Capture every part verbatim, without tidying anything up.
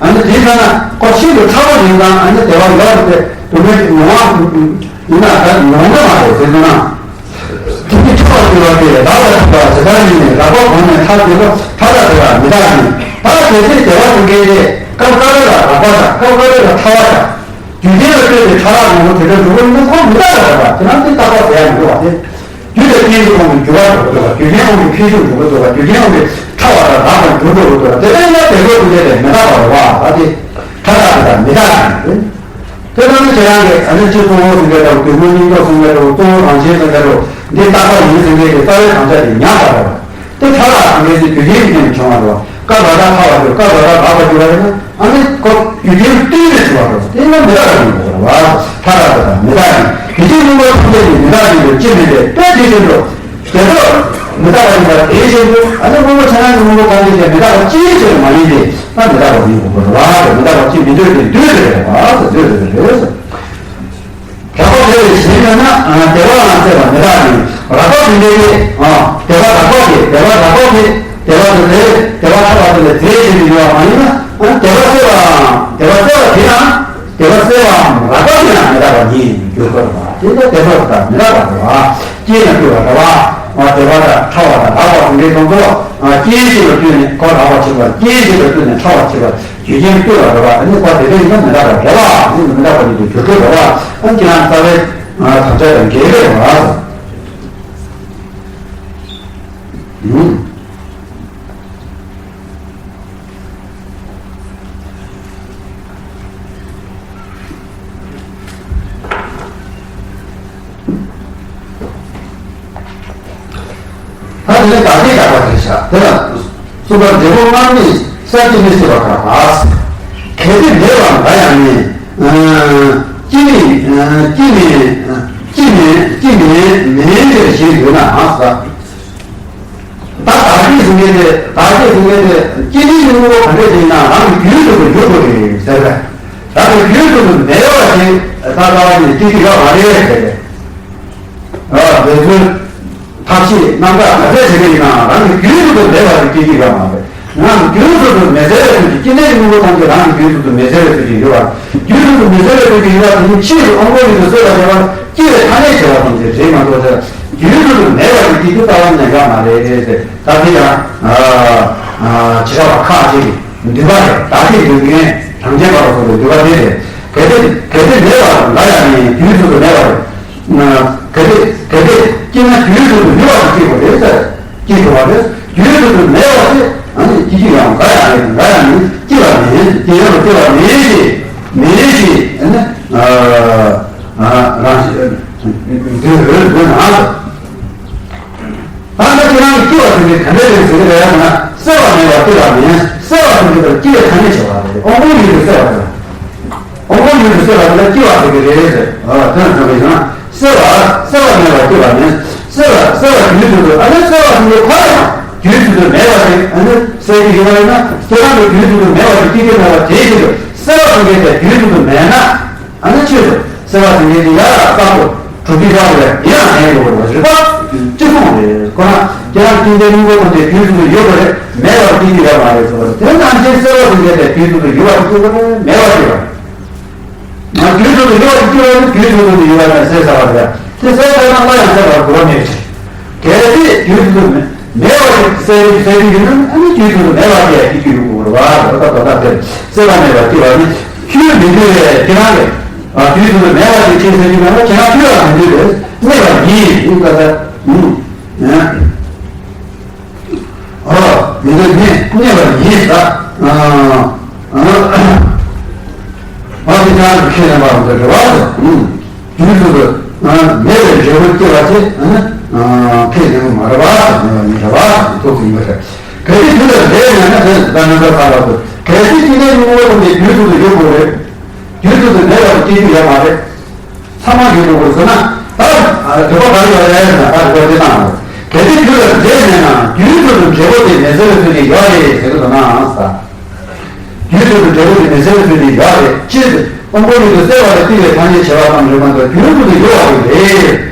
ཨ་ནི་དེའི་ཐ་ན་ཁོ་ཤིན་ཏུ་ཕྲ་བ་ཡིན་ཙང་ཨ་ནི་བདེ་བ་ཡོད་རེད་དེ། སྡུག་བསྔལ་མྱོང་བ་ཡིན་ན་ད་མྱོང་གི་མ་རེད་ཟེར་ན། དེ་ནི་ཕྲ་བ་ཟེར་བ་དེ་རགས་པ་ཐུབ་པ་ཇི་ལྟར་ཡིན་ནས་རགས་པ་གོང་ནས་ཐར་འདོད་པ་ཐ་དད་དེ་ལ་མི་རྟག་ཡིན། ད་གལ་སྲིད་བདེ་བ་ཐོབ་མཁན་དེ་སྐབས་འགའ་རེ་ལ་རགས་པ་དང་སྐབས་འགའ་རེ་ལ་ཕྲ་བ་དང་། རྒྱུ་རྐྱེན་ལ་ལྟོས་ཏེ་ཕྲ་རགས་མང་པོ་དེ་འདྲ་འགྲོ་གི་ཡིན་ན་ཁོ་མི་རྟག་པ་རེད་པ། དེ་ན་དེ་རྟག་པ་ཟེར་ཡ་མི་འདུག་པ་དེ། རྒྱུ་དང་རྐྱེན་གྱི་དབང་གིས་འགྱུར་བ་འགྲོ་གི་འདུག་པ། རྒྱུ་རྐྱེན་དབང་གིས་འཕེལ་འགྱུར་འགྲོ་གི་འདུག་པ། རྒྱུ་རྐྱེན་དབང་གིས་ཕྲ་བ་དང་རགས་པ་འགྲོ་འགྲོ་གི་འདུག་པ། དེ་ལ་ཡང་དེ་ཚོ་ཀུན་རྒྱལ་དེ་མི་རྟག་པ་རེད་པ། ད་དེ་ཕྲ་རགས་དེ་དང་མི་རྟག་ཡིན་རེད། དེ་ལྟར་ན་ཁྱེད་རང་གིས་ཨ་ནི་སྤྱི་གཙོ་བོ་ཟེར་མཁན་འདྲ་བོ། དོན་སྨོན་སྙིང་གྲོགས་ཟེར་མཁན་འདྲ་བོ། གཙོ་བོ་རང་བཞིན་ཟེར་མཁན་འདྲ་བོ། འདི་རྟག་པ་ཡིན་ཟེར་མཁན་གྱི་རྩ་བའི་དམ་བཅའ་དེ་ཉམས་པ་རེད་པ། དེ་ཕྲ་རགས་ཟེར་མཁན་དེ་རྒྱུ་རྐྱེན་གྱི་རྐྱེན་བྱུང་བ་རེད་པ། སྐབས་རགས་པ་ཕྲ་བ་འགྱུར། སྐབས་རགས་པ་རགས་པ་འགྱུར་བ་ཡིན་ན། ཨ་ནི་ཁོ་རྒྱུ་རྐྱེན་བསྟུན་ནས་བྱུང་བ་རེད། དེ་ཡིན་ན་མི་རྟག་པ་ཡིན་དགོས་རེད་པ། ཕྲ་རགས་དང་མི་རྟག་ཡིན། རྒྱུ་རྐྱེན་སྔོན་པོ་ཐམས་ཅད་ཀྱི་མི་རྟག་ཡིན་པའི་ཕྱིར་མིན་ཏེ། དཔེ་དེ་བཞིན་དུ། དེ་ཚོ་མི་རྟག་པ་ཡིན་པ་དེ་བཞིན་དུ། ཨ་ནི་སྔོན་པོ་ཆ་ཚང་གི་སྔོན་པོ་ཐམས་ཅད་ཀྱང་མི་རྟག་པ་ཅིའི་ཕྱིར་མ་ཡིན་ཏེ། ད་མི་རྟག་པ་ཡིན་དགོས་རེད་པ། མི་རྟག་པ་ཅིས་མི་འདོད་དེ་འདོད་དེ་རེད་པ། འདོད་དེ་རེད། རགས་པ་དེ་ལས་གཞན་ཡོད་ན། ཨ། བདེ་བའང་སྲེད་པ་མི་རྟག་ཡིན། རགས་པ་དེ་འདྲའི་དེ། ཨ། བདེ་བ་རགས་པ་དེ། བདེ་བ་རགས་པ་དེ། བདེ་བ་དེ་ལས། བདེ་བ་ཐོབ་པ་དེ་ལས་རྫས་གཞན་དུ་ཡོད་པ་མ་ཡིན་ན། ཨ། བདེ་བ་སྲེད་པའམ། བདེ་བ་སྲེད་པ་དེའང་། བདེ་བ་སྲེད་པའམ་རགས་པ་དེའང་མི་རྟག་པ་ཉིད་འགྱུར་དགོས་པ། དེ་ལྟར་བདེ་སོགས་དང་མི་རྟག་པ་རེད་པ། རྐྱེན་ལ་ལྟོས་པ་རེད་པ། ཨ། བདེ་བ་དང་ཕྲ་བ་དང་རགས་པ་དེ་འདྲའི་སྟོང་ཚོ། ཨ། རྐྱེན་ཞིག་ལ་ལྟོས་ནས་ཁོ་རགས་པ་ཆགས་པ། རྐྱེན་ཞིག་ལ་ལྟོས་ནས་ཕྲ་བ་ཆགས་པ། རྒྱུ་རྐྱེན་ལྟོས་པ་རེད་པ། ཨ་ནི་ཁོ་དེ་འདྲ་ཡིན་ན་མི་རྟག་པ་རེད་པ། ཨ་ནི་མི་རྟག་པ་ཉིད་དུ་འགྱུར་དགོས་རེད་པ། ཨ། ཁྱེད་རང་རྩ་བའི་དམ་བཅའ་དང་འགལ་གྱི་རེད་པ། ཨུམ། ད་དེ་ནས་བདག་ལྟའི་དགག་པ་དེ་བཞག་དེ་ལ། གསུམ་པ། འབྲས་བུ་སྔར་མེད་ས་གཅིག་མི་སྲིད་པ་དགག་པ། གལ་ཏེ་མེད་པར་འགའ་ཡང་མེད། ཨ། གཅིག་མེད། ཨ། གཅིག་མེད། གཅིག་མེད། གཅིག་མེད་མེད་ཟེར་ཞེས་འདོད་ན་ཟེར། ད་བདག་བསྐྱེད་ཟེར་མཁན་དེ། བདག་བསྐྱེད་ཟེར་མཁན་དེ། བསྐྱེད་ནས་ཡོང་ངོ་ག་འདྲས་ཡིན་ན་རང་གི་རྒྱུད་དུ་ཡོད་དགོས་རེད་ཟེར་བས། རང་གི་རྒྱུད་དུ་མེད་པ་ཞིག་ད་ལྟ་བ་ནས་སྐྱེ་རྒྱུ་ཡོད་མ་རེད་ཟེར་བས། ཨ། འདོད་ཚུལ། ཐབས་ཤེས། རྣམ་དག་ག་ཚད་བྱེད་ཀྱི་ཡིན་ནའང་རང་གི་རྒྱུད་དུ་མེད་པ་ཞིག་སྐྱེ་རྒྱུ་ཡོད་མ་རེད། རང་གི་རྒྱུད་དུ་མེད་ཟེར་བའི་དུས་ཀྱི་སྐྱེ་གནས་ཀྱི་དངོས་པོ་ཐམས་ཅད་རང་གི་རྒྱུད་དུ་མེད་ཟེར་བའི་དུས་ཀྱི་ཡོད་པ། རྒྱུད་དུ་མེད་ཟེར་བའི་དུས་ཀྱི་ཡོད་པ་དེ་ནི་ཕྱིས་སུ་དབང་པོ་ཡུལ་དུ་གསོས་པ་བྱས་པ། སྐྱེ་བའི་ཐ་སྙད་བྱས་པ་ཙམ་ཞིག་རེད་མ་གཏོགས་ཟེར། རྒྱུད་དུ་མེད་པ་ཞིག་སྐྱེ་རྒྱུ་རྩ་བ་ནས་ཡོད་མ་རེད་ཟེར། ད་དེ་ཡང་། ཨ། ཨ། བྱེ་བྲག་པ་ཁ་ཅིག་གི་འདུས་པ་རེད། བདག་བསྐྱེད་འདོད་མཁན་རང་རྐྱ་པ་ལ་སོགས་པའི་འདུས་པ་དེ་རེད། གལ་ཏེ་གལ་ཏེ་མེད་པར་འགའ་ཡང་མེད། རྒྱུད་དུ་མེད་པ་རེད། གལ་ཏེ་གལ་ཏེ་སྐྱེས་ན་རྒྱུད་དུ་ཡོད་པ་ཞིག་སྐྱེ་དགོས་རེད་ཟེར། སྐྱེ་དགོས་པ་རེད། རྒྱུད་དུ་མེད་པ་དེ། ཨ་ནི་སྐྱེ་རྒྱུ་ཡང་འགའ་ཡང་མེད། འགའ་ཡང་མེད། སྐྱེ་ཡང་སྐྱེ་བ་མེད་ཅེས། མེད་ཅེས། ཨ་ནི། ཨ། ཨ། རང་བཞིན་འདི་འོད་འདི་ན། ད་ལྟ་ཁྱེད་རང་གིས་སྐྱེ་བ་ཟེར་མཁན་ག་འདྲ་རེད་ཟེར་གྱི་རེད་ཟེར་ན། སྲེད་པ་མེད་པར་སྐྱེ་བ་མིན། སྲེད་པ་ཟེར་མཁན་དེ་སྐྱེ་བའི་ཐ་སྙད་བྱེད་པ་རེད། དབང་པོའི་ཡུལ་དུ་སྲེད་པ་ཟེར། དབང་པོའི་ཡུལ་དུ་སྲེད་པ་དེ་ལ་སྐྱེ་བ་ཟེར་གྱི་རེད་ཟེར། ཨ། དེ་ལ་དྲངས་པ་ཡིན་ན། སྲེད་པ། སྲེད་པ་མེད་པར་སྐྱེ་བ་མིན། སྲེད་པ། སྲེད་པ་རྒྱུད་དུ་འདུག་ཨ་ནི་སྲེད་པ་ཟེར་མཁན་ཁོ་རང་རྒྱུད་དུ་མེད་པ་ཞིག་ཨ་ནི་སྲེད་ཀྱི་ཡོད་པ་ཡིན་ན། ཁྱེད་རང་གི་རྒྱུད་དུ་མེད་པ་ཞིག་སྐྱེ་གི་མེད་པ་དེ་བཞིན་དུ་སྲེད་པ་ཟེར་མཁན་དེ་རྒྱུད་དུ་མེད་ན། ཨ་ནི་ཆོས་སུ་སྲེད་པ་ཟེར་མཁན་དེ་ཡར་ལ་གསར་དུ་གྲུབ་ཀྱི་ཡོད་རེད། དེ་ཡང་གཞན་ཡོད་རེད། རིགས་པ་གཅིག་མཚུངས་རེད། ཁོ་ན་ཁྱེད་རང་ཀུན་མཁྱེན་སྙིང་པོ་ཐམས་ཅད་རྒྱུད་དུ་ཡོད་པ་རེད། མེད་པར་སྐྱེ་རྒྱུ་ཡོད་མ་རེད་ཟེར་བ་རེད། དེ་ནང་བཞིན་སྲེད་པ་ཟེར་མཁན་དེ་རྒྱུད་དུ་ཡོད་པ་ཞིག་སྐྱེ་དགོས་རེད། མེད་པ་ཞིག་རེད། ང་རྒྱུད་དུ་ཡོད་པ་ཞིག་སྐྱེ་བ་ནི་རྒྱུད་དུ་ཡོད་པ་ནི་སྲེད་ཚར་བ་རེད། དེ་སྲེད་ཚར་ན་སླར་ཡང་སྲེད་པར་འགྱུར་བ་མེད་པ་ཞིག་གལ་ཏེ་རྒྱུད་དུ་མེད་པ་ཞིག་སྲེད་རྒྱུ་སྲེད་རྒྱུ་ཡིན་ན། ཨ་ནི་རྒྱུད་དུ་མེད་པ་དེ་སྐྱེ་རྒྱུ་ཡོད་དགོས་རེད་པ། ད་ལྟ་དེ་སྲེད་པ་མེད་པར་སྐྱེ་བ་ནི། ཁྱོད་མི་འདོད་པས་ཁྱེད་རང་གིས། ཨ། རྒྱུད་དུ་མེད་པ་ཞིག་ཁྱེད་སྲེད་རྒྱུ་མེད་པ་ཁྱེད་རང་ཁྱོད་ལ་མི་འདོད་པས་གནས་པ་ཡིན། ཡིན་ད་ལྟ། ཨུམ། ཨ། མི་འདོད་ནི་གནས་པ་ཡིན་ད། ཨ། ཨ། ཨ། དེ་ཁྱེད་རང་གིས་ཁས་ལེན་པའམ་འདོད་པ་དེ། ཨུམ། རྒྱུད་དུ། ཨ། མེད་པའི་འབྲས་བུ་སྐྱེ་བ་དེ། ཨ། ཁས་ལེན་པ་མ་རེད་པ། མེད་པ་མིན་པ་རེད་པ། ཐོག་ཏུ་ཡིན་པ་རེད། གལ་ཏེ་རྒྱུད་ལ་འབྲས་མེད་ན། དེ་ད་ནང་ལྟར་ཁ་ལ་དུ། གལ་ཏེ་སྐྱེ་གནས་སྙིང་པོ་ཐམས་ཅད་རྒྱུད་དུ་ཡོད་དགོས་རེད། རྒྱུད་དུ་མེད་པར་སྐྱེ་རྒྱུ་ཡོད་མ་རེད། ཚང་མ་ཡོད་དགོས་རེད་ཟེར་ན། ད་རིགས་པ་ག་རེ་ཡོད་རེད་ཟེར་ན། ད་རིགས་པ་འདི་དང་། གལ་ཏེ་རྒྱུད་ལ་འབྲས་མེད་ན། རྒྱུད་དུ་འབྲས་བུ་དེ་མེད་ཟེར་བའི་ཚུལ་གྱིས་ཡོད་རེད་ཟེར་གྱི་འདུག་ན་ཟེར། རྒྱུད་དུ་འབྲས་བུ་དེ་མེད་ཟེར་བའི་ཚུལ་གྱིས་ཡོད་རེད། སྤྱིར་དབང་པོའི་ཡུལ་དུ་སྲེད་པ་ལ་བརྟེན་པའི་ཐ་སྙད་བྱེད་པ་ཙམ་རེད་མ་གཏོགས་རྒྱུད་དུ་ཡོད་པ་རེད། དེ་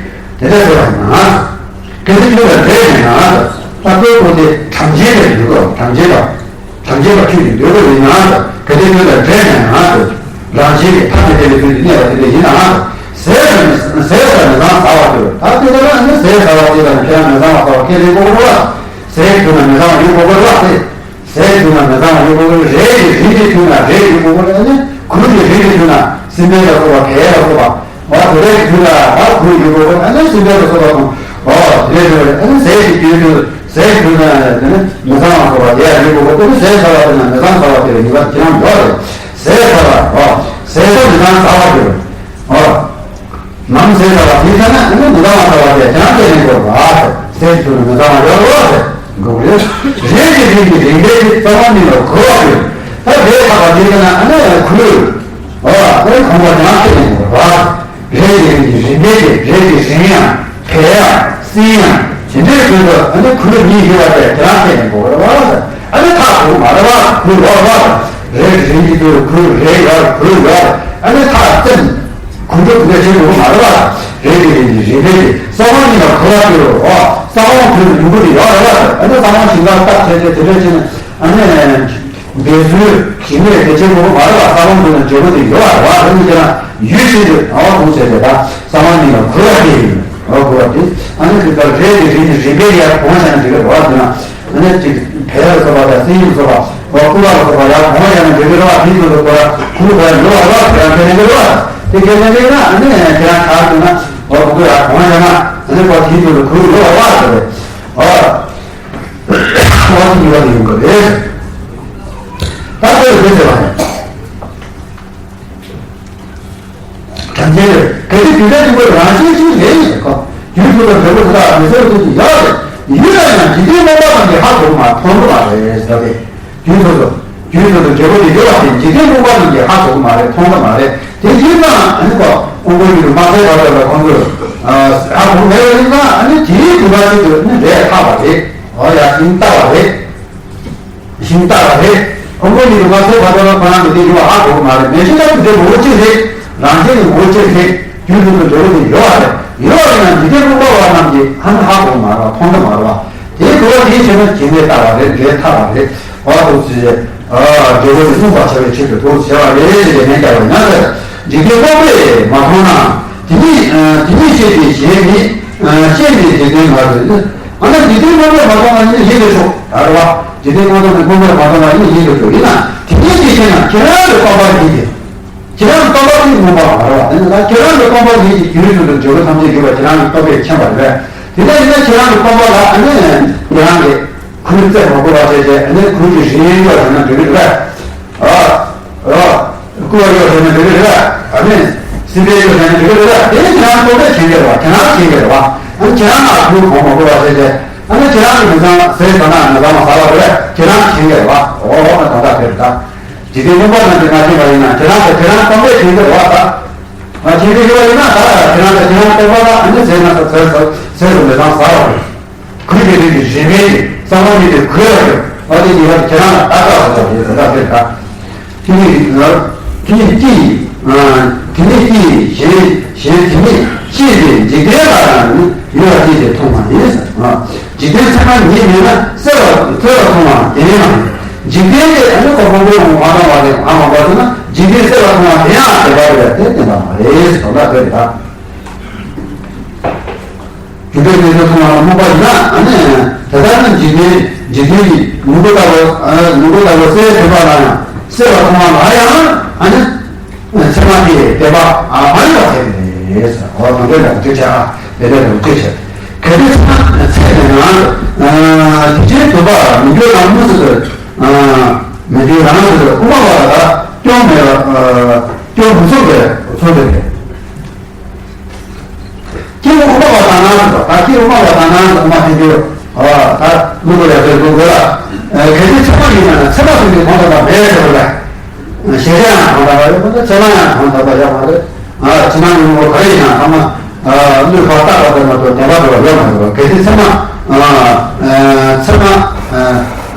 འདྲ་ཟེར་བ་ཡིན་ན། གལ་ཏེ་རྒྱུད་ལ་འབྲས་མེད་ན། ད་ལྟོས་དགོས་དེ་གྲངས་ཅན་རེད་འདུག་གྲངས་ཅན་པ། གྲངས་ཅན་པ་ཁྱོད་ཀྱིས་འདོད་པ་ཡིན་ན། དེ་དོན་དང་འབྲེལ་ནས་ན་ཟེར། རང་བཞིན་གྱིས་ཐ་དད་པའི་དོན་དུ་གནས་པ་དེ་འདྲ་ཡིན་ན། ཟས་ཟ་ནས་ཟས་ཟ་མི་གཙང་ཟ་བར་འགྱུར། ད་དེ་ལྟར་ན་ཟས་ཟ་བ་དེ་ལ་ཁྱེད་རང་མི་གཙང་བ་ཟ་བ་ཁས་ལེན་དགོས་པ་རེད་བ། ཟས་ཟོས་ན་མི་གཙང་བ་ཡིན་དགོས་པ་རེད་བ། ཟས་ཟོས་ན་མི་གཙང་བ་ཡིན་དགོས་པ་རེད། རས་ཀྱི་རིན་གྱིས་མཐུན་ན་རས་ཡིན་དགོས་པ་རེད། ཨ་ནི་གོས་ཀྱི་རིན་གྱིས་མཐུན་ན་སྲིན་བལ་ལ་སོགས་པ་གས་ལ་སོགས་པ། འོ་དེ་འདྲའི་དུས་ལ་ད་གོས་ཡོད་དགོས་པ། ཨ་ནི་སྲིན་བལ་ལ་སོགས་པ་དང་། འོ་དེ་འདྲའི་དུས་ལ་ཨ་ནི་ཟས་ཀྱི་དུས་སུ་ཟས་གོས་དང་དེ་ནི་མི་གཙང་བ་སོགས་པ་དེ་ཡང་ཡོད་དགོས་པ། དེ་ནི་ཟས་ཟ་བ་དེ་ན་མི་གཙང་ཟ་བ་དེ་ལ་ཡིན་པ་ཁྱེད་རང་ཡོད་རེད། ཟས་ཟ་བ། འོ་ཟས་ཟ་མི་གཙང་ཟ་བ་དེ་རེད། འོ་ནམ་ཟས་ཟ་བ་དེ་ཚ་ན་ཨ་ནི་མི་གཙང་བ་ཟ་བ་དེ་ཁྱེད་རང་ཁས་ལེན་དགོས་པ། ཟས་ཀྱི་དུས་ན་མི་གཙང་བ་ཡོད་རེད། དགོས་རེད། རས་ཀྱི་རིན་གྱིས་རིན་པའི་གི་རྩ་བ་ཉིད་ལ་གོས་པར་འགྱུར། ད་རས་ཐག་པ་དེ་ཚ་ན་ཨ་ནི་གོས། འོ་ཨ་ནི་གོན་པ་ཁྱེད་རང་ཁས་ལེན་དགོས་པ། རས་ཀྱི་རིན་གྱིས་རིན་པའི་གི་རས་ཀྱི་རིན་ཡང་བལ་ཡང་སྲིན་ཡང་དེ་འདྲའི་དོན་དུ་ཨ་ནི་གོས་གཉིས་ཡོད་པ་དེ་ཁྱེད་རང་ཁས་ལེན་དགོས་རེད་བ། ཨ་ནི་ཐག་གོས་མ་རེད་བ། གོས་ལོག་རེད་བ། རས་ཀྱི་རིན་གྱིས་དུ་གོས་རས་ཡོད་རེད། གོས་ཡོད་རེད། ཨ་ནི་ཐག་བཙེམ། གོས་འགྲོ་དེ་འདྲ་བྱེད་དགོས་མ་རེད་བ། རས་ཀྱི་རིན་གྱིས་རིན་པའི་གི་རྩ་བ་ཉིད་ལ་གོས་པར་འགྱུར་རོ། རྩ་བ་གོས་ཀྱི་ལུས་པོ་དེ་ཡོད་རེད་བ། ཨ་ནི་རྩ་བ་ཞིང་ཁར་བཏབ་བྱས་ཏེ་དེ་འདྲ་བྱས་ནས་ཨ་ནི། འབད་ཚུལ་ཞིག་ནས་དེ་བྱེད་དགོས་མ་རེད་བ། ས་བོན་དུ་ན་འབྲས་བུ་དེ་ཡོད་པ་རེད་བ། དེ་ནི་ཁྱེད་རང་ཡུལ་ཤིན་ཏུ་ཨ་བ་གོང་བྱས་ཏེ་ད་ས་བོན་ནི་ལ་གོས་པ་དེ་ཡིན། ཨ་གོས་པ་དེ་ཨ་ནི་དེ་ལྟར་རས་ཀྱི་རིན་གྱིས་རིན་པའི་ཡར་གོང་བྱས་ན་འགྲིག་གི་རེད་བ། དེ་ན་ཨ་ནི་ཅིག་བལ་ལ་སོགས་པ་དང་སྲིན་ཡུལ་སོགས་པ་ཨ་ཀུ་བ་ལ་སོགས་པ་ཡར་གོང་བྱས་ན་འགྲིག་གི་རེད་བ། དེའི་དོན་དུ་གོས་ལ་གོས་པ་ཡོད་པ་རེད་བ། ཁྱེད་རང་ཁས་ལེན་གི་རེད་བ། དེ་ཁས་ལེན་གི་ན་ཨ་ནི་ཁྱེད་རང་ག་རེ་ཟེར་ན་ཨ་གོས་ཡར་གོང་བྱས་ན་ཨ་ནི་གོས་དེའི་དོན་དུ་གོས་ཡོད་པ་རེད་བ། ཨ། ཨོ་ཙི་ཡོད་ཡོང་གི་རེད། ད་དེར་དེ་ཟེར་བ་ནི། དྲང་ཆེན་རེད། གལ་ཏེ་དུས་མཐའི་སྟོན་པའི་རང་བཞིན་ཅིག་རེད་ཡིན་གོ། རྒྱུན་དུ་ལ་འབྲས་བུ་དེ་དག་མི་ཟད་དུ་ཡོད་རེད། ཡོད་ན་ཡང་འཇིག་རྟེན་རྣམ་པ་རྣམས་ཀྱིས་ཧ་གོ་མ་མཐོང་གི་མ་རེད་ཟེར་བས། རྒྱུན་དུ་ལ། རྒྱུན་དུ་ལ་འབྲས་བུ་དེ་ཡོད་པ་དེ་འཇིག་རྟེན་རྣམ་པ་རྣམས་ཀྱིས་ཧ་གོ་གི་མ་རེད། མཐོང་གི་མ་རེད། དེ་ཡིན་ན་ཨ་ནི་གོ་དབང་པོ་ཡུལ་དུ་མ་ཚད་བར་དུ་ལ་ཁོང་ཚོས་ཧ་གོ་མེད་པ་ཡིན་ན་ཨ་ནི་དེའི་དུས་མཐའ་ཅིག་ཏུ་ནི་རེད་ཐག་པ་རེད། འོ་ཡ་ཤིང་རྟ་བ་རེད། ཤིང་རྟ་བ་རེད། ཁོང་ཁོང་གཉིས་ཀྱི་མ་ཚད་བར་དུ་ལ་ཁོ་རང་གི་དེ་ཡོད་ཧ་གོ་གི་མ་རེད། མེ་ཤིང་རྟ་དེ་ངོ་བོ་གཅིག་རེད། རང་བཞིན་གྱི་ངོ་བོ་གཅིག་རེད། རྒྱུན་དུ་དུ་འབྲས་བུ་དེ་ཡོད་པ་རེད། ཡོད་པ་ཡིན་ན་འཇིག་རྟེན་རྣམ་པ་བ་རྣམས་ཀྱིས་ཧ་ནི་ཧ་གོ་གི་མ་རེད་བ། མཐོང་གི་མ་རེད་བ། དེའི་གོ་བ་དེའི་ཕྱིར་ན་ཇི་སྙེད་ལྟ་བ་རེད། འབྲེལ་ཐག་པ་རེད། འོ་དུ་ཚེ། འབྲས་བུ་དེ་མངོན་པར་བྱ་བའི་ཕྱིར་དུ་དུ་བྱ་བ་རེད་ཅེས་ལན་བརྒྱབ་པ་ཡིན་ན། འཇིག་རྟེན་རྣམ་པས་མ་མཐོང་ན། དེ་ཉིད་དེ་ཉིད་ཤེས་པའི་གཞན་ནི་ཤེས་ནས་འཇིག་རྟེན་ལ་རེད། ཨ་ནི་འཇིག་རྟེན་རྣམ་པས་མ་མཐོང་བ་ཡིན་ན་ཡིན་དུ་ཆོག་ད་རེད་བ། འཇིག་རྟེན་རྣམ་པས་མ་མཐོང་བ་ཡིན་ན་ཡིན་དུ་ཆོག་ཡིན་ན་དེ་ཉིད་ཀྱི་ཤེས་ན་ཁྱེད་རང་གི་སྟོང་པ་ཉིད་ཀྱི། ཁྱེད་རང་གི་སྟོང་པ་ཉིད་མངོན་པ་མ་རེད་བ། དེ་ནི་ད་ཁྱེད་རང་གི་སྟོང་པ་ཉིད་ཀྱི་རྒྱུན་དུ་འབྲས་བུ་ཐམས་ཅད་ཡོད་པ་ཁྱེད་རང་གི་སྟོང་པས་མཁྱེན་པ་རེད། དེ་འདྲ་ཡིན་ན་ཁྱེད་རང་གི་སྟོང་པ་ལ་ཨ་ནི་ཁྱེད་རང་གི་གོས་བཙེམ་མ་དགོས་པ་བྱས་བྱས་ཨ་ནི་གོས་ཀྱི་རིན་གཡོག་བྱས་ན་འགྲིག་གི་རེད། ཨ། ཨ། ཀུ་བ་གཡོག་བྱས་ན་འགྲིག་གི་རེད། ཨ་ནི་སྲིན་བལ་གཡོག་བྱས་ན་འགྲིག་གི་རེད། དེ་ནི་ཁྱེད་རང་སྟོང་པས་མཁྱེན་གྱི་རེད་བ། ཁྱེད་རང་མཁྱེན་གྱི་རེད་བ། ཨ་ནི་ཁྱེད་རང་ལ་གོས་གོན་མ་དགོས་པ་བྱས་བྱས་ཨ་ནི་ཁྱེད་རང་གི་མི་ཚང་ཟས་ཟ་ན་མི་ཚང་མ་ཟ་བ་རེད། ཁྱེད་རང་མཁྱེན་གྱི་རེད་བ། འོ་འོ་ན་ད་ལྟ་དེ་རེད་ད། འཇིག་རྟེན་རྣམ་པ་རྣམས་ཀྱིས་མ་མཁྱེན་པ་ཡིན་ན་ཁྱེད་རང་ཚོ་ཁྱེད་རང་སྟོང་པས་མཁྱེན་གྱི་རེད་བ་ད། མ་མཁྱེན་གྱི་ཡོད་ཡིན་ན་ད་ཁྱེད་རང་ཚོ་ཁྱེད་རང་སྟོང་པ་ལ་ཨ་ནི་ཟས་ན་ཟ་ཟས་ཟ་ཟས་སུ་མི་ཚང་ཟ་བ་རེད། གོས་ཀྱི་རིགས་ཀྱི་རིན་མེད་ཀྱི་གཙང་མ་ཉིད་དུ་གོས་ལ་གྱུར་པ་དེ་ཉིད་ལ་ཁྱེད་རང་ལ་ལྟ་ལྟ་ཟེར་བ་དེ་དེ་འདྲ་དེ་ལྟ། དེ་ཉིད་དེ་ཉིད་ཀྱིས་དེ་ཉིད་ཀྱིས་གཞན་གཞན་དེ་ཉིད་ཤེས་ཏེ་འཇིག་རྟེན་ལ་ཡང་ཡུལ་ལ་སྐྱེས་ཏེ་མཐོང་བ་ཡིན། འཇིག་རྟེན་ཚད་མ་ཉིད་མེད་ན་གསལ་བར་གསལ་བར་མཐོང་བ་དེ་ཡང་མེད། འཇིག་རྟེན་དེ་ཨ་ནི་ཁོ་ཕུང་པོའི་ངོ་མ་མཐོང་བ་དེ་ཨ་མ་པ་ཚོ་ན་འཇིག་རྟེན་གསལ་བར་མཐོང་བ་དེ་ཡང་བདེན་པ་རེད་དེ་བདེན་པ་མ་རེད་ཟེར་དོན་དག་དེ་རེད་ད། རྒྱུ་འབྲས་རྣམ་གཉིས་མཐོང་བ་ལ་རྨོངས་པ་ཡིན་ན་ཨ་ནི། དེ་ལྟར་ན་འཇིག་རྟེན་འཇིག་རྟེན་གྱི་ལུང་པ་ལྟ་བུ་ལུང་པ་ལྟ་བུ་གསལ་བྱེད་པ་ལ་ཡང་གསལ་བར་མཐོང་བ་ལ་ཡང་ཨ་ནི། ཚད་མ་དེ་བདེན་པ་མ་ཡིན་པར་ཐལ་ནི་རེད། འོ་དེ་འདྲ་ལ་འགྲིག་ཆ་དེ་འདྲ་ལ་འགྲིག་ཆ། གལ་ཏེ་ཚད་མ་ཚད་མེད་ན་དེ་ཕྱིར་བདེན་པར་མི་འགྱུར་རང་མུ་མཐུད་དུ་མི་འགྱུར་རང་མུ་མཐུད་དུ་དབུ་མ་པ་ལ་སྐྱོན་མེད་པ་སྐྱོན་མི་ཚུགས་པའི་ཚུལ་དེ་རེད། སྐྱེས་བུ་དབུ་མ་པ་དག་སྣང་དུ་ད་སྐྱེས་བུ་དབུ་མ་པ་དག་སྣང་དུ་དབུ་མ་ཐལ་འགྱུར། ད་ཀླུ་ཀླུ་ཡ་ཟེར་དགོས་དགོས་ལ། གལ་ཏེ་ཚད་མ་ཡིན་ན་ཚད་མ་ཟིན་པའི་དོན་དམ་པ་མེད་ཟེར་བ་ལས། གཞལ་བྱ་ཡང་དོན་དམ་པ་ཡོད་པ་དང་ཚད་མ་ཡང་དོན་དམ་པ་ཡོད་མ་རེད། ཕྱི་ནང་གི་དངོས་པོ་ག་རེ་ཡིན་ན་ཚང་མ་བློས་ཕར་བཏགས་པ་ལྟར་མ་གཏོགས་བདེན་པ་འདྲ་བ་ཡོད་མ་རེད་པ། གལ་ཏེ་ཚད་མ་ཚད་མ་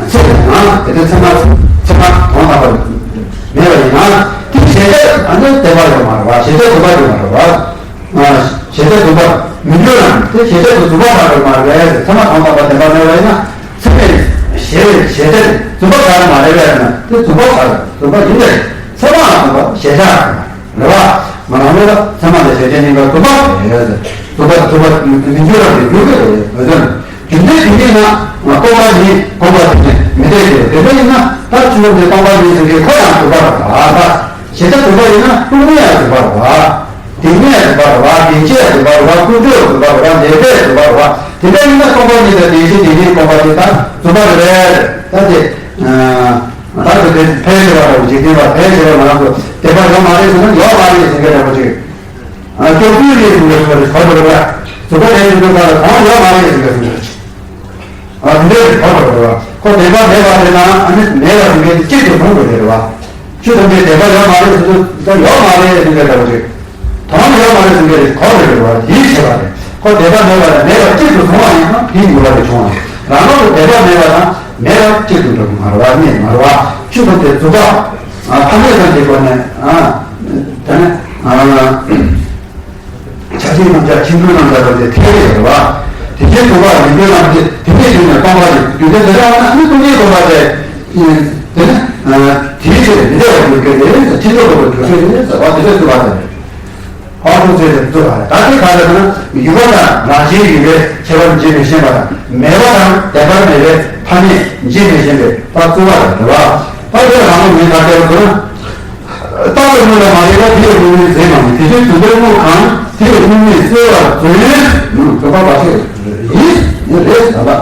ཚད་མ་གལ་ཏེ་ཚད་མ་ཚད་མ་དོན་དམ་པ་མེད་པ་ཡིན་ན་དེ་གཞལ་བྱ་ཨ་ནི་བདེན་པ་ཡོད་མ་རེད་པ། གཞལ་བྱ་རྫུན་པ་ཡོད་མ་རེད་པ། གཞལ་བྱ་རྫུན་པར་མི་འགྱུར་རམ། དེ་གཞལ་བྱ་དེ་རྫུན་པར་བཞག་དགོས་མ་རེད་ཟེར། ཚད་མ་དོན་དམ་པ་བདེན་པ་མེད་པ་ཡིན་ན་ཚད་མས་གཞལ་བའི་གཞལ་བྱ་ རྫུན་པ་ཆགས་མ་རེད་པས་ན་དེ་རྫུན་པ་ཆགས་རེད། རྫུན་པ་ཡིན་པས་ཚད་མ་རྫུན་པ་གཞལ་བྱ་རེད་པ། ང་རང་ཚོ་ལ་ཚད་མ་དང་གཞལ་བྱའི་གཉིས་ཀ་རྫུན་པ་རེད། རྫུན་པ་རྫུན་པ་མི་འགྱུར་བ་རེད། འགྱུར་གྱི་རེད། འོ་དེ་རྒྱུ་མཚན་དེ་ཉིད་ན་སྟོང་པ་ཉིད་སྟོང་པ་དེ་ཉིད་མི་འཐད་དེ། དེ་འདྲ་ཡིན་ན་ད་ཆུ་ལོག་དེ་སྟོང་པ་ཉིད་ཟེར་གྱི་ཁོ་ཡང་རྫུན་པ་རེད་པ། ད་གཞལ་བྱ་རྫུན་པ་ཡིན་ན་སྟོང་ཉིད་ཡང་རྫུན་པ་རེད་པ། དེ་ཉིད་རྫུན་པ་རེད་པ། དེ་བཞིན་རྫུན་པ་རེད་པ། ཀུན་རྫོབ་རྫུན་པ་རེད་པ། འབྲས་རྫུན་པ་རེད་པ། དེ་འདྲ་ཡིན་ན་སྟོང་པ་ཉིད་དང་དེ་བཞིན་དེ་ཉིད་སྟོང་པ་དེ་ད་རྫུན་པ་རེད། ད་དེ་ད་དེ་དེ་ཕལ་ཆེ་བ་དང་འཇིག་རྟེན་པ་ཕལ་ཆེ་བ་ང་ཚོ་དད་པ་ཡོད་མ་རེད་ཟེར་ན་ཡོད་མ་རེད་ཟེར་མཁན་འདྲ་པོ་ཅིག་སྐྱོ་པོའི་རེད་ཟེར་མཁན་འདྲ་པོ་ཅིག་གོ་དགོས་རེད་པ། རྫུན་པ་རེད་ཟེར་མཁན་ལ་གང་ཡོད་མ་རེད་ཟེར་མཁན་ཟེར་མཁན་ཅིག་ཨ་དེ་འདྲའི་གོ་དགོས་རེད་པ། ཁོ་བདེན་པ་མེད་པ་དེ་ན་ཨ་ནི་མེད་པ་ཟེར་མཁན་དེ་གཅིག་ཏུ་མཐོང་དགོས་རེད་པ། ཆོས་ཐམས་ཅད་བདེན་པ་ཡོད་མ་རེད་ཟེར་དུས་ད་ཡོད་མ་རེད་ཟེར་མཁན་འདྲ་པོ་ཅིག་དོན་ཡོད་མ་རེད་ཟེར་མཁན་རེད། གོ་རེ་རེད་པ། ཡིད་ཆེས་པ་རེད། ཁོ་བདེན་པ་མེད་པ་དང་མེད་པ་གཅིག་ཏུ་མཐོང་བ་ཡིན་ན་དེའི་འགྱུར་བ་རེ་བྱུང་བ་རེད། རང་ལོག་ཏུ་བདེན་པ་མེད་པ་དང་མེད་པ་གཅིག་ཏུ་འགྲོ་གི་མ་རེད་པ། གནས་མ་རེད་པ། ཆོས་ཐམས་ཅད་རྫུན་པ། ཨ་ཕ་མེས་ཐམས་ཅད་ཀྱི་སྒོ་ནས་ཨ་དེ་ནས་ཨ། ཆགས་ཞེན་རྣམ་གཞག་འཆིང་གྲོལ་རྣམ་གཞག་དང་དེ་ཐལ་ཡོད་རེད་པ། དེ་བཞིན་རྫུན་པ་མི་འདོད་ལམ་དེ་དེ་ཉིད་དུ་ནས་སྟོང་པ་ཡིན། རྒྱུ་མཚན་དེ་འདྲ་བ་ན་ནི་སྟོང་ཉིད་སྟོང་པ་དེ། དེ་ནི་དེའི་ཕྱིར་མི་འདོད་པ་ཡིན་གྱི་རེད། ཕྱིན་ཅི་ལོག་པའི་རྒྱུ་མཚན་ཡིན་ཟེར་བ་དེ་འདྲ་རྫུན་པ་དེ་རེད། ཧོར་ཐུག་ཚེ་དེ་རྫུན་པ་རེད། ད་དེ་ག་རེ་ཟེར་ན་ཡུལ་པ་དང་རང་བཞིན་ཡུལ་པའི་ཁྱད་པར་འབྱེད་མི་ཤེས་པ་དང་མེད་པ་དང་བདེན་པར་མེད་པའི་ཐ་སྙད་འབྱེད་མི་ཤེས་པའི་ད་རྩོད་པ་རེད་པ། ད་དེ་རང་ལ་མེད་ག་དེ་རུ་ན། རྟག་པའི་དངོས་ལ་མ་རིག་པ་དེ་ཡི་དངོས་མིང་འཛིན་པ་མིན། དེ་ཕྱིར་རྫུན་པའི་དངོས་གང་དེ་ཡི་དངོས་མིང་གསལ་བར་རྫུན། རྫུན་པ་མ་ཤེས་ཡིན་ཡིན་རེད་ད་ལ།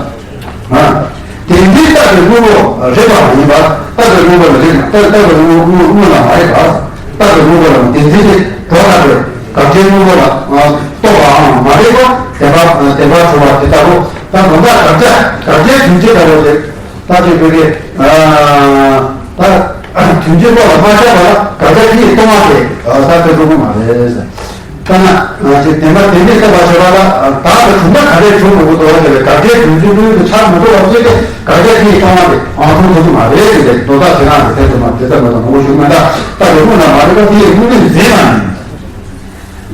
དེ་འདི་རྟག་པའི་དངོས་པོ་རིག་པ་མ་ཡིན་པར་རྟག་པའི་དངོས་པོ་ལ་རིག་པ་རྟག་པའི་དངོས་དངོས་ལ་མ་རིག་པར་རྟག་པའི་དངོས་པོ་ལ་དེ་འཛིན་དེ་གྲོགས་ལྟ་བུའི་དགག་བྱའི་དངོས་པོ་ལ་རྟོག་པའམ་མ་རིག་པ་བདེན་པ་བདེན་པར་གྲུབ་པ་དེ་ལྟ་བུ། ད་དོན་དག་དགག་བྱ་དགག་བྱའི་དོན་སྤྱི་ལྟ་བུ་དེ། ད་དེ་བོད་ཀྱི་ད་དོན་སྤྱི་ཐོག་ལ་མ་ཆགས་པ་ལ་དགག་བྱ་དེ་ཡི་སྟོང་པ་དེ་ད་དེ་རྫུན་པ་མ་རེད། ད་ན་ཅིག་བདེན་པ་བདེན་མེད་བརྟག་པ་ཞེས་པ་ལ་བདག་གི་གྲུབ་མཐའ་ག་རེ་བྱུང་དགོས་དོ་ཞེས་པའི་དགག་བྱའི་དོན་ཚུལ་ཀུན་ཏུ་ཆགས་མི་ཐུབ་པ་བཅས་ཏེ་དགག་བྱ་དེ་ཡི་སྟོང་པ་དེ་ཨང་དང་པོ་རྫུན་པ་མ་རེད་ཅེས་པའི་མདོ་རྩ་ཞེ་དྲག་གི་དེ་རྫུན་པ་དེ་ལྟར་མ་དང་མང་པོ་ཞུགས་མ་འདྲ་རྟག་པའི་དངོས་ལ་མ་རིག་པ་དེ་ཡི་དངོས་མིང་འཛིན་པ་ཡིན།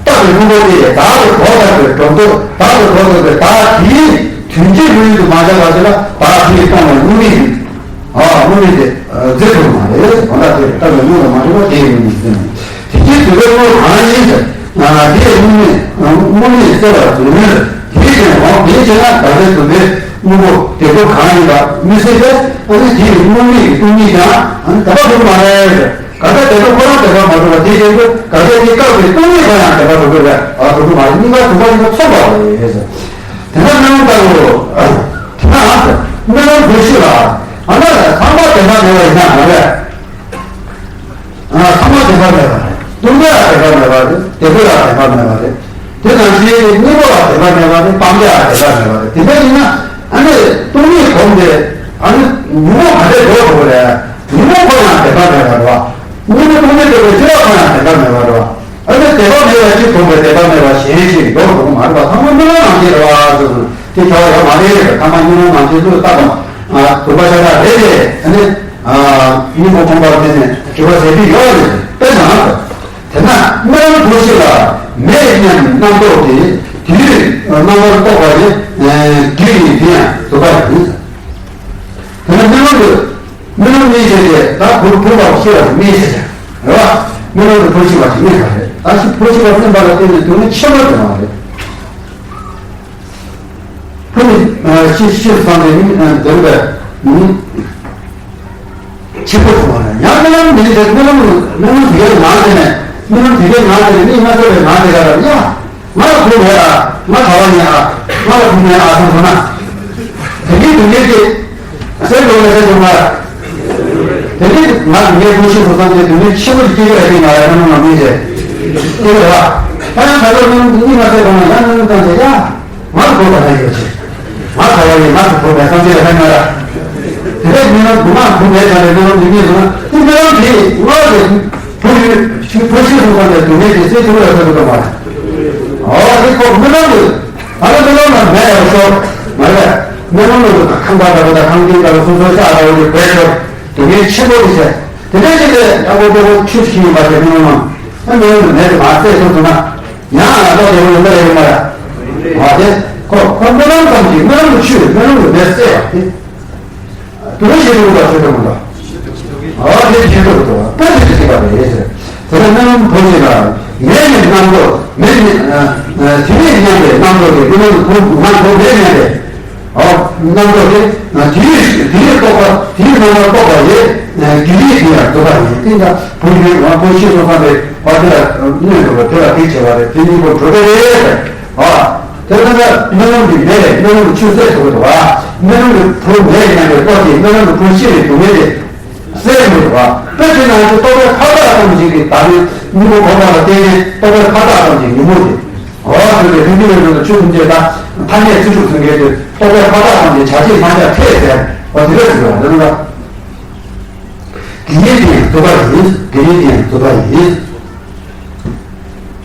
རྟག་པའི་དངོས་པོ་དེ་བདག་གི་གྲོགས་ལྟ་བུའི་གྲོགས་འདོད་བདག་གི་གྲོགས་འདོད་པའི་བདག་དེའི་དོན་སྤྱི་ལྷུན་དུ་མ་ཆགས་པ་ཞིག་ལ་བདག་དེའི་སྟོང་པའི་དངོས་མིང་ཡིན། ཨ་དངོས་མིང་དེ་འཛིན་ཐུབ་མ་རེད། གང་ལྟར་དེ་རྟག་པའི་དངོས་ལ་མ་རིག་པ་དེའི་དངོས་མིང་འཛིན། དེ་ཕྱིར་རྫུན་པའི་དངོས་གང་ཡིན་ཟེར། དེའི་དངོས་མིང་དངོས་མིང་གསལ་བར་རྫུན། དེའི་ཕྱིར་འོ་དེའི་ཕྱིར་ན་དགག་བྱའི་རྫུན་པའི་དངོས་པོ་དེ་ཚོ་གང་ཡིན་པ་མི་སྲིད་པས། ཨ་ནི་དེའི་དངོས་མིང་གི་སྟོང་ཉིད་ཀྱང་ཨ་ནི་དགག་པ་ཐུབ་མ་རེད། ག་ད་དེ་ཚོ་ཁོ་རང་དེ་ཚོ་མ་གྲུབ་པ་དེ་བཞིན་དུ་དགག་བྱ་དེ་བཀག་པའི་སྟོང་ཉིད་ཀྱང་ཡང་དེ་འདྲ་གྲུབ་པའི་ཨ་གྲུབ་པ་མ་རེད། གཉིས་ཀ་གྲུབ་པ་གཉིས་ཀ་ཚོགས་པ་རེད། དེ་ན་སྨོན་ལམ་ལྟ་བུ། དེ་ན་སྨོན་ལམ་དགོས་ཤེས་ལ་ཨ་ན་ཚང་མ་བདེན་པ་མེད་པ་ཡིན་ན་མ་རེད། ཚང་མ་བདེན་པ་མེད་པ་རེད། སྟོང་ཉིད་ལ་བདེན་པ་མེད་པ་རེད། དེ་ཚོ་ལ་བདེན་པ་མེད་པ་རེད། དེ་ནང་བཞིན་དངོས་པོ་ལ་བདེན་པ་མེད་པ་རེད། སྤང་བྱ་ལ་བདེན་པ་མེད་པ་རེད། དེ་འདྲ་ཡིན་ན་ཨ་ནི་སྟོང་ཉིད་སྒོམ་སྟེ་ཨ་ནི་ཉོན་མོངས་ག་འདྲས་འགྲོ་ཐུབ་པ་རེད། ཉོན་མོངས་ཁོ་ཡང་བདེན་པ་མེད་པ་རེད་བ། དངོས་པོ་སྟོང་ཉིད་རྟོགས་པའི་ཤེས་རབ་ཁོ་ཡང་བདེན་པ་མེད་པ་རེད་བ། ཨ་ནི་བདེན་པ་མེད་པ་གཅིག་སྟོང་པའི་བདེན་པ་མེད་པ་གཞན་ཞིག་འགྲོ་ཐུབ་པ་མ་རེད་བ། ཚང་མ་སྨོན་ལམ་ནང་བཞིན་རེད་བ་ཟེར་དུས་དེ་བྱ་བ་ཡོད་མ་རེད། ཚང་མ་སྨོན་ལམ་ནང་བཞིན་དུ་བཏབ་པ་རྫུན་པ་ཤ་སྟག་རེད་དེ། ཨ་ནི་སྙིང་པོ་ཕུང་པར་བརྟེན་ནས་སྒྲིབ་པ་ཟད་པའི་ཡོད་རེད། དཔེར་ན། དེས་ན་སྨོན་ལམ་དགོས་ཤེས་ལ་མེད་སྙམ་རྣམ་རྟོག་དེ་དུས་རྣམ་པར་རྟོག་པ་ནི་རྒྱུ་ཡིན། དེ་ཡང་རྫུན་པ་ཡིན། དེས་ན་སྨོན་ལམ་དུ་སྨོན་ལམ་སྨིན་བྱེད་ཀྱི་ད་བུར་བུར་བ་ཤེས་པ་སྨིན་བྱེད་ཀྱི་རེད་བ། སྨོན་ལམ་དུ་བུར་ཤེས་པ་ཞིག་སྨིན་པ་རེད། ད་ཞིག་བུར་ཤེས་པ་སྨིན་པ་ལ་བརྟེན་ནས་དུས་ནི་ཆེན་པོ་འབྱུང་བ་རེད། ཕུ་ནི་ཤི་ཤི་སང་དེ་ནི་དེ་འདྲ་ཆེན་པོ་བྱུང་བ་རེད། ཡང་སྨོན་ལམ་འདི་འདྲ་སྨོན་ལམ་སྨོན་ལམ་དེ་གའི་ནང་དེ་ནས་སྨོན་ལམ་དེ་གའི་ནང་དེ་ནས་མི་ལྔ་བརྒྱ་པའི་ནང་དེ་ག་ལ་ཡ། ང་ལ་བུ་མེད་ཨ། ང་གྲྭ་པ་ཡིན་ཨ། ང་ལ་བུ་མེད་ཨ་བསམ་སོང་ན། དེ་གའི་སྡུག་བསྔལ་དེ་སེལ་འགྲོ་ལ་སེལ་འགྲོ་མ། དེ་ནི་ང་སྡུག་བསྔལ་ཀུན་ཤེས་སོང་ཙང་དེ་སྡུག་བསྔལ་ཆེན་པོ་ཞིག་སྐྱེ་གི་རེད་དེ་ང་རང་རྣམ་སྨིན་བྱས། སྐྱེ་གི་རེད་བ། ད་ཡང་ད་ལོ་སྨོན་ལམ་འདི་གཉིས་མ་སེལ་གོང་ལ་ཡང་སྨོན་ལམ་བཏང་བྱས་ཡ། ང་ལ་བུ་ག་ལ་ཡོད་ཅེས། ང་ག་ལ་ཡོད། ང་ལ་བུ་མེད་སངས་རྒྱས་ལ་ཁ་ཉོ་ར། དེ་འདྲའི་མི་ལ་བུ་མ་བུ་མེད་ཙང་ནས་སྨོན་ལམ་འདི་གཉིས་སོང་ན་དེ་སྨོན་ལམ་དེ་ང་ལ་བུ་ཡོད་ཕྱི་བུ་ཤི་སོང་ཙང་ནས་སྡུག་བསྔལ་དེ་སེལ་ཐུབ་ལ་ཐུབ་ཐུབ་མ་རེད། ཨོ་དེ་ཁོ་སྨོན་ལམ་དུ་ད་ལ་སྨོན་ལམ་ལ་མེད་ཡ་ཤོར་མ་རེད། སྨོན་ལམ་ལ་ཁང་པ་འདྲ་པོ་དང་ཁང་ཁྱིམ་འདྲ་པོ་སོ་སོ་ཤ་འདྲ་པོ་ཡོད་པའི་ཤོར་སྡུག་བསྔལ་ཆེན་པོ་དེ་བྱས་དེ་འདྲའི་ཅིག་ལས་ཨ་ཁོ་ཁོ་ཁོ་ཆུ་ཞིག་ཡིན་པ་དེ་སྨོན་ལམ་ཨ་སྨོན་ལམ་དུ་མེད་དུ་མ་སེལ་ཐུབ་ཐུབ་ན། ཡང་ང་ཚོ་དེ་བོ་ཡོང་གི་རེད་མ་རེད། ཨ་དེ་ཁོ་ཁོ་སྨོན་ལམ་ཙམ་གྱིས་སྨོན་ལམ་དུ་ཆུད་སྨོན་ལམ་དུ་མེད་བསྲེགས་པ་དེ། བུ་ཞེས་པའི་བ་ཆོས་སྐྱོང་མ་ལ། ཨ་དེ་ཆོས་སྐྱོང་དུ་བ་དེ་ཆོས་སྐྱོང་བ་རེད་ཟེར། དེ་ལ་རྣམ་སྨིན་བུ་ཞེས་ལ་མེ་ནི་རྣམ་རྟོག་མེ་ནི་དེ་ནས་མཉམ་པའི་རྣམ་རྟོག་དེ་རྣམ་སྨིན་བུ་ང་བུ་མེ་མཉམ་པའི། ཨོ། རྣམ་རྟོག་དེ། དེའི་དེའི་རྟོག་པ་དེའི་རྣམ་པར་རྟོག་པ་ཡི། དེ་ཡིས་དེ་ཡང་རྫོགས་པ་ཡིན། དེ་ལ་བུ་ཡོད་ང་བུ་ཤེས་སོ་བསམ་པའི་བ་དེ་ལ་གནོད་འགྲོ་བ་དེ་ལ་དེ་བྱེད་པ་རེད། དེ་གཉིས་པོ་འགྲོ་གི་རེད། ཨ། དེ་ལ་ན་སྨོན་ལམ་གྱི་མེ་རེད། སྨོན་ལམ་གྱི་ཆུ་སྲེག་ཐུབ་ཀྱི་འདུག་བ། སྨོན་ལམ་གྱི་བུ་མེ་ཡིན་ན་ཡང་རྟོག་གི་སྨོན་ལམ་གྱི་བུ་ཤེས་པའི་སྡུག་བསྔལ་དེ། སེམས་མི་འདུག་བ། དཔེ་བྱས་ན་ང་ཚོ་རྟོག་པའི་ཁ་བཏགས་ཙམ་ཞིག་གིས་བདག་མེད་གཉིས་པོ་གོ་བ་ལ་བརྟེན་ནས་རྟོག་པའི་ཁ་བཏགས་ཙམ་གྱི་ཉོན་མོངས་ཀྱི། འོ་དེ་ལས་རིགས་རྒྱུད་ལ་ཆོས་ཐམས་ཅད་དང་ཐ་སྙད་ཚིག་གྲུབ་ཚུལ་འགལ་ཏེ་རྟོག་པའི་ཁ་བཏགས་ཙམ་གྱི་བྱ་བྱེད་རྣམ་གཞག་ཕྲད་ཟེར་བ་དེ་འདྲ་ཟེར་བ་ལ་ནི། དེ་ཡིས་དེ་ཡང་རྫོགས་པ་ཡིན། དེ་ཡིས་དེ་ཡང་རྫོགས་པ་ཡིན།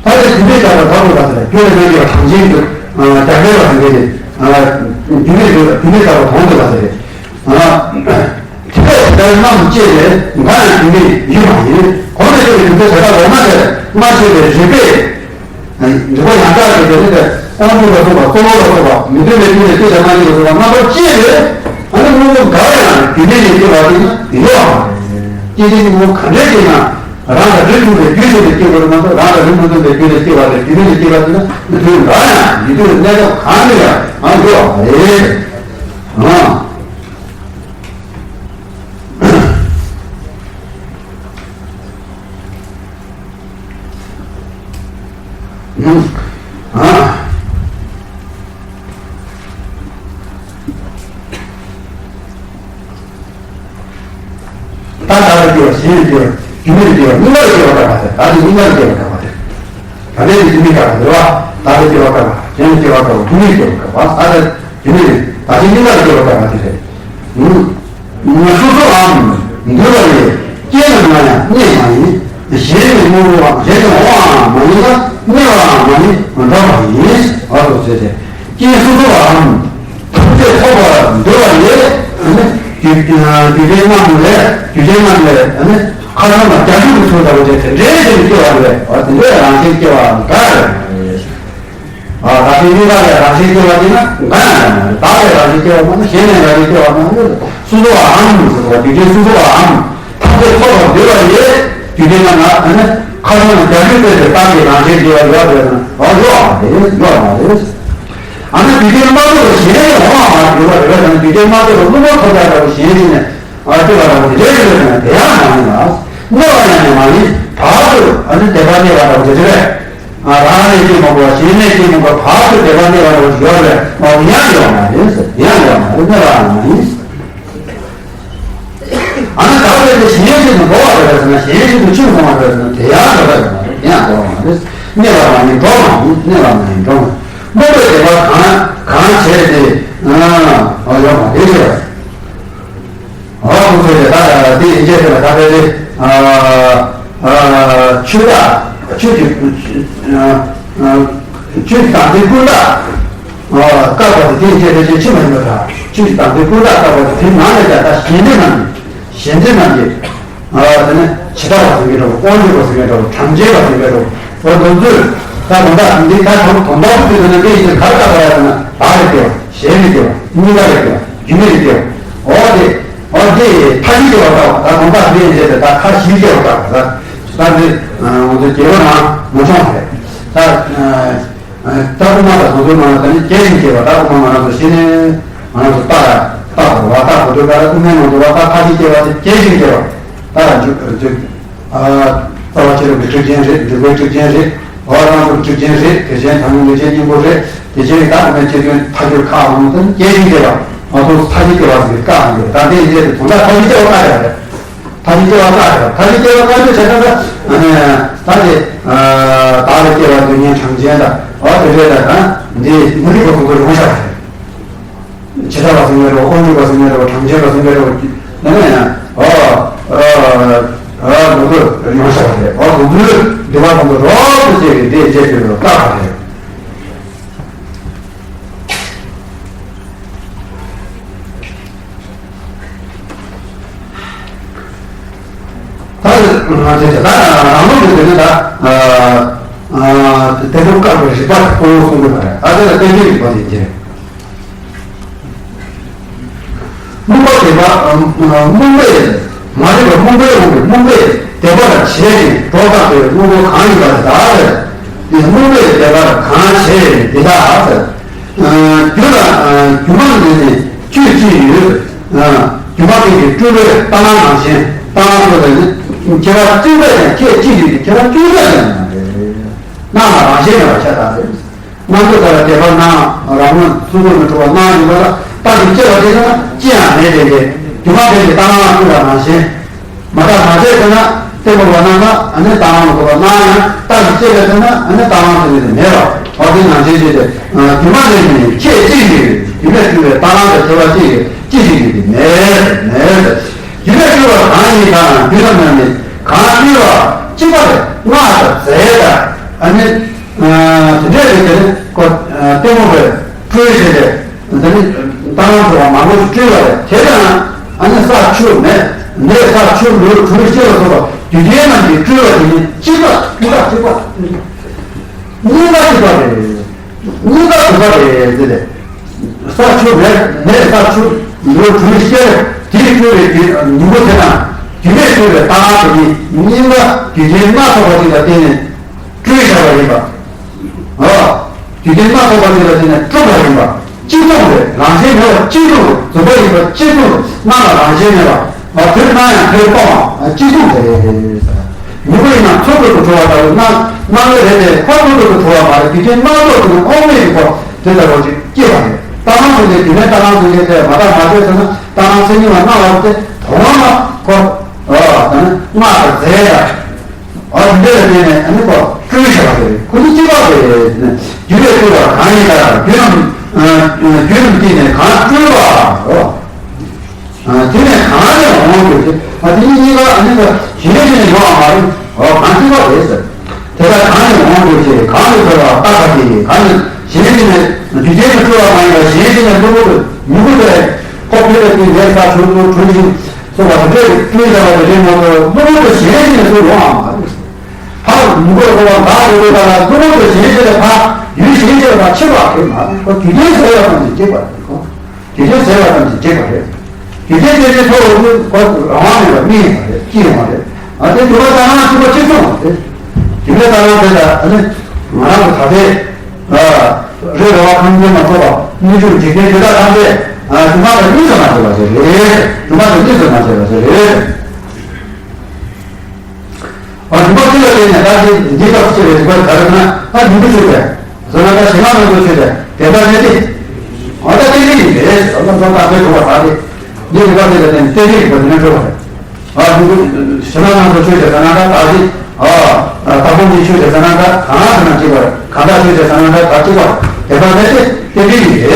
ད་ལྟ་རྒྱུ་མེད་ལྟ་བུ་དོན་དུ་ལ་ཟེར། རྒྱུ་ལ་རྣམ་འགྱུར་བ་གྲངས་ཅན་གྱི་རྒྱ་མཚན་ལ་ཟེར་གྱི་རེད། རྒྱུ་མེད་རྒྱུ་མེད་ལྟ་བུ་དོན་དུ་ལ་ཟེར། དེ་ལྟར་རྣམ་དཔྱོད་པས་འགའ་ཡང་རྒྱུ་མེད་ཡིན་པ་ཡིན། གོང་དུ་བཤད་པའི་རྒྱུ་མཚན་དེ་དག་ལོག་སྨྲ་ཟེར། སྨྲ་བྱས་པའི་རིགས་པས། འཇུག་པ་ཡང་དག་གི་དེ་ནི་དབང་ཕྱུག་ལ་སོགས་པ་གཙོ་བོ་ལ་སོགས་པ་མི་མཐུན་པའི་རྒྱུ་ལས་སྐྱེས་པའི་སྣང་བ་ཉིད་ལ་སོགས་པ་རྣམ་པར་དཔྱད་པས། ཨ་ནི་དངོས་པོ་འགའ་ཡང་རྒྱུ་མེད་ལས་སྐྱེ་བ་དེ་ནི་ཡོད་པ་མ་རེད། སྐྱེ་དེ་ནི་དངོས་པོ་ག་འདྲས་སྐྱེ་ན། རང་དང་རིགས་མཐུན་པའི་རྒྱུ་ཞིག་ལས་སྐྱེ་དགོས་རེད་མ་གཏོགས། རང་དང་རིགས་མི་མཐུན་པའི་རྒྱུ་ལས་སྐྱེ་བ་དེ་རྒྱུ་མེད་ལས་སྐྱེ་བ་དེ་ནི་མི་མཐུན་པ་ཡང་མི་མཐུན་གནས་སྐབས་གང་དུ་ཡང་ཡོད་པ་མ་རེད། ཨང་། ཨང་། ཨ། ད་བདག་ལས་སྐྱེ་བ་གཞན་ལས་སྐྱེ་བ་རྒྱུ་མེད་ལས་སྐྱེ་བ་གཉིས་ཀ་ལས་སྐྱེ་བ་དགག་པ་དེ། བདག་དེ་གཉིས་ཀ་ལས་སྐྱེ་བ་དགག་པ་དེ། ད་ལྟའི་རྒྱུ་མེད་དགག་པ་དེ་རེད་བ། བདག་ལས་སྐྱེ་བ་དགག་པ། གཞན་ལས་སྐྱེ་བ་དགག་པ། རྒྱུ་མེད་སྐྱེ་བ་དགག་པ། ཨ་ད་རྒྱུ་མེད་ནི་བདག་གཞན་གཉིས་ཀ་ལས་སྐྱེ་བ་དགག་པ་དེ་རེད། ཨུམ། སོ་སོའམ་འདུལ་བ་ལས་སྐྱེས་ན་ཡང་གནས་མ་ཡིན། གཞན་ནི་དངོས་པོའམ་གཞན་ནི་འོངས་པའང་མ་ཡིན་ལ། གནས་པའང་མ་ཡིན་འགྲོ་བ་ཡིན། འོ་དེ་ཚོ་ཟེར་ཏེ། རྐྱེན་སོ་སོའམ་ཐམས་ཅད་ཐོབ་པར་འདོད་པ་ལས། རྒྱུ་རྐྱེན་རྣམས་ལས། རྒྱུ་རྐྱེན་རྣམས་ལས་ཁ་སང་ལ་རྒྱ་ཤུག་གི་ཚུལ་ལྟ་བུ་དེ་དེ་འདྲའི་ཆེད་དུ་སྐྱེ་བ་རེད། འོ་དེ་འདྲའི་རང་བཞིན་སྐྱེ་བ་འདྲ་རེད། ཨ་རང་བཞིན་གཉིས་ཀ་ལས་རང་བཞིན་སྐྱེ་བ་དེ་ན་འགའ་ཡང་ཡོད་མ་རེད། བདག་ལས་རང་བཞིན་སྐྱེ་བ་མ་གཏོགས་གཞན་ལས་རང་བཞིན་སྐྱེ་བ་མ་གཏོགས་སོ་སོའམ་ཟེར་བ་རྒྱུ་རྐྱེན་སོ་སོའམ་ཐམས་ཅད་ཐོབ་པར་འདོད་པ་ཡིས་རྒྱུ་རྐྱེན་རྣམས་ལ་ཨ་ནི་ཁ་སང་ལ་རྒྱ་ཤུག་བརྟེན་ཏེ་བདག་གི་རང་བཞིན་སྐྱེ་བ་ཡོད་པས་ན། ཨ་ཡོད་མ་རེད། ཡོད་མ་རེད། ཨ་ནི་རྒྱུ་རྐྱེན་མ་ཐོབ་པར་གཞན་ལས་འོངས་པ་མ་ཡོད་པ་རེད་པས་ན། རྒྱུ་རྐྱེན་མ་ཐོབ་པར་བློ་མ་ཐོབ་ཡག་ལྟ་བུ་གཞན་ཞིག་ནས། ཨ་སྐྱེ་བ་རང་རེ་རེ་ཡོད་ན་དེ་ཡང་མ་ཡིན་ལ། གནས་པ་ཡང་ནི་མ་ཡིན། བར་དུ་ཨ་ནི་དེ་བ་གནས་པ་རང་རེ་རེ། ཨ་རང་ལས་སྐྱེས་མ་དགོས་པ་གཞན་ལས་སྐྱེས་མ་དགོས་པ་བར་དུ་དེ་བ་གནས་པ་རང་ཡོད་རེད། མ་ཡང་ཡོད་མ་རེད། ཡང་ཡོད་མ་རེད། གནས་པ་ཡང་མ་ཡིན། ཨ་ནི་བདག་ལས་དེ་གཞན་ཞིག་ཏུ་འགྲོ་བ་རེད་ཟེར་ན། གཞན་ཞིག་ཏུ་ཕྱིར་འོང་བ་རེད་ཟེར་ན་དེ་ཡང་འགྲོ་བ་ཡོད་མ་རེད། དེ་ཡང་འགྲོ་བ་མ་རེད། གནས་པ་མ་ཡིན་འགྲོ་མ་ཡིན། གནས་པ་མ་ཡིན་འགྲོ་མ་ཡིན། རྨོངས་པའི་བདེན་པ་གང་གང་བྱས་ཏེ། ཨ་ཡོད་མ་རེད་ཟེར་བ། ཨ་ཁོ་ཚོས་ད་དེ་ཡིན་གྱི་རེད། ད་དེ་ཨ་ཨ་ཆོས་དག་ཆོས་ཀྱི་ཨ་ཨ་ཆོས་ཀྱི་དམ་ཚིག་ཀུན་བཏགས་ཨ་བཀག་པ་དེ་དེ་ཡིན་གྱི་རེད་ཅེས་ཕྱི་མ་ཡིན་པ་དང་། ཆོས་ཀྱི་དམ་ཚིག་ཀུན་བཏགས་བཀག་པ་དེ་དེ་ནང་ནས་ཀྱང་ད་གཞན་འདི་རྣམས་ཀྱི་གཞན་འདི་རྣམས་ཀྱི་ཨ་དེ་ནས་ཇི་ལྟ་བ་ཟེར་མཁན་འདྲ་བོ། དབང་སྒྱུར་བ་ཟེར་མཁན་འདྲ་བོ། གྲངས་ཅན་པ་ཟེར་མཁན་འདྲ་བོ། འོ་དེ་ཚོས་ད་དོན་དག་འདི་ད་དོན་དོན་དག་དེ་དོན་དག་འདི་ཡིན་གྱི་ག་རེ་བཀག་པ་རེད་ཟེར་ན། བདག་ལས་སྐྱེ་བ། གཞན་ལས་སྐྱེ་བ། གཉིས་ཀ་ལས་སྐྱེ་བ། རྒྱུ་མེད་ལས་སྐྱེ་བ། འོ་དེ། འོ་དེ་མཐའ་བཞི་སྐྱེ་བ་བཀག་པ། ད་དོན་དག་འདི་ཡིན་བྱས་ཏེ་ད་མཐའ་བཞི་སྐྱེ་བ་བཀག་པ། ད་ད་འདི་ང་ཚོ་རྒྱལ་པོ་ནང་མ་བྱུང་བ་རེད། ད་ད་དབུ་མ་དང་དོན་ཚུལ་མ་ལ་ད་ནི་སྐྱེ་ཞིང་སྐྱེ་བ། ད་དབུ་མ་ང་རང་ཚོ་ཤེས་ནས་ང་རང་ཚོ་ལྟ་ལྟ་བར་བ། ལྟ་བར་དུ་ཀ་ར་དབུ་མའི་ནང་དུ་བ། ད་མཐའ་བཞི་སྐྱེ་བ་དེ་སྐྱེ་ཞིང་སྐྱེ་བ། ད་འཇུག་འཇུག་ཨ་རྩ་བ་ཆེ་རབ་ཀྱི་གྲུབ་ཆེན་རེད། འབྲིང་པོའི་གྲུབ་ཆེན་རེད། འོ་རང་ཚོ་གྲུབ་ཆེན་རེད། དེ་བཞིན་དང་ལས་ཀྱི་སྙིང་པོ་རེད། དེ་བཞིན་ད་དབུ་མའི་སྤྱི་དོན་མཐའ་འཁྱོལ་ཁག་འོང་དུས་སྐྱེ་ཞིང་སྐྱེ་བ། ང་ཚོ་མཐའ་བཞི་སྐྱེ་བ་ཟེར་བཀག་ཡོད། ད་དེ་ཡིན་ཏེ་དོན་དག་མཐའ་བཞི་སྐྱེ་བ་བཀག་ཡོད་རེད། མཐའ་བཞི་སྐྱེ་བ་བཀག་ཡོད། མཐའ་བཞི་སྐྱེ་བ་བཀག་རྒྱུ་བྱས་ན་ད་ཨ་ནི་ད་དེ་བདག་ལས་སྐྱེ་བ་སྡུག་བསྔལ་གྲངས་ཅན་དང་། འོ་དེ་འདྲའི་ད་ད་འདི་མི་རིགས་པ་ཁོང་ཚོ་ཡོང་བཞག་པ་རེད། ཇི་ལྟ་བ་ཟེར་མཁན་འདྲ་བོ། དབང་སྒྱུར་བ་ཟེར་མཁན་འདྲ་བོ། གྲངས་ཅན་པ་ཟེར་མཁན་འདྲ་བོ། ཡིན་ན་ཡང་ཨ་ཨ་ཨ་ང་ཚོ་ཡོང་བཞག་པ་རེད། འོ་དེ་ཚོའི་འདི་བ་ཁོང་ཚོ་རོབ་ཏུ་བྱས་ཏེ་འདི་རྗེས་ཕྱོགས་ལ་བཀག་པ་རེད། ད་ང་ཚོས་ད་རང་ལུགས་ཀྱི་དེ་ནི་ད་ཨ་ཨ་དེ་ཚོ་བཀག་པའི་རིགས་པ་དེ་ཁོ་བོ་གསུང་གི་མ་རེད། ད་དེ་ལ་རྟེན་འབྲེལ་རིགས་པ་དེ་འགྱེད། སྨོན་པ་དེ་ རྨོངས་པས་མ་རིག་པ་རྨོངས་པས་རྨོངས་པས་རྨོངས་པས་དད་པར་བྱས་ནས་གྲོགས་བཏགས་པའི་དངོས་པོ་གང་ཡིན་པ་དེ་དག་སྟེ། རྨོངས་པས་དད་པར་གང་བྱས་ནས་འདི་དག་སྟེ། རྒྱུ་དང་རྒྱུ་མ་ལས་ནས་ཆོས་ཅི་ཡོད། རྒྱུ་མ་དེ་གི་སྤྲུལ་པའི་རྟ་གླང་ནང་བཞིན་རྟ་གླང་སོགས་ལས་ནི་ཁྱད་པར་ཅི་འདྲ་ཡང་ཁྱད་ཅི་ཡོད་ཀྱི་ཁྱད་པར་ཅི་འདྲ་ཡང་མ་རེད། སྣང་ལ་རང་བཞིན་མེད་པར་ཁྱབ་པ་རེད། སྣང་ཚུལ་ལྟར་དད་པ་སྣང་རང་ངོས་སུ་ངོས་མི་འཕྲོད་པ་སྣང་ཡིན་པ་ལ་རྟག་ཏུ་སྐྱེ་བ་དེ་ན་ཅི་ཡང་མེད་དེ་སྟེ། རྒྱུ་མ་དེ་ནི་རྟ་གླང་སྤྲུལ་པ་ནང་བཞིན། མ་རྟག་མ་བྱས་ཟེར་ན་ལྟད་མོ་བ་རྣམས་ལ་ཨ་ནི་རྟ་གླང་ལ་གོ་བ་སྣང་ཡང་རྟག་ཏུ་སྐྱེ་བ་ཟེར་ན་ཨ་ནི་རྟ་གླང་ཟེར་ནས་མེད་པ་འོ་དེ་ནང་བཞིན་བྱས་ཏེ། རྒྱུ་མ་དེ་ནི་ཁྱད་ཅི་ཡོད། རྒྱུ་མས་སྤྲུལ་པའི་རྟ་གླང་དང་ཁྱད་པར་ཅི་ཡོད་ཅི་ཞིག་ཡོད་དེ་མེད་མེད། རྒྱུ་མས་སྤྲུལ་པ་གང་ཡིན་དང་རྒྱུ་རྣམས་ནི་གང་སྤྲུལ་པ་གཅིག་པ་རེད། སྔགས་དང་རྫས་དང་ཨ་ནི། དེ་འདྲ་རེད་དེ་ནི་ཀོ་ལྟད་མོ་བས་སྤྲུལ་བྱས་ཏེ། དེ་ནི་རྟ་གླང་ཚོ་བ་མང་པོ་ཞིག་སྤྲུལ་བ་རེད་དེ་དང་ཨ་ནི་ས་ཆུ་མེ་ནས་ས་ཆུ་ལུད་གྲུ་ཤེས་ལ་སོགས་པ་རྒྱུ་རྐྱེན་རྣམས་ཀྱིས་སྤྲུལ་བ་དེ་ནི་གཅིག་པ་གཅིག་པ་གཅིག་པ། གཉིས་པ་གཅིག་པ་རེད། གཉིས་པ་གཅིག་པ་རེད་ཟེར་ཏེ། ས་ཆུ་མེ་ནས་ས་ཆུ་ལུད་གྲུ་ཤེས་དེས་སྤྲུལ་བའི་རྒྱུ་ཉིང་པོ་དེ་དང་རྒྱུ་མས་སྤྲུལ་བའི་རྟ་གླང་དེ་ནི་གཉིས་པ་རྒྱུ་རྐྱེན་སྣ་ཚོགས་པ་ཞིག་ལ་བརྟེན་ནས། སྤྲུལ་བྱ་བ་ཡིན་པ། ཨ། རྒྱུ་རྐྱེན་སྣ་ཚོགས་པ་ཞིག་ལ་བརྟེན་ནས་སྤྲུལ་པ་ཡིན་པ། གཅིག་མཚུངས་རེད། རང་བཞིན་མེད་པ་གཅིག་མཚུངས་རེད། རྫུན་པ་ཡིན་པ་གཅིག་མཚུངས་རེད། སྣང་ལ་རང་བཞིན་མེད་པ། དེར་སྣང་ཡང་དེར་སྟོང་བ་གཅིག་མཚུངས་རེད། ཉིང་པོ་ཡིན་ན་མཚུར་ཕུལ་དུ་འགྲོ་བ་ལྟ་བུའི་སྣང་སྣང་བ་རེད་དེ་ཁ་ཕུལ་དུ་འགྲོ་བ་མ་རེད། རྒྱུ་རྐྱེན་སྣ་ཚོགས་ཀྱི་ནི་དབང་མེད་ཀྱི་སྐོར་དེ་ལྟ་བུ་ཅིག་སྐྱེས་པ་རེད། རྟ་གླང་ཟེར་ཏེ་རྒྱུ་མེད་རྟ་གླང་ཟེར་ཏེ་མ་བརྟགས་མ་དཔྱད་ཟེར་ན་རྟ་གླང་མཚན་ཉིད་ལ་སྣང་བ་སྟེ་དོན་ལ་ཁོ། ཨ། ད་ནི་སྔགས་དང་རྫས་དང་། ཨ་འདི་ལ་བརྟེན་ནས་ཨ་ནི་ཁོ་སྤྲུལ་བྱ་བ་རེད། ཁོ་ཚོ་གཅིག་པ་རེད། རྒྱུ་ལས་སྤྲུལ་བ་གང་ཡིན་ལ་རྒྱུ་རྣམས་རྒྱུ་རྣམས་བརྟེན་ནས་གང་སྤྲུལ་པའོ། དེ་ནས་གང་ནས་འོང་གྱུར་ཅིག་ཨ་དེ་གཉིས་གཉིས་ཀ་ཨ་ནི་ཁོ་གཞན་ཕྱིར་ནས་ཡོང་བ་མ་རེད། འོ་གང་གཅིག་པ་རེད་ཟེར། དེ་ལ་གང་ནས་འོང་གྱུར་ཅིག་གང་ནས་འཕེལ་བ་རྟག་པ་དེ་གང་ནས་གཞན་ཕྱིར་ནས་རྒྱུ་རྐྱེན་དུ་སྤྲུལ་བ་མ་ཡིན་པ་གཞན་ཕྱིར་ནས་གློ་བུར་དུ་མྱུ་གུ་དེ་ཁོ་འཕེལ་བའི་དུས་ལས་ས་ཆུ་ལུད་གྲུ་ཤིང་། སོགས་པ་དེ་འདྲས་ཀྱི་སྤྲུལ་བྱ་བ་དེ་རེད་མ་གཏོགས་གློ་བུར་དུ་གཞན་ཞིག་ནས་སུ་ཡོང་བ་མ་རེད། ཕར་མི་གོ་གོ་བ་འགག་དགོས་པ་ལ་གློ་བུར་དུ་གཞན་ཞིག་ལས་ཕར་ཡུལ་གཞན་ཞིག་ལ་ཕར་ཕྱིན་པ་རེད་མ་རེད། ཁོ་རྒྱུ་རྐྱེན་ཟད་པ་ཙམ་གྱིས་འཇིག་པ་རེད། ཁོ་རྒྱུ་རྐྱེན་ཟད་པ་ཙམ་གྱིས་འཇིག་པ་རེད། རྒྱུ་རྐྱེན་དེ་ནི་ཐོག་ལ་ཁོ་རང་དབང་མེད་པར་དམིགས་ཡོང་བ་རེད། སྐྱེ་ཡོང་བ་རེད། ཨ་དེ་རྒྱུ་མ་རྟ་གླང་གཅིག་པ་གཅིག་མཚུངས་པ་རེད། རྒྱུ་མ་རྟ་གླང་དེ་ལ་ཨ་ནི་ང་རང་གི་ད་ལྟའི། རེ་རེ་བ་ཁམས་ཅན་མ་གཏོགས་པ་སྨིན་དྲུག་འཇིག་རྟེན་དེ་དག་ཐམས་ཅད་སྒྲུབ་པ་དང་གཉིས་སུ་མ་ཕྱེ་བ་ཞིག་རེད། སྒྲུབ་པ་དང་གཉིས་སུ་མ་ཕྱེ་བ་ཞིག་རེད། སྒྲུབ་པ་གཉིས་ལ་བརྟེན་ནས་ད་དེ་འདི་ལྟར་ཕྱེ་བའི་རིགས་པ་ག་རེ་ན་ད་ཉིང་པོ་ཆོས་ཀྱི་ཟེར་ན་ད་ཞེ་སྡང་སྣ་ཚོགས་ཆོས་ཀྱི་དེ་ལྟར་གནས་ཏེ། འོ་ད་རྟེན་འབྲེལ་ཡིན་པས་ཟེར་ན་ད་ལྟ་དཔེ་སྒྲུབ་པ་ད་དེ་འདི་རིགས་པ་དེ་ལ་བརྟེན་ནས་རྟེན་འབྲེལ་ཡིན་པ་འདི་ནས་འགྲོ་བ་རེད། ཨ་ནི་ཞེ་སྡང་སྣ་ཚོགས་ཆོས་ཅན་ཟེར་ན་ད་ད་ཅི། ཨ་ད་ཕུང་པོའི་ཆོས་ཅན་ཟེར་ན་ད་གང་ཟེར་ན་གཅིག་པ་རེད། གང་དག་ཆོས་ཅན་ཟེར་ན་ད་ད་གཅིག་པ་རེད། དེ་ལྟར་མེད་དེ་རྟེན་འབྲེལ་ཡིན་ཏེ།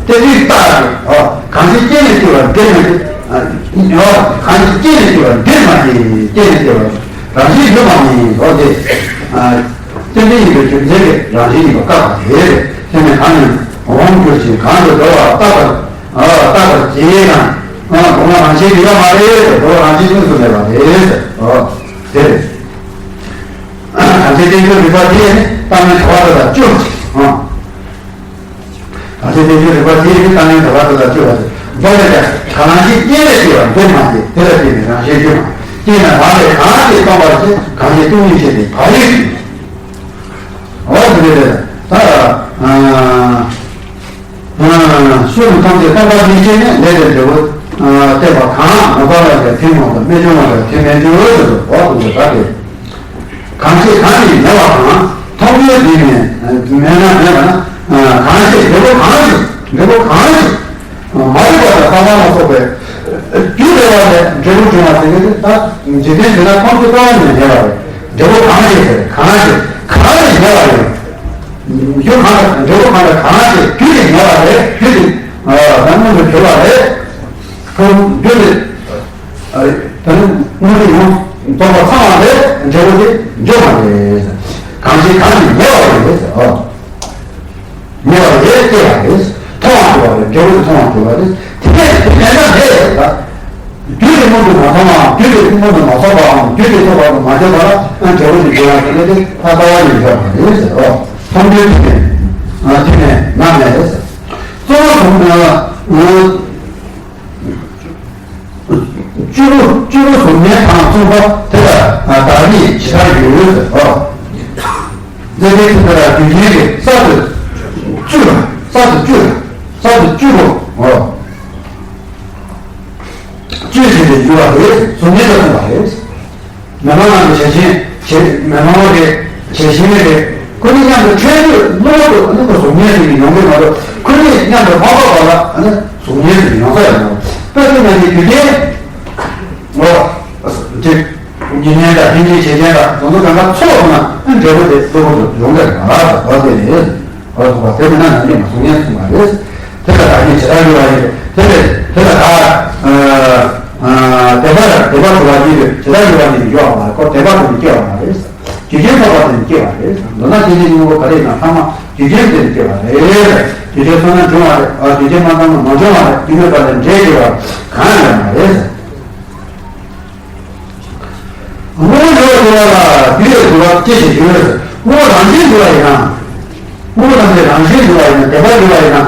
རྟེན་འབྲེལ་རྟགས་རེད། ཨ་གང་ཞིག་རྐྱེན་ལས་སྐྱེ་བར་འདིར་མ་སྐྱེ། ཨ་གང་ཞིག་རྐྱེན་ལས་སྐྱེ་བར་འདིར་མ་སྐྱེ། རྐྱེན་ལས་སྐྱེ་བ་རང་བཞིན་ཡོད་མ་ཡིན་ལོ་སྟེ། ཨ་རྟེན་འབྲེལ་ཡིན་པའི་རྒྱུ་མཚན་གྱིས་རང་བཞིན་ཡིན་པ་བཀག་པ་དེ་རེད། དེ་ནི་གང་ཡིན་འོང་གྱུར་ཅིག་གང་དུ་འགྲོ་བ་བརྟག་པར། ཨ་བརྟག་པར་བྱེད་དང་། ཨ་སྒོ་ང་རང་བཞིན་ཡོད་མ་རེད། འགྲོ་བ་རང་བཞིན་དངོས་སུ་མེད་པ་རེད། ཨོ་དེ་རེད། གང་ཚེ་བསྟན་བཅོས་རིག་པ་དེ་ནི་ལྟ་མིན་དྲི་བ་དེ་དང་བཅུ། ཨ་གང་ཚེ་བསྟན་བཅོས་རིག་པ་དེ་ནི་ལྟ་མིན་དྲི་བ་དེ་དང་བཅུ་པ་དེ། མདོ་ལས་ཀྱང་གང་ཞིག་རྐྱེན་ལས་སྐྱེ་བ་འདིར་མ་སྐྱེ། དེ་ལ་བརྟེན་ནས་རང་བཞིན་སྐྱེ་མ་སྐྱེ་ན་རང་ལས་གང་ཞིག་སྟོང་པར་བྱེད། གང་ཞིག་སྟོང་ཉིད་ཆེ་སྟེ་བག་ཡོད་ཀྱི། འོ་དེ་རེད། ད་ཨ། ཤུགས་ཐམས་ཅད་སྟོང་པ་ཉིད་ཅན་ནི་ལས་དང་འབྲས་བུ་བསྟན་པ་གང་ངོ་མཚར་བ་ལས་ཐུན་མོང་དང་རྨད་བྱུང་བ་ལས་ཐུན་མིན་འགྱུར་ཟེར་དུ་འོག་ཏུ་འདི་ལྟ་སྟེ། གང་ཞིག་གང་ཡིན་མེད་པ་དང་ཐོག་མེད་དུས་ནས་མེད་ན་མེད་པ་ན། གང་ཞིག་འབྲས་བུ་གང་ཞིག་འབྲས་བུ་གང་ཞིག་མ་རིག་པ་དང་ལྷག་མ་ལ་སོགས་པའི་རྒྱུ་འབྲེལ་བ་ལས་འབྲས་བུ་འབྱུང་བ་ཟེར་གྱི་འདུག་ད་འཇིག་རྟེན་འདི་ན་ཐམས་ཅད་སྟོང་པ་ཉིད་ནས་མེད་པ་རེད། འབྲས་བུ་གང་ཞིག་ཟེར་གང་ཞིག་གང་ཡིན་མེད་པ་རེད། རྒྱུ་གང་དང་འབྲས་བུ་གང་དང་གང་ཞིག་རྒྱུ་དེ་ཉེ་བ་རེད། རྒྱུ་དེ་ད་མངོན་དུ་གྱུར་པ་རེད། ཁོ་རྒྱུ་དེ་ད་ནི་མངོན་དུ་ཡོང་རྫོགས་པ་ཚང་བ་རེད། འབྲས་བུ་དེ་འབྱུང་བ་རེད། གང་ཞིག་གང་ཞིག་ཉེ་བ་རེད་ཟེར། ཨོ་ཉེ་བ་རེད། སྐྱེ་བ་རེད། མཐོང་བ་གྱུར་པ་རེད། འབྲས་བུ་དེ་མཐོང་བ་གྱུར་པ་རེད། དེ་ནས་དེ་མེད་ན་མེད་རེད་ད། རྒྱུ་དེ་མངོན་དུ་མ་མཐོང་བའམ་རྒྱུ་དེ་མངོན་དུ་མ་རྫོགས་པའམ་རྒྱུ་དེ་རྫོགས་པར་མ་བྱས་པ་ལ་ཨ་འབྲས་བུ་དེ་འབྱུང་བ་དེ་ནི་དེ་ལྷག་པ་ཡང་ཡོད་པ་རེད་ཟེར་རོ། མཐོང་རྒྱུ་དེ་ནི་ཨ་དེ་ནས་ན་མེད་རེད་ཟེར། གཙོ་བོ་གསུམ་ཨ་ཨ་ གསུངས་པ་དེ་ལ་བདག་ཉིད་ཇི་ལྟར་ཡོད་ཟེར་ཨོ། མཛད་པའི་ཐུགས་ཀར་རྒྱུད་ལྡན་གྱི་གསར་དུ་བཅུ་ལ་གསར་དུ་བཅུ་ལ་གསར་དུ་བཅུ་རུ་ཨོ། བཅུ་ཟེར་ཏེ་ཡོད་པ་རེད། གཟུགས་བརྙན་དུ་གསུངས་པ་རེད། མི་མང་གི་བྱད་བཞིན་བྱེད་མི་མང་བ་རེད། བྱད་བཞིན་རེད། ཁོ་གཉིས་མཉམ་དུ་འཕྲད་དུས་གློ་བུར་དུ་ཨ་ནི་ཁོ་གཟུགས་བརྙན་ཟེར་གྱི་ཡོང་གི་མ་གཏོགས་ཁོ་གཉིས་མཉམ་དུ་མ་འཕགས་པ་ལ་ཨ་ནི་གཟུགས་བརྙན་ཟེར་གྱི་ཡོང་ས་ཡོད་མ་རེད། ད་དེ་ན་ནི་རྒྱུད་ལྡན། ཨོ། དེ། རྒྱུད་ལྡན་དང་རྒྱུད་ལྡན་བྱེད་ཅན་དང་དེ་ཚོ་གང་ག་ཚོགས་ན་ཨ་འབྲས་བུ་དེ་གློ་བུར་དུ་ཡོང་གི་རེད་མ་རེད་པ་དེ་རེད། ཨོ་སོང་བ་དེ་མིན་ན་ནམ་ཡང་མ་གཟུགས་བརྙན་གསུངས་པ་རེད། དེ་ལ་བདག་ཉིད་ཇི་ལྟར་ཡོད་པ་ཡིན་དེ་ལས་དེ་ལ་བདག་དད་པ་དད་པ་གྲུབ་པ་ཉིད་དུ་ཇི་ལྟར་ཡོད་པ་ཉིད་དུ་ཡོད་པ་མ་རེད། ཁོ་དད་པ་དུ་ནི་སྐྱེ་བ་མ་རེད། རྒྱུ་རྐྱེན་ཐོབ་པ་དུ་ནི་སྐྱེ་བ་རེད། མདོར་ན་སྐྱེ་འཇིག་གཉིས་པོ་ག་རེ་ཡིན་ན་ཚང་མ་རྒྱུ་རྐྱེན་དུ་ནི་སྐྱེ་བ་རེད། རྒྱུ་རྐྱེན་ཚང་ན་འབྱུང་བ་རེད། རྒྱུ་རྐྱེན་མ་ཚང་ན་མ་འབྱུང་བ་རེད། རྒྱུ་མེད་པ་ལས་འབྲས་སྐྱེ་བ་གང་ཡང་མ་རེད། དངོས་པོ་འགྱུར་བ་ལ་རྒྱུ་ཡི་གྲུབ་པ་ཅི་ཞིག་ཡོད། དངོས་པོ་རང་བཞིན་འགྱུར་བ་ཡིན་ན། དངོས་པོ་ཐམས་ཅད་རང་བཞིན་འགྱུར་བ་ཡིན་ན། དད་པ་འགྱུར་བ་ཡིན་ན།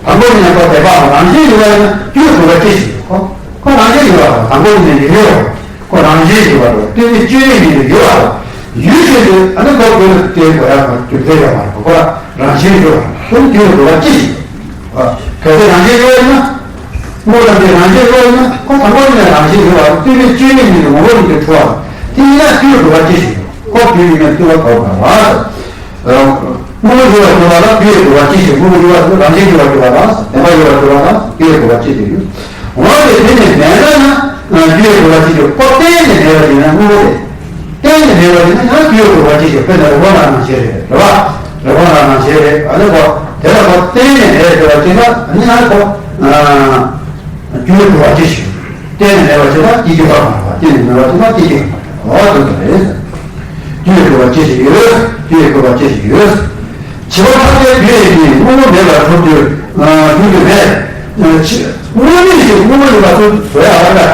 དང་པོ་ནས་ཁོ་དད་པ་རང་བཞིན་འགྱུར་བ་ཡིན་ན་རྒྱུ་ཡི་གྲུབ་པ་ཅི་ཞིག་ཡོད། ཁོ་ཁོ་རང་བཞིན་འགྱུར་བ་དང་པོ་ནས་ཡོད་ཡོད། ཁོ་རང་བཞིན་འགྱུར་བ་དང་སྟོང་ཉིད་སྤྱོད་ཡུལ་ཉིད་དུ་ཡོད་པ་དང་། ཡུལ་ཆོས་དུ་ཨ་ནི་ཁོ་རྒྱུ་ནི་སྟོན་དགོས་ཡ་ཁོ་རྒྱུ་མཚན་ཡོད་པ་ཁོ་རང་བཞིན་འགྱུར་བ་ཁོ་ནི་རྒྱུ་ཡི་གྲུབ་པ་ཅི་ཞིག་ཡོད། གལ་ཏེ་རང་བཞིན་ཡོད་ན། དངོས་ཐམས་ཅད་རང་བཞིན་ཡོད་ན་ཁོ་དང་པོ་ནས་རང་བཞིན་ཡོད་པ་སྟོང་ཉིད་སྤྱོད་ཡུལ་ཉིད་དུ་ངོ་བོ་ཉིད་དུ་འཁྲུལ་བ་དང་དེ་ཡིན་ན་རྒྱུ་ཡི་གྲུབ་པ་ཅི་ཞིག་ཡོད། ཁོ་རྒྱུ་ཡིན་ན་རྒྱུ་བ་གོ་དགོས་པ། དངོས་པོ་འགྱུར་བར་འགྱུར་བ་ལ་རྒྱུ་ཡི་གྲུབ་པ་ཅི་ཞིག་དངོས་པོ་འགྱུར་བ་དེ་རང་བཞིན་འགྱུར་བར་འགྱུར་བ་དང་བདེན་པ་འགྱུར་བར་འགྱུར་བ་དང་རྒྱུ་ཡི་གྲུབ་པ་ཅི་ཞིག་ཡོད། འོ་དེ་དེ་ནི་མེད་ན་ན་རྒྱུ་ཡི་གྲུབ་པ་ཅི་ཞིག་ཁོ་གཏན་ནས་མེད་པ་ཡིན་ན་དངོས་པོ་དེ། གཏན་ནས་མེད་པ་ཡིན་ན་ཡང་རྒྱུ་ཡི་གྲུབ་པ་ཅི་ཞིག་དཔེར་ན་རི་བོ་རྣམ་སྣང་བྱེད་རེད་རེད་བ། རི་བོ་རྣམ་སྣང་བྱེད་རེད་ཨ་ནི་ཁོ་དེ་ལ་ཁོ་གཏན་ནས་མེད་ཟེར་བ་ཅི་ན་ཨ་ནི་ཡང་ཁོ། རྒྱུ་ཡི་གྲུབ་པ་ཅི་ཞིག་གཏན་ནས་མེད་པ་ཅི་ན་སྐྱེ་རྒྱུ་བ་མ་རེད་བ། གཏན་ནས་མེད་པ་ཅི་ན་སྐྱེ་རྒྱུ་བ་མ་རེད། འོ་དེ་འདྲ་རེད། རྒྱུ་ཡི་གྲུབ་པ་ཅི་ཞིག་ཡོད། རྒྱུ་ཡི་གྲུབ་པ་ཅི་ཞིག་ཡོད། བྱིས་པ་ཐམས་ཅད་རྒྱུ་ཡིས་ཀྱང་དངོས་པོ་མེད་པར་གྲུབ་ཏུ་གྲུབ་ཏུ་མེད། དངོས་མེད་ཞིག་དངོས་པོ་ཡིན་པ་ཚུལ་བཟོ་ཡ་བ་འདྲ།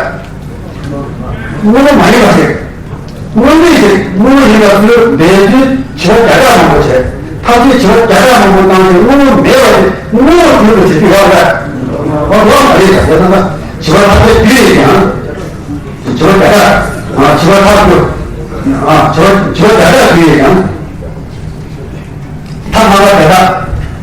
དངོས་པོ་མ་ཡིན་པ་ཞིག་དངོས་མེད་ཞིག་དངོས་པོ་ཡིན་པ་ཚུལ་འབད་དུས་བྱིས་པ་བརྒྱ་ཕྲག་མང་པོ་བྱས། ཐམས་ཅད་བྱིས་པ་བརྒྱ་ཕྲག་མང་པོ་བཏང་སྟེ་དངོས་པོ་མེད་པ་དེ་དངོས་པོ་བརྗོད་དུ་བྱེད་རྒྱུ་ཡོད་པ་འདྲ། འོ་ཡོད་མ་རེད་ད་ཟེར་ན་ད་བྱིས་པ་ཐམས་ཅད་རྒྱུ་ཡིས་ཀྱང་། བྱིས་པ་བརྒྱ་ཕྲག་ཨ་བྱིས་པ་ཐམས་ཅད་ཨ་བྱིས་པ་བྱིས་པ་བརྒྱ་ཕྲག་རྒྱུ་ཡིས་ཀྱང་། ཐབས་རྣམ་པ་བརྒྱ་ཕྲག་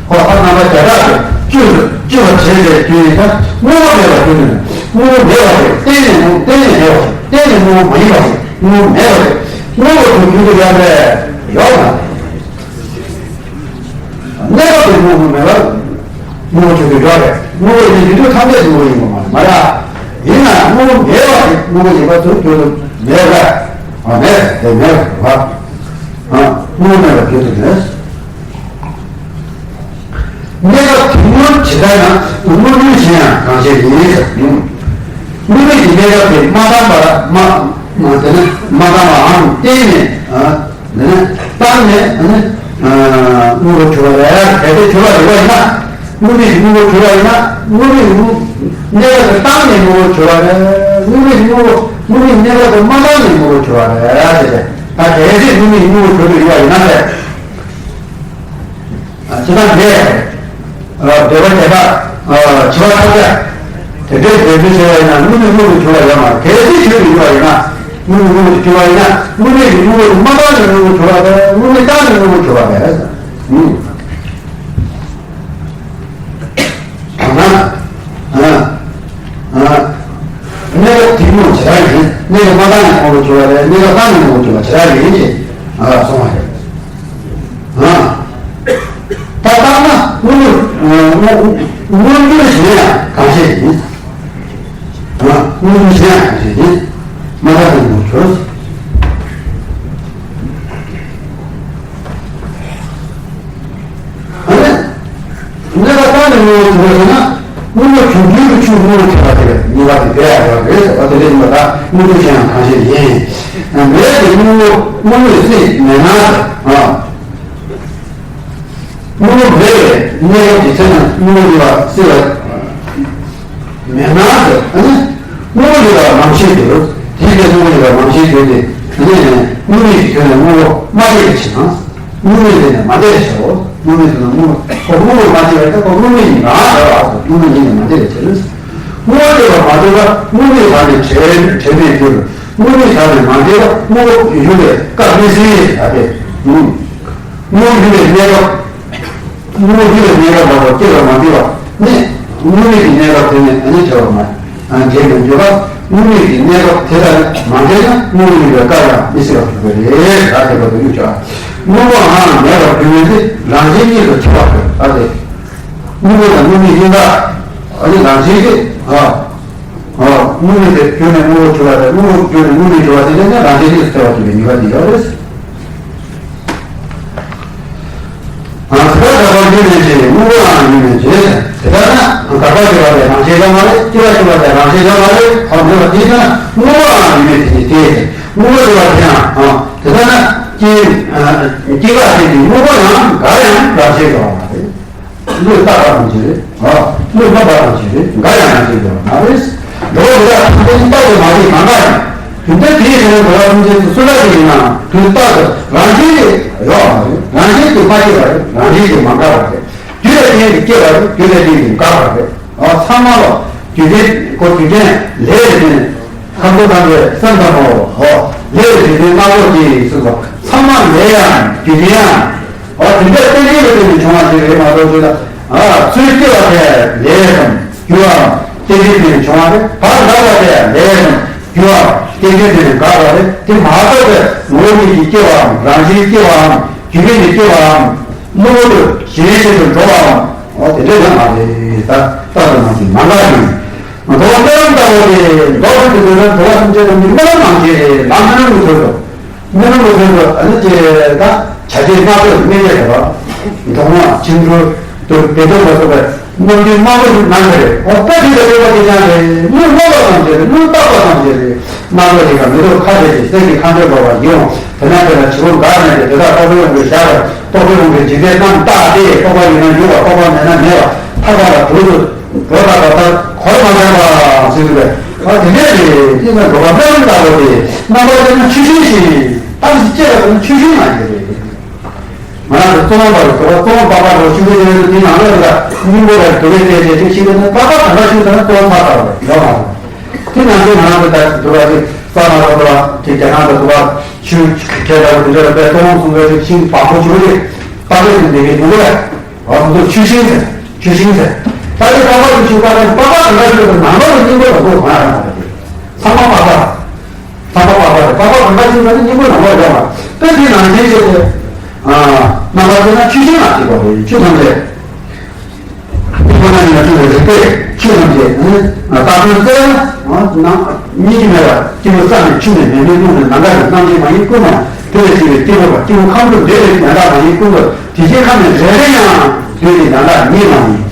ཁོ་ཐབས་རྣམ་པ་བརྒྱ་ཕྲག་གིས་བཅུ་བཅུ་བ་བྱས་པའི་རྒྱུ་ཡིན་ཙང་དངོས་པོ་མེད་པར་གྱུར་ནས་དངོས་པོ་མེད་པ་ཞིག་གཏན་ནས་དངོས་གཏན་ནས་མེད་པ་ཞིག་གཏན་ནས་དངོས་པོ་མ་ཡིན་པ་ཞིག་དངོས་པོ་མེད་པ་ཞིག་དངོས་པོ་དུ་གྱུར་དུ་ཡོད་པས་ཡོད་མ་རེད། གནས་སྐབས་དུ་དངོས་པོ་མེད་པར་དངོས་པོ་གྱུར་དུ་ཡོད་རེད། དངོས་པོ་ཡིན་དུས་ཐམས་ཅད་དངོས་པོ་ཡིན་པ་མ་རེད་མ་རེད། ཡིན་ན་དངོས་པོ་མེད་པ་ཞིག་དངོས་པོ་ཡིན་པ་དུ་གྱུར་དུ་མེད་པ་མ་མེད་དེ་མེད་པ་རེད་བ། དངོས་མེད་པར་གྱུར་ཏེ་མེད། གནས་སྐབས་དེ་དངོས་ཇི་ལྟར་ན་དངོས་འགྱུར་གཞན་ཡང་གང་ཞིག་ཡིན་ཟེར། དངོས་མེད་ཀྱི་གནས་སྐབས་དེ་མ་བཏང་བར་མ་མ་དེ་ནི་མ་བཏང་བའམ་བརྟེན་ནས་དེ་ནི་བཏང་ནས་དེ་ནི་དངོས་པོ་གྱུར་པ་རེད། གལ་ཏེ་གྱུར་པ་ཡོད་པ་ཡིན་ན། དངོས་མེད་ཀྱི་དངོས་པོ་གྱུར་པ་ཡིན་ན་དངོས་མེད་ཀྱི་དངོས་གནས་སྐབས་དེ་བཏང་ནས་དངོས་པོ་གྱུར་པ་རེད། དངོས་མེད་ཀྱི་དངོས་པོ་དངོས་མེད་གནས་སྐབས་དེ་མ་བཏང་ནས་དངོས་པོ་གྱུར་པ་རེད་ཟེར་ཏེ། ད་གལ་སྲིད་དངོས་མེད་ཀྱི་དངོས་པོ་གྱུར་དུ་ཡོད་པ་ཡིན་ན་ཟེར། ཇི་ལྟར་འདས། འདོད་པ་བྱེད་པ། བྱ་བ་ཐམས་ཅད། དེ་འདྲའི་འདོད་པའི་བྱ་བ་ཡིན་ན་དངོས་མེད་དངོས་པོ་གྱུར་པ་ཡོད་མ་རེད། གལ་སྲིད་གྱུར་དུ་ཡོད་པ་ཡིན་ན། དངོས་མེད་དངོས་པོ་གྱུར་པ་ཡིན་ན་དངོས་མེད་ཀྱི་དངོས་པོ་མ་བཏང་ནས་དངོས་པོ་གྱུར་པ་དང་དངོས་མེད་བཏང་ནས་དངོས་པོ་གྱུར་པ་རེད། ཨང་། ཨ། ཨ། གནས་སྐབས་དེ་དངོས་པོ་ཇི་ལྟར་ཡིན། གནས་སྐབས་མ་བཏང་ནས་དངོས་པོ་གྱུར་པ་རེད། གནས་སྐབས་བཏང་ནས་དངོས་པོ་གྱུར་པ་ཇི་ལྟར་ཡིན་ཅེས་གསུངས་པ་རེད། ཨ། ད་ལྟ་ན་དངོས་པོ་དངོས་པོ་དངོས་འགྱུར་གཞན་ཡང་གང་ཞིག་ཡིན། ཨ། དངོས་འགྱུར་གཞན་ཡང་གང་ཞིག་ཡིན། མ་བཏང་ནས་དངོས་པོ་གྱུར། ཨ་ནི། གནས་སྐབས་བཏང་ནས་དངོས་པོ་གྱུར་པ་ཟེར་ན། དངོས་པོ་བྱུང་རྒྱུ་གི་ཆོས་དངོས་པོ་ཐེག་པ་དེ་གཉིས་པ་དེ་འགལ་ཡག་ཡོད་རེད་ཟེར་བ་དེ་འདྲ་ཡིན་པ་དང་དངོས་འགྱུར་གཞན་ཡང་གང་ཞིག་ཡིན། མེད་དེ་དངོས་པོ་དངོས་མེད་སྲིད་མེད་ན་ཟེར། ཨ། དངོས་པོ་མེད་པའི་གནས་སྐབས་ཀྱི་ཚེ་ན་དངོས་པོ་ཡིན་པ་སྲིད་པ་མེད་ན་ཟེར། ཨ་ནི། དངོས་པོ་ཡིན་པར་ནམ་ཞིག་འགྱུར། དེའི་ཚེ་དངོས་པོ་ཡིན་པར་ནམ་ཞིག་འགྱུར་ཏེ། དེ་ནས་དངོས་མེད་ཀྱི་དུས་ན་དངོས་པོ་མ་སྐྱེས་པའི་ཕྱིར་ན། དངོས་མེད་དེ་ནི་མ་འདས་པའི་ཕྱིར་རོ། དངོས་མེད་དེ་ན་དངོས་པོ་ཁོ་དངོས་པོ་མ་སྐྱེས་པ་ཡིན་ན་ཁོ་དངོས་མེད་ཡིན་ན་རེད་བ། དངོས་མེད་ཡིན་ནི་མ་འདས་པའི་ཕྱིར། དངོས་པོ་སྐྱེས་པ་མ་གཏོགས་པ་དངོས་མེད་བར་ནས་བྲལ་བྲལ་མེད་འགྱུར། དངོས་མེད་བྱས་ནས་མ་འདྲེས་པ་དངོས་པོ་ཡོད་པའི་སྐབས་མི་སྲིད་ད་དེ། དངོས་ཡོད་པའི་གནས་སྐབས། དངོས་ཡོད་པའི་གནས་སྐབས་ལ་སྐྱེ་བ་མ་འདྲེས་པ་ནི། དངོས་མེད་ཀྱི་གནས་སྐབས་དེ་ནི་ཨ་ནི་བྱ་བ་མ། ཨ་འདྲེས་མི་འདྲེས་པ། དངོས་མེད་ཀྱི་གནས་སྐབས་དེ་དག་ནི་མ་འདྲེས་ན་དངོས་ཡོད་པའི་སྐབས་ལ་མི་སྲིད་པ་ཞིག་རེད། ད་དེ་བར་དུ་གཡུག་བྱ། དངོས་པོའང་མེད་པར་གྱུར་མིན་ཏེ། རང་བཞིན་གཉིས་སུ་ཕྱེ་བ་སྟེ། ད་དེ། དངོས་པོ་དང་དངོས་མེད་གཉིས་ཀ་ཨ་ནི་རང་བཞིན་གྱིས། ཨ། ཨ། དངོས་མེད་དེ་གྱུར་ནས་དངོས་པོ་གྱུར་པ་དང་དངོས་པོ་གྱུར་ནས་དངོས་མེད་གྱུར་པ་དེ་ནི་རང་བཞིན་གཉིས་སུ་ཕྱེ་བ་གྱུར་པའི་གཉིས་ཀ་དེ་ཡོད་རེད། ཨ། དེ་ལྟར་འགག་པར་འགྱུར་མིན་ཏེ། དངོས་པོའང་ཡོད་མིན་ཏེ། དེ་ལྟར་ན་འགག་པར་འགྱུར་བ་དེ་རང་བཞིན་ཡོད་མ་རེད། སྐྱེ་བར་འགྱུར་བ་དེ་རང་བཞིན་ཡོད་མ་རེད། ཨ། འོ་དེ་ལྟར་ན་དངོས་པོའང་ཡོད་མིན་ཏེ། དེ་དངོས་པོ་ཡོད་པ་དེའང་། ཨ། དེ་ལྟར་ན་སྐྱེ། ཨ། སྐྱེ་འགག་ཅན་གྱི་དངོས་པོ་ཡང་འགའ་ཡང་རང་བཞིན་ཡོད་མ་རེད། བློས་བཏགས་པ་ཙམ་ཞིག་རེད། ཨ། བློས་བཏགས་པ་ཙམ་ཞིག་རེད། འགའ་ཡང་རང་བཞིན་ཡོད་མ་རེད། འགྲོ་བ་དེ་དག་ཐམས་ཅད་ནི་རྟག་ཏུ་མ་སྐྱེས་མ་འགག་ཡང་། དེ་འདྲ་དེའི་ཕྱིར་ན་འགྲོ་བ་ཐམས་ཅད་དུ་སུ་འདྲ་ཞིག་ཡིན་ནའང་དུས་རྟག་ཏུ་རང་བཞིན་གྱིས་ཡོད་པ་རེད། རང་བཞིན་གྱིས་མ་སྐྱེས་པ་རེད། རང་བཞིན་གྱིས་མ་འགག་པ་རེད། རྒྱུ་དང་རྐྱེན་གྱིས་སྐྱེས་པ་རེད། རྒྱུ་དང་རྐྱེན་གྱིས་འགག་པ་རེད། ཨ། ཚང་མ་ལ་རྒྱུ་རྐྱེན་གོ། རྒྱུ་རྐྱེན་ལས་རེད། ཁམས་གསུམ་ཐམས་ཅད་སེམས་ཙམ་པའོ། ཨོ། ལས་རྒྱུ་རྐྱེན་སྣ་ཚོགས་ཀྱིས་གསུངས་པ། ཚང་མ་ལས་ཡང་རྒྱུ་རྐྱེན་ཡང་། ཨོ། དེ་འདྲ་རྟེན་འབྲེལ་ལ་བརྟེན་ནས་བྱུང་བ་ཞིག་རེད་མ་གཏོགས་ཅི་ལ། ཨ། ཚུར་སྐྱེ་བ་དེ་ལས་དང་རྒྱུ་བའམ་རྟེན་འབྲེལ་བརྟེན་ནས་བྱུང་བ་རེད། བར་འགག་པ་དེ་ལས་དང་རྒྱུ་བའམ་རྟེན་འབྲེལ་བརྟེན་ནས་འགག་པ་རེད། དེ་མ་གཏོགས་པའི་ངོ་བོ་ཉིད་ཀྱིས་སྐྱེ་བའམ་རང་བཞིན་སྐྱེ་བའམ་རྒྱུ་རྐྱེན་གྱིས་སྐྱེ་བའམ་གློ་བུར་དུ་གཞན་ཞིག་ཏུ་འགྲོ་བའམ། ཨོ། དེ་འདྲ་ཡང་མ་རེད། ད་རྟག་ཏུ་མ་སྐྱེས་མ་འགག་ཡིན། འགྲོ་བ་སྨོན་ལམ་ལྟ་བུ་སྟེ། མདོར་བསྡུས་ཏེ་འདོད་ན་འགྲོ་བ་ཐམས་ཅད་རྣམས་ཀྱི་སྨོན་ལམ་རྣམ་བསྐྱེད་རེད། ལམ་སྨོན་ལམ་གྱི་དོན་དུ། སྨོན་ལམ་གྱི་དོན་དུ་ཨ་ནི་ཅེས་ད་བྱ་བྱེད་སྣ་ཚོགས་སྨན་བཅོས་བྱེད་པ། མདོ་སྔགས་ཕྱིན་དྲུག་ཏུ་བདེ་སྟོང་ལ་སོགས་པའི་སྨོན་འདུན་སྨྲ་སྒོ་ནང་གི་རེད། འོ་ད་དེ་ལ་སློབ་པ་དེ་ཀྱང་རེད། སྨོན་སྨྲ་བ་ཐམས་ཅད་རེད། སྨོན་བཏབ་པ་ཐམས་ཅད་རེད། སྣ་ཚོགས་ཀྱི་ཁ་མི་ཐུབ་ཁ་བྱེད་ཅིང་སེམས་ཀྱི་ཁ་འདོན་འགྲོ་བར་འགྱུར་འོང་། དེ་ན་དེ་ལ་བྱིའུ་འགག་མེད་དེ། དེ་དག་རྟོག་པའི་དབང་གིས་བཞག་པར། རྟོག་པའི་དབང་གིས་འཇིག་རྟེན་རྣམས་བརྟགས་ཏེ། རྟོག་པ་ཡོད་ན་ཡོད་པ། རྟོག་པ་མེད་ན་མེད་པ། ཐ་དད་པ་དྲུག་ཏུ་སྒྲོ་བཏགས་པ་ལྟར་གོར་མ་ཆག་པ་ཟེར་གྱི་རེད། ཨ། དེ་འདྲས་རེད། དེ་ནི་འགྲོ་བ་སྨོན་ལམ་ལྟ་བུ་སྟེ། རྣམ་པ་དེ་ནི་ཆུ་ཤིང་བཞིན། རྟག་ཏུ་སྐྱེ་བ་དེ་ནི་ཆུ་ཤིང་ནང་བཞིན་རེད། ང་རང་ཚོ་རྩོམ་པ་རེད། འགྲོ་བ་རྩོམ་པ་པ་རེད། ཆུ་ཤིང་དེ་ནི་དེ་ནང་ལ་རེད། སྙིང་པོ་རེད། དུ་བའི་རྩེ་རྩེ་ཆུ་ཤིང་དེ་ནི་པ་པ་གང་འདྲ་ཤིང་དེ་ནི་རྩོམ་པ་པ་རེད། ཡོད་མ་རེད། དེ་ནང་བཞིན་ང་རང་ཚོ་ད་འགྲོ་བ་ཞིག་རྩྭ་ནང་ལ་འགྲོ་བ་དེ་རྒྱ་ནང་དུ་འགྲོ་བ་ཆུ་ཁྱེར་ལ་འདི་འདྲ་རེད། པས་རྩོམ་གསུང་བའི་ཤིང་བག་ཕུག་ཆུ་རེད། པ་པ་ཤིང་དེ་གའི་འདུག་གས། ཨ། ཁོང་ཚོ་ཆུ་ཤིང་ཟེར། ཆུ་ཤིང་ཟེར། ད་རེས་པ་ཕ་གི་ཆུ་པ་ཕ་ཕ་གང་ག་ཞིག་ནང་ལོགས་ལ་སྙིང་པོ་དང་པོ་གང་ཡང་ཚང་མ་པ་ཕ། ཚང་མ་པ་ཕ་རེད། པ་ཕ་གང་ག་ཞིག་ནང་སྙིང་པོ་ནང་ལོགས་ཡོད་མ་རེད། དེ་དེ་ནང་བཞིན་བྱས་ཏེ། ཨ། རྣམ་པར་དཔྱད་ན་ཆུ་ཤིང་ལ་གཅིག་པ་རེད། ཆུ་ཐམས་ཅད། ཁོ་ན་ཉིད་ལ་སྤྲུལ་པའི་རིག་པས་ཆུ་ཐམས་ཅད་ནི། ཨ། རྟག་པའི་རྩལ་ན་གཉིས་ཀྱིས་མེད་པར་སྐྱེས་བུ་བསམ་མེད་ཆུ་མེད་མེ་མེ་རླུང་མེད་ནམ་མཁའ་མེད་རྣམ་འབྱེད་མ་ཡིན་ཀུན་མ་ཡིན། དེ་ལས་སྐྱེས་པའི་སྐྱེས་བུ་པ་སྐྱེས་བུ་ཁམས་གསུམ་འདོད་པའི་ཡང་དག་མ་ཡིན་ཀུན་ཏུ། དེ་བཞིན་ཁམས་ནི་རེ་རེ་ཡང་འདོད་པའི་ཡང་དག་ཉིད་མ་ཡིན།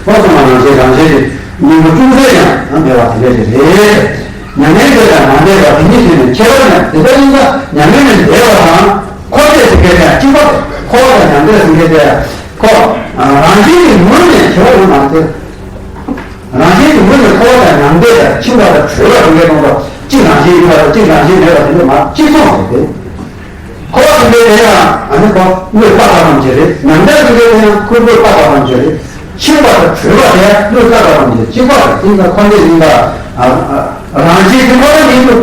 འོ་གསུངས་པ་ནང་བཞིན་རང་བཞིན་གྱི་སྙིང་པོ་ཅུང་ཟད་ཀྱང་མེད་པ་དེ་འདྲ་ཞིག་རེད། མྱ་ངན་འདས་དང་མ་འདས་པ་དེ་གཉིས་དེ་ནི་ཁྱད་པར་ཡང་དེ་ལྟར་ཡིན་ལ། མྱ་ངན་ནི་འདས་པ་དང་འཁོར་འདས་ཟེར་མཁན་དེ་གཅིག་པ་རེད། འཁོར་བ་དང་མྱ་ངན་འདས་ཟེར་མཁན་དེ་ཁོ་རང་བཞིན་གྱི་ངོས་ནས་བྱེད་པ་ཡོད་མ་རེད། རང་བཞིན་གྱི་ངོས་ནས་འཁོར་བ་དང་མྱ་ངན་འདས་དང་འཆིང་བ་དང་གྲོལ་བ་དེ་འདྲའི་སྟོང་པ་གཅིག་རང་བཞིན་ཡིན་པ་དང་གཅིག་རང་བཞིན་མེད་པ་དེ་འདྲ་མ་གཅིག་མཚུངས་རེད་དེ། འཁོར་བ་དེ་འདྲའི་དེ་ཡང་ཨ་ནི་ཁོ་བློས་བཏགས་པ་ཙམ་གྱིས་རེད། མྱ་ངན་འདས་དེ་འདྲའི་དེ་ཡང་ཁོ་བློས་བཏགས་པ་ཙམ་གྱིས་རེད། འཆིང་བ་དང་གྲོལ་བ་དེ་བློས་བཏགས་པ་ཙམ་གྱིས་གཅིག་པ་རེད། དེ་ཡིན་ཙང་འཁོར་འདས་གཉིས་ཀ་རང་བཞིན་གྱི་འཁོར་བ་ཉིད་དུ།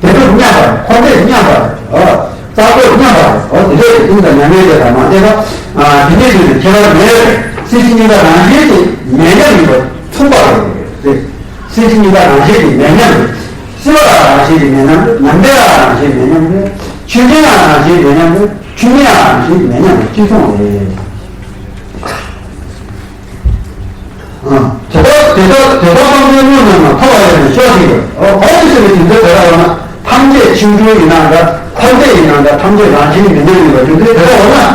དེ་དུས་མཉམ་པར་འཁོར་འདས་མཉམ་པར། ཨོ། རྩ་བོད་མཉམ་པར། ཨོ། དེ་འདྲའི་ཀུན་ཏུ་མྱ་ངན་འདས་དང་མ་འདས་པ། ཨ། དེ་ཉིད་དུ་ནི་ཁྱད་པར་མེད། སྲིད་ཞི་གཉིས་ཀ་རང་བཞིན་གྱིས་མེད་མཉམ་ཡིན་པར་མཚུངས་པ་རེད། སྲིད་ཞི་གཉིས་ཀ་རང་བཞིན་གྱིས་མེད་མཉམ་རེད། སྲིད་པ་ལ་རང་བཞིན་གྱིས་མེད་མཉམ་རེད། མྱ་ངན་འདས་ལ་རང་བཞིན་མེད་མཉམ་རེད། ཆོས་ཅན་ལ་རང་བཞིན་མེད་མཉམ་རེད། ཆོས་མེད་ལ་རང་བཞིན་མེད་མཉམ་རེད། གཅིག་མཚུངས་རེད། དེ་ལྟར་དེ་ལྟར་དེ་ལྟར་སྟོང་པའི་དངོས་རྣམས་ལ་ཐོབ་པ་ཡང་ནི་ཤོག་ཅིག་གོ། ག་དེ་ཟེར་བའི་རྒྱུ་མཚན་དེ་ལྟར་འོ་ན། ཐམས་ཅད་ཆིག་འགྲོས་ཡིན་ན་འདྲ། འཁོར་འདས་ཡིན་ན་འདྲ། ཐམས་ཅད་རང་བཞིན་མི་གནས་ཡིན་པ་རྒྱུ་མཚན་དེ་ལྟར་འོ་ན།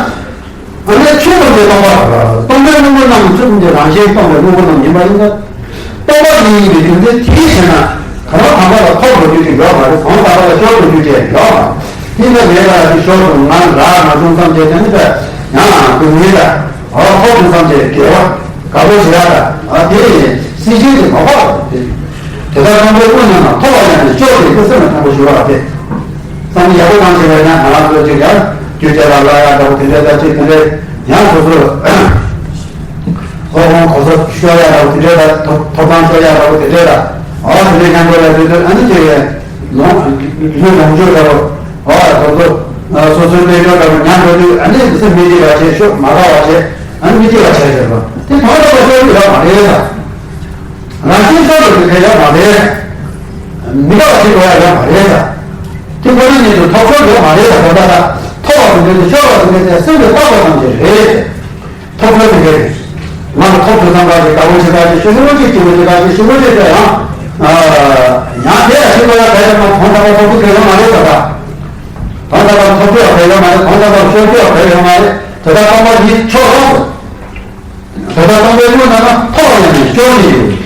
འོ་ན་ཆོས་ཐམས་ཅད་སྟོང་པ། སྟོང་པའི་དངོས་པོ་རྣམས་ཆོས་ཐམས་ཅད་རང་བཞིན་སྟོང་པའི་དངོས་པོ་རྣམས་ཡིན་པ་ཡིན་ན། སྟོང་པ་ཉིད་ཡིན་པའི་རྒྱུ་མཚན་དེའི་ཕྱིར་ན། གང་ལ་གང་འདྲ་ལ་འཁོར་འགྲོ་རྒྱུ་ཅིག་ཡོད་མ་རེད། གང་ལ་གང་འདྲ་ལ་ཤོར་འགྲོ་རྒྱུ་ཅིག་ཡོད་མ་རེད། དེ་ལ་ངེད་ལ་ཤོར་དུ་ང་ར་ང་ཆུང་ཙམ་བྱས་ཀྱང་ནི་ཡང་དུ་ངེད་ལ། ཨོ། ཁོ་དེ་ཙམ་གྱིས་དགེ་བ་དགའ་པོ་ཞེ་དྲག་དང་། ཨ། དེ་ཡིན་སྲིད་ཞིའི་དེ་མ་འཕགས་པ་དེ། དེ་ལྟར་སྟོང་པའི་དངོས་རྣམས་ལ་ཐོབ་པ་ཡང་ནི་ཤོག་ཅིག་དེ་སེམས་ལ་ཐོབ་པ་ཞུ་བ་དེ། བསམ་བློ་ཡག་པོ་བཏང་ཞིག་ལ་ཡང་ང་རང་ཚོ་ཅིག་ཡང་རྒྱུ་སྐྱེ་ལ་བརླག་ཡག་འདྲ་བོ་དེ་འདྲའི་ད་ཅིག་དེ་འདྲའི་ཡང་སོ་སོར་ཧོ་ཧོ་གོ་ས་ཤོར་ཡག་འདྲ་བོ་དེ་འདྲའི་ད་ཐོབ་ཐོབ་ཐང་ཤོར་ཡག་འདྲ་བོ་དེ་འདྲའི་ད། ཨོ། དེ་འདྲའི་ཡང་འགྲོ་ལ་དེ་ཚོ་ཨ་ནི་ཅིག་ལོངས་ལུས་ལོངས་སྤྱོད་འདྲ་པོ། ཨ་དོ་དོ། སོ་སོའི་དཔལ་འབྱོར་འདྲ་པོ་ཉམས་འགྲོ་དུས་ཨ་ནི་དེ་ཚོ་མི་བདེ་བ་བྱས་ཤོག་མ་དགའ་བ་བྱས། ཨ་ནི་མི་བདེ་བ་བྱས་ཟེར་བ་དེ་དོན་དག་པ་ཤོར་གྱི་ཡོད་མ་རེད་ད། རང་བཞིན་ཤོར་འགྲོ་གི་ཡོད་མ་རེད། མི་དགའ་བ་བྱེད་དགོས་ཡ་ཡོད་མ་རེད་ད། དེ་ཁོ་ན་ཉིད་དུ་ཐོབ་ཤོར་ཡོད་མ་རེད་ད། དོན་དག་ད་ཐོབ་པ་དང་འབྲེལ་ཏེ་ཤོར་བ་དེ་ངེས་ཏེ་སེམས་ཀྱི་རྟོག་པ་ཙམ་གྱིས་རེད། ཐོབ་ཐོབ་ཀྱི་རེད། ང་ལ་ཐོབ་ཐུབ་ཙམ་པ་ཞིག་དགའ་པོ་ཞིག་དགའ་ཞིག་ཤུགས་ཆེན་པོ་ཞིག་སྐྱིད་པོ་ཞིག་དགའ་ཞིག་ཤུགས་པོ་ཞིག་ཡང་། ཡང་དེ་ཡང་ཤུགས་པ་ཡང་ག་ཡང་མ་གཏོང་ཐབས་པ་ཐོབ་ཐུབ་ཡོད་མ་རེད་ད། གཏོང་ཐབས་པ་ཐོབ་ཐུབ་ཡང་ག་ཡང་མ་རེད། གཏོང་ཐབས་པ་ཤོར་ཐུབ་ཡང་ག་ཡང་མ་རེད། དེ་ལྟར་སྟོང་པ་ཉིད་ཕྱོགས་ལོག་ཏུ། དེ་ལྟར་སྟོང་པའི་དངོས་རྣམས་ལ་ཐོགས་ཡང་ནས་སྐྱོ་ནས་ཡོད།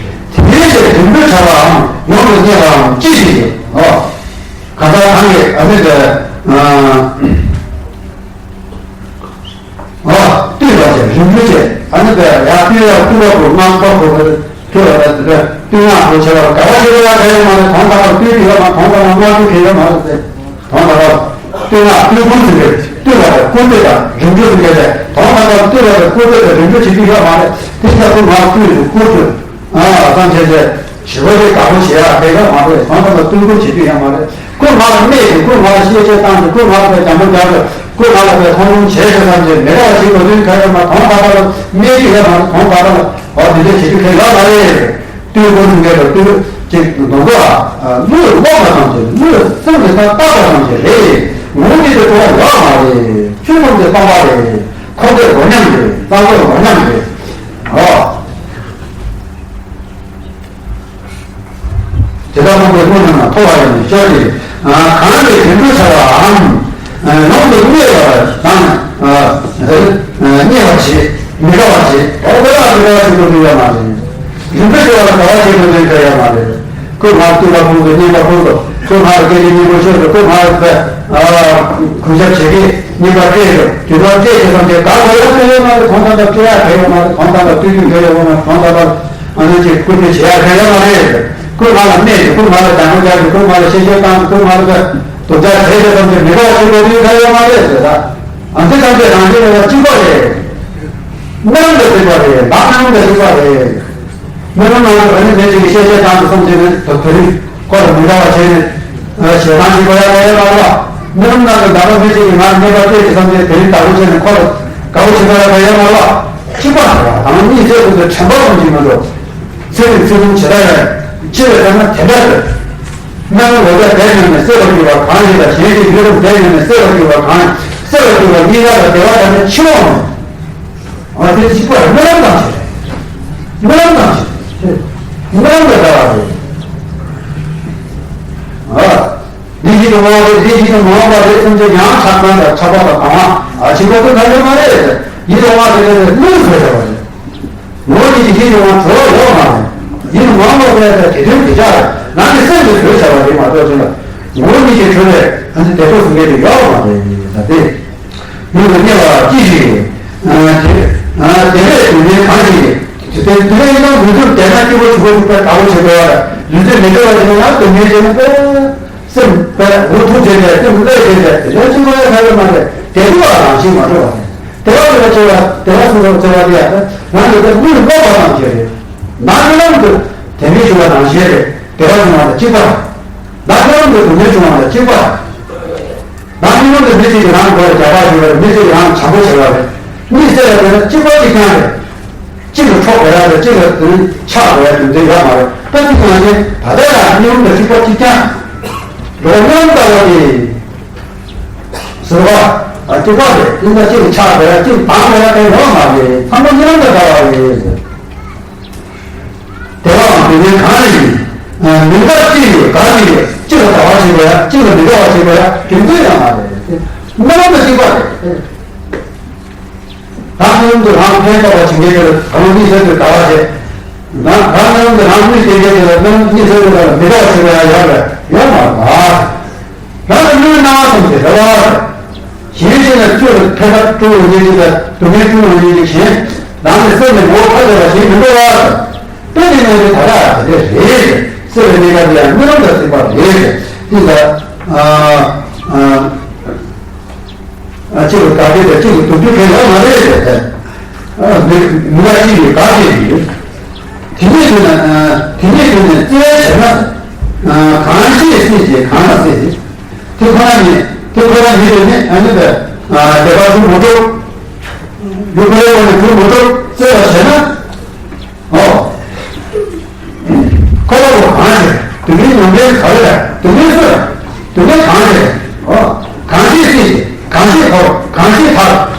དེའི་ཕྱིར་རིང་པོར་བྱ་བའམ་ཡོངས་སུ་བརྙས་པའམ་ཅི་ཞིག་ཡོད། ཨོ། གང་ཟག་གང་གིས་ཨ་ནི་དེ། ཨ་བསྟུན་པ་བྱས་རིམ་གྲོ་བྱས་ཨ་ནི་དེ་ཡར་བསྟུན་ཡར་བསྟུན་པ་པོ་རྣམ་པ་པོ་བསྟུན་པ་དེ་བསྟུན་ཡག་པོ་བྱས་པ་དགའ་བ་ཞིག་ལ་ག་ཡོད་མ་རེད། གང་ཟག་ལ་བསྟུན་གྱི་ཡོད་མ་རེད། གང་ཟག་ལ་མ་བསྟུན་གྱི་ཡོད་མ་རེད་དེ། གང་ཟག་ལ་བསྟུན་ཡག་བསྟུན་ཁུལ་ཟེར་གྱི་བསྟུན་པ་དང་བསྐུལ་འདེབས་དང་རིམ་གྲོ་ཟེར་གྱི་དེ་གང་ཟག་ལ་བསྟུན་པ་དང་བསྐུལ་འདེབས་དང་རིམ་གྲོ་བྱེད་ཀྱི་ཡོད་མ་རེད། དེ་ལྟ་བུ་མ་བསྟུན་ཞིག་བསྐུལ་དུས། ཨ་ཙམ་བྱས་ཏེ། ཞི་བ་རེ་དགའ་པོ་བྱེད་ཡག་དེ་ཡོད་མ་རེད། གང་ལྟར་ལ་བསྟུན་དགོས་བྱེད་རྒྱུ་ཡོད་མ་རེད། ཁོ་ང་ལ་སྨྲས་ཏེ་ཁོ་ང་ལ་བཤད་བཤད་བཏང་སྟེ་ཁོ་ང་ལ་དཔེ་འཇམ་པོ་རྒྱག་དགོས། ཁོ་ང་ལ་དཔེ་མཐོང་ཆུང་བྱས་ཟེར་བསམ་གྱི་མི་དགའ་བ་ཞིག་གོ་དུས་ཁ་ཡོད་མ་གཏོང་ད་ལྟ་ལ་སྨྲས་རྒྱུ་ཡོད་མ་རེད། གཏོང་ད་ལྟ་ལ་བ་དེ་འདྲ་བྱེད་རྒྱུ་ཁས་ལ་མ་རེད། བསྟུན་དགོས་ཟིན་གྱི་རེད། བསྟུན་ཅིག་མདོ་མདོ་ཨ་བློས་བསླངས་པ་ཙམ་གྱིས་བློས་སེམས་ཀྱི་ཐག་བཏགས་པ་ཙམ་གྱིས་རེད། ངོ་བོ་དེ་དེ་གོ་བ་ཡོད་མ་རེད། ཆོས་ཙམ་གྱིས་སྟོང་པ་རེད། ཁོ་དེ་འགྲོ་ཉམས་རེད། རྩ་འགོ་འགྲོ་ཉམས་རེད། ཨོ། དེ་དག་རྣམ་པའི་དངོས་རྣམས་ལ་ཐོགས་པ་ཡང་ནི་ཤོར་ཏེ། གང་གིས་དེ་འདྲ་བྱ་བའམ། ཡོངས་སུ་བརྙས་པ་དང་། བརྙས་པ་བྱེད། མི་དགའ་བ་བྱེད། འོ་དེ་ལ་མི་དགའ་བ་བྱེད་དགོས་དོན་ཡོད་མ་རེད། རིམ་པས་བྱ་བ་ལ་དགའ་བ་བྱེད་དགོས་དོན་ཡོད་མ་རེད། ཁོས་ང་བསྟུན་པ་ཕུང་དུ་བརྙས་པ་ཕུང་དུ་ཁོས་ང་ལ་སྐད་ཆ་སྙན་པོ་ཤོད་དུ་ཁོས་ང་ལ་གུས་ཞབས་བྱེད་ཀྱི་རྙེད་པ་སྤྲད་དུ་དུས་ལ་སྤྲད་ཀྱི་བསམ་གྱི་དགའ་དགོས་ཡ་དེ་ཡོད་མ་རེད། གང་ལྟར་ལ་སྤྲད་ཡ་གལ་ཡོད་མ་རེད། གང་ལྟར་ལ་བསྟུན་རྒྱུ་གལ་ཡོད་མ་རེད། གང་ལྟར་ལ། ཨ་ནི་ཅིག་སྐུལ་སྤེལ་བྱེད་ཡག་གང་ཡང་མ་རེད། ཁོས་ང་ལ་སྨྲས་ཏེ་ཁོས་ང་ལ་དྲང་པོ་རྒྱག་གི་ཁོས་ང་ལ་བཤད་བཤད་བཏང་གི་ཁོས་ང་ལ་དེ་སྡུག་ཅག་བྱས་ཏེ་བསམ་གྱི་མི་དགའ་བ་ཞིག་གོ་དུས་གང་ཡང་མ་རེད་ཟེར་ད། ཨ་ནི་ཐམས་ཅད་རང་བཞིན་མེད་པ་གཅིག་པ་རེད། རྨི་ལམ་དང་གཅིག་པ་རེད། ལམ་རྨི་ལམ་དང་གཅིག་པ་རེད། རྨི་ལམ་ནང་དུ་ཨ་ནི་དེ་ཅིག་གི་བཤད་བཤད་བཏང་གི་བསམ་གྱི་ནི་དུ་དེ་རིང་ཁོ་ལ་མི་དགའ་བ་བྱས་ནས། ཞེ་སྡང་གི་གོ་ཡ་གོ་ཡ་མ་རེད་པ། རྨི་ལམ་ནང་དུ་འདྲ་པོ་མི་གཅིག་གིས་ང་ལ་གནོད་པ་སྤྲད་ཀྱི་བསམ་སྟེ་དེ་རིང་དགའ་པོ་བྱས་ནས་ཁོ་ལ་དགའ་པོ་བྱེད་གོ་ཡ་གོ་ཡ་མ་རེད་པ། གཅིག་པ་རེད་པ། དང་གཉིད་སད་ཚུལ་དུ་དྲན་པ་ཙམ་གྱིས་མི་འགྲོ། ཚེ་རིང་ཚེ་རིང་བྱེད་ད་ཡ་ཅི་རེད་ཟེར་ན་དེ་འདྲ་རེད། སྨན་ལོ་ཟླ་བསྡད་ཡོང་ནས་སད་པར་གྱུར་པ་གང་ཞིག་དང་གཞན་གྱི་ཡུལ་རུ་བསྡད་ཡོང་ནས་སད་པར་གྱུར་པ་གང་སད་པར་གྱུར་པ་གཉིས་ཀ་ལ་བདེ་བ་དང་ནི་འཆི་བ་འོང་། ཨ་དེ་གཅིག་པ་རྨི་ལམ་དང་བྱེད། རྨི་ལམ་དང་བྱེད། རྨི་ལམ་དང་འདྲ་བ་རེད། ཨ། འདི་ཡིད་དུ་འོང་བ་རེད། འདི་ཡིད་དུ་མ་འོང་བ་རེད་བསམ་ཚེ་ཡང་ཆགས་སྡང་དང་ཆགས་པ་དང་དང་བ་ཨ་ཕྱིན་པ་དེ་ག་ཡོད་མ་རེད། ཡིད་དུ་འོང་བ་དེ་ལས་བློས་བཟོས་བྱ་བ་རེད། ངོ་བོ་ཉིད་ཀྱི་ཡིད་དུ་འོང་གྲོལ་བ་ཡོད་མ་རེད། ཡིད་དུ་མ་འོང་བ་དེ་དེ་དོན་དེ་ཆགས་རེད། ནང་གི་སེམས་ཀྱིས་བཟོས་བྱ་བ་རེད་མ་གཏོགས་ཅི་ལ་ངོ་བོ་ཉིད་ཀྱིས་གྲོལ་བའི་ཨ་ནི་བདེ་ཐོབ་ཟུང་འབྲེལ་དེ་ཡོད་མ་རེད་ད་དེ། མྱུར་དུ་བརྙས་པ་ཅི་ཞིག་ཨ་དེ་ཨ་དེ་བས་སྡུག་བསྔལ་གང་ཞིག་དེ་དེ་བས་ཡིན་ན་ལུས་རྩལ་བདེ་ན་སྐྱིད་པོ་ཆུ་བོ་ཆུ་བོ་དགའ་པོ་བྱེད་དགོས་ཡ། ལུས་རྩལ་མི་བདེ་བ་ཞིག་ཡིན་ན་སྡུག་བསྔལ་བྱེད་ན་དཔེ་སེམས་དཔེ་འུ་ཐུག་བྱེད་པས་སེམས་བློས་བྱེད་པས་དེ་ལས་སྐྱིད་པོ་ཡ་ཁ་ཡོད་མ་རེད། བདེ་སྡུག་ལ་རང་བཞིན་མ་གྲུབ་པ་རེད། བདེ་བ་ལ་བྱེད་པ་བདེ་བ་སུ་རུ་བརྩེ་བ་དེ་ཡ་རང་ལུས་རྩལ་མྱུར་ལོག་པ་ཙམ་ཞིག་རེད། ནང་གི་ལམ་དུ་དེ་མི་ཞུ་བ་ནང་བཞིན་རེད། བདེ་བ་བྱུང་བ་དང་གཅིག་པ་རེད། ནང་གི་ལམ་དུ་སྡུག་བསྔལ་བྱུང་བ་དང་གཅིག་པ་རེད། ནང་མི་མང་གིས་མི་གཅིག་གིས་རང་གི་སྒོ་ལ་རྒྱབ་ཕར་ཞུ་བར་མི་གཅིག་གིས་རང་བྱམས་པོ་བྱེད་པ་རེད། གཉིད་སད་ཡ་དེ་ནི་གཅིག་པ་གཅིག་རྐྱང་རེད། གཅིག་ལ་འཕྲོག་དགོས་ཡ་དང་གཅིག་ལ་དེ་ནི་ཆག་དགོས་ཡ་དེ་འདྲ་ཡོད་མ་རེད། ད་གཅིག་ཀྱང་ཡིན་ད་ལྟ་ཡང་མི་མང་གི་གཅིག་པ་གཅིག་རྐྱང་འགྲོ་སྙམ་ལྟ་བ་དེ། ཟེར་བ། ཨ་གཅིག་པ་རེད། ཡིན་ད་གཅིག་ལ་ཆག་དགོས་ཡ་གཅིག་ལ་སྡང་དགོས་ཡ་དེ་ཡོད་མ་རེད། ཚང་མ་མྱི་རང་དང་འདྲ་བ་རེད། དེ་བའང་དེ་ནས་གང་ལ་ཡིན། མི་འདྲ་གཅིག་ཡོད་གང་ཡིན་གཅིག་ལ་དགའ་བ་བྱེད་དགོས་ཡ་གཅིག་ལ་མི་དགའ་བ་བྱེད་དགོས་ཡ་དེ་འདྲ་ཡང་མ་རེད། རྣམ་པ་གཅིག་པ་རེད། རང་རྣམ་དུ་རང་ཕན་ཐོགས་པ་བྱེད་མཁན་དེ་ལ་གང་གཉིས་ཟེར་དུས་དགའ་བ་བྱེད། རང་རང་རྣམ་དུ་རང་གཉིས་བྱེད་མཁན་དེ་ལ་རྣམ་གཉིས་ཟེར་དུས་མི་དགའ་བ་བྱེད་དགོས་ཡ་ཡོད་རེད་ཡོད་མ་རེད། རང་གི་ལུས་སྣང་བ་ཙམ་གྱིས་རེ་བ། གཞན་ཞིག་ལ་སྤྱོད་ལ་ཕན་པ་སྤྲོ་བའི་ཉེན་ཅིག་དང་སྡུག་བསྔལ་སྤྲོ་བའི་ཉེན་ཅིག་གཞན། རང་གི་སེམས་ལ་ངོ་བོ་ཐ་དད་པ་ཞིག་མི་འགྲོ་བ། དཔེ་དེ་ནང་གི་ད་རག་དེ་འདྲ་རེད། སེམས་ལ་གནས་སྐབས་ལ་ཡང་རྨི་ལམ་དང་གཅིག་པ་རེད། འདི་ལ་ཨ་ཨ་ཨ་གཅིག་ལ་དགའ་སྐྱིད་དང་གཅིག་ལ་སྡུག་སྐྱིད་གང་ཡང་མ་རེད་ཟེར་ཏེ། ཨ་མི་མི་ལ་གཅིག་ཡོད་དགའ་སྐྱིད་ཡོད། དེ་ཉིད་དུ་ནི་ཨ་དེ་ཉིད་དུ་ནི་བརྩེ་བས་བྱས་ན། གང་ཞིག་སྲིད་ཀྱི་གང་ལ་སྲིད་ཀྱི། དེ་ཁོ་ན་ཉིད་དེ་ཁོ་ན་ཉིད་དེ་ནི་ཨ་ནི་དེ་དེ་པར་གྲུབ་མི་གྲུབ། ཡུལ་ཁོ་རའི་ངོས་ནས་གྲུབ་མི་གྲུབ་རྩོད་པ་བྱས་ན། ཨོ། ཁོ་ལ་གོ་གང་ཞིག་དུ་མིན་ཉོན་མོངས་ག་རེ་རེད། དུ་མིན་སུ་རེད། དུ་མིན་གང་ཞིག་རེད། ཨོ། གང་ཞིག་སྲིད་ཀྱི་གང་ཞིག་ཐོབ་གང་ཞིག་ཐར།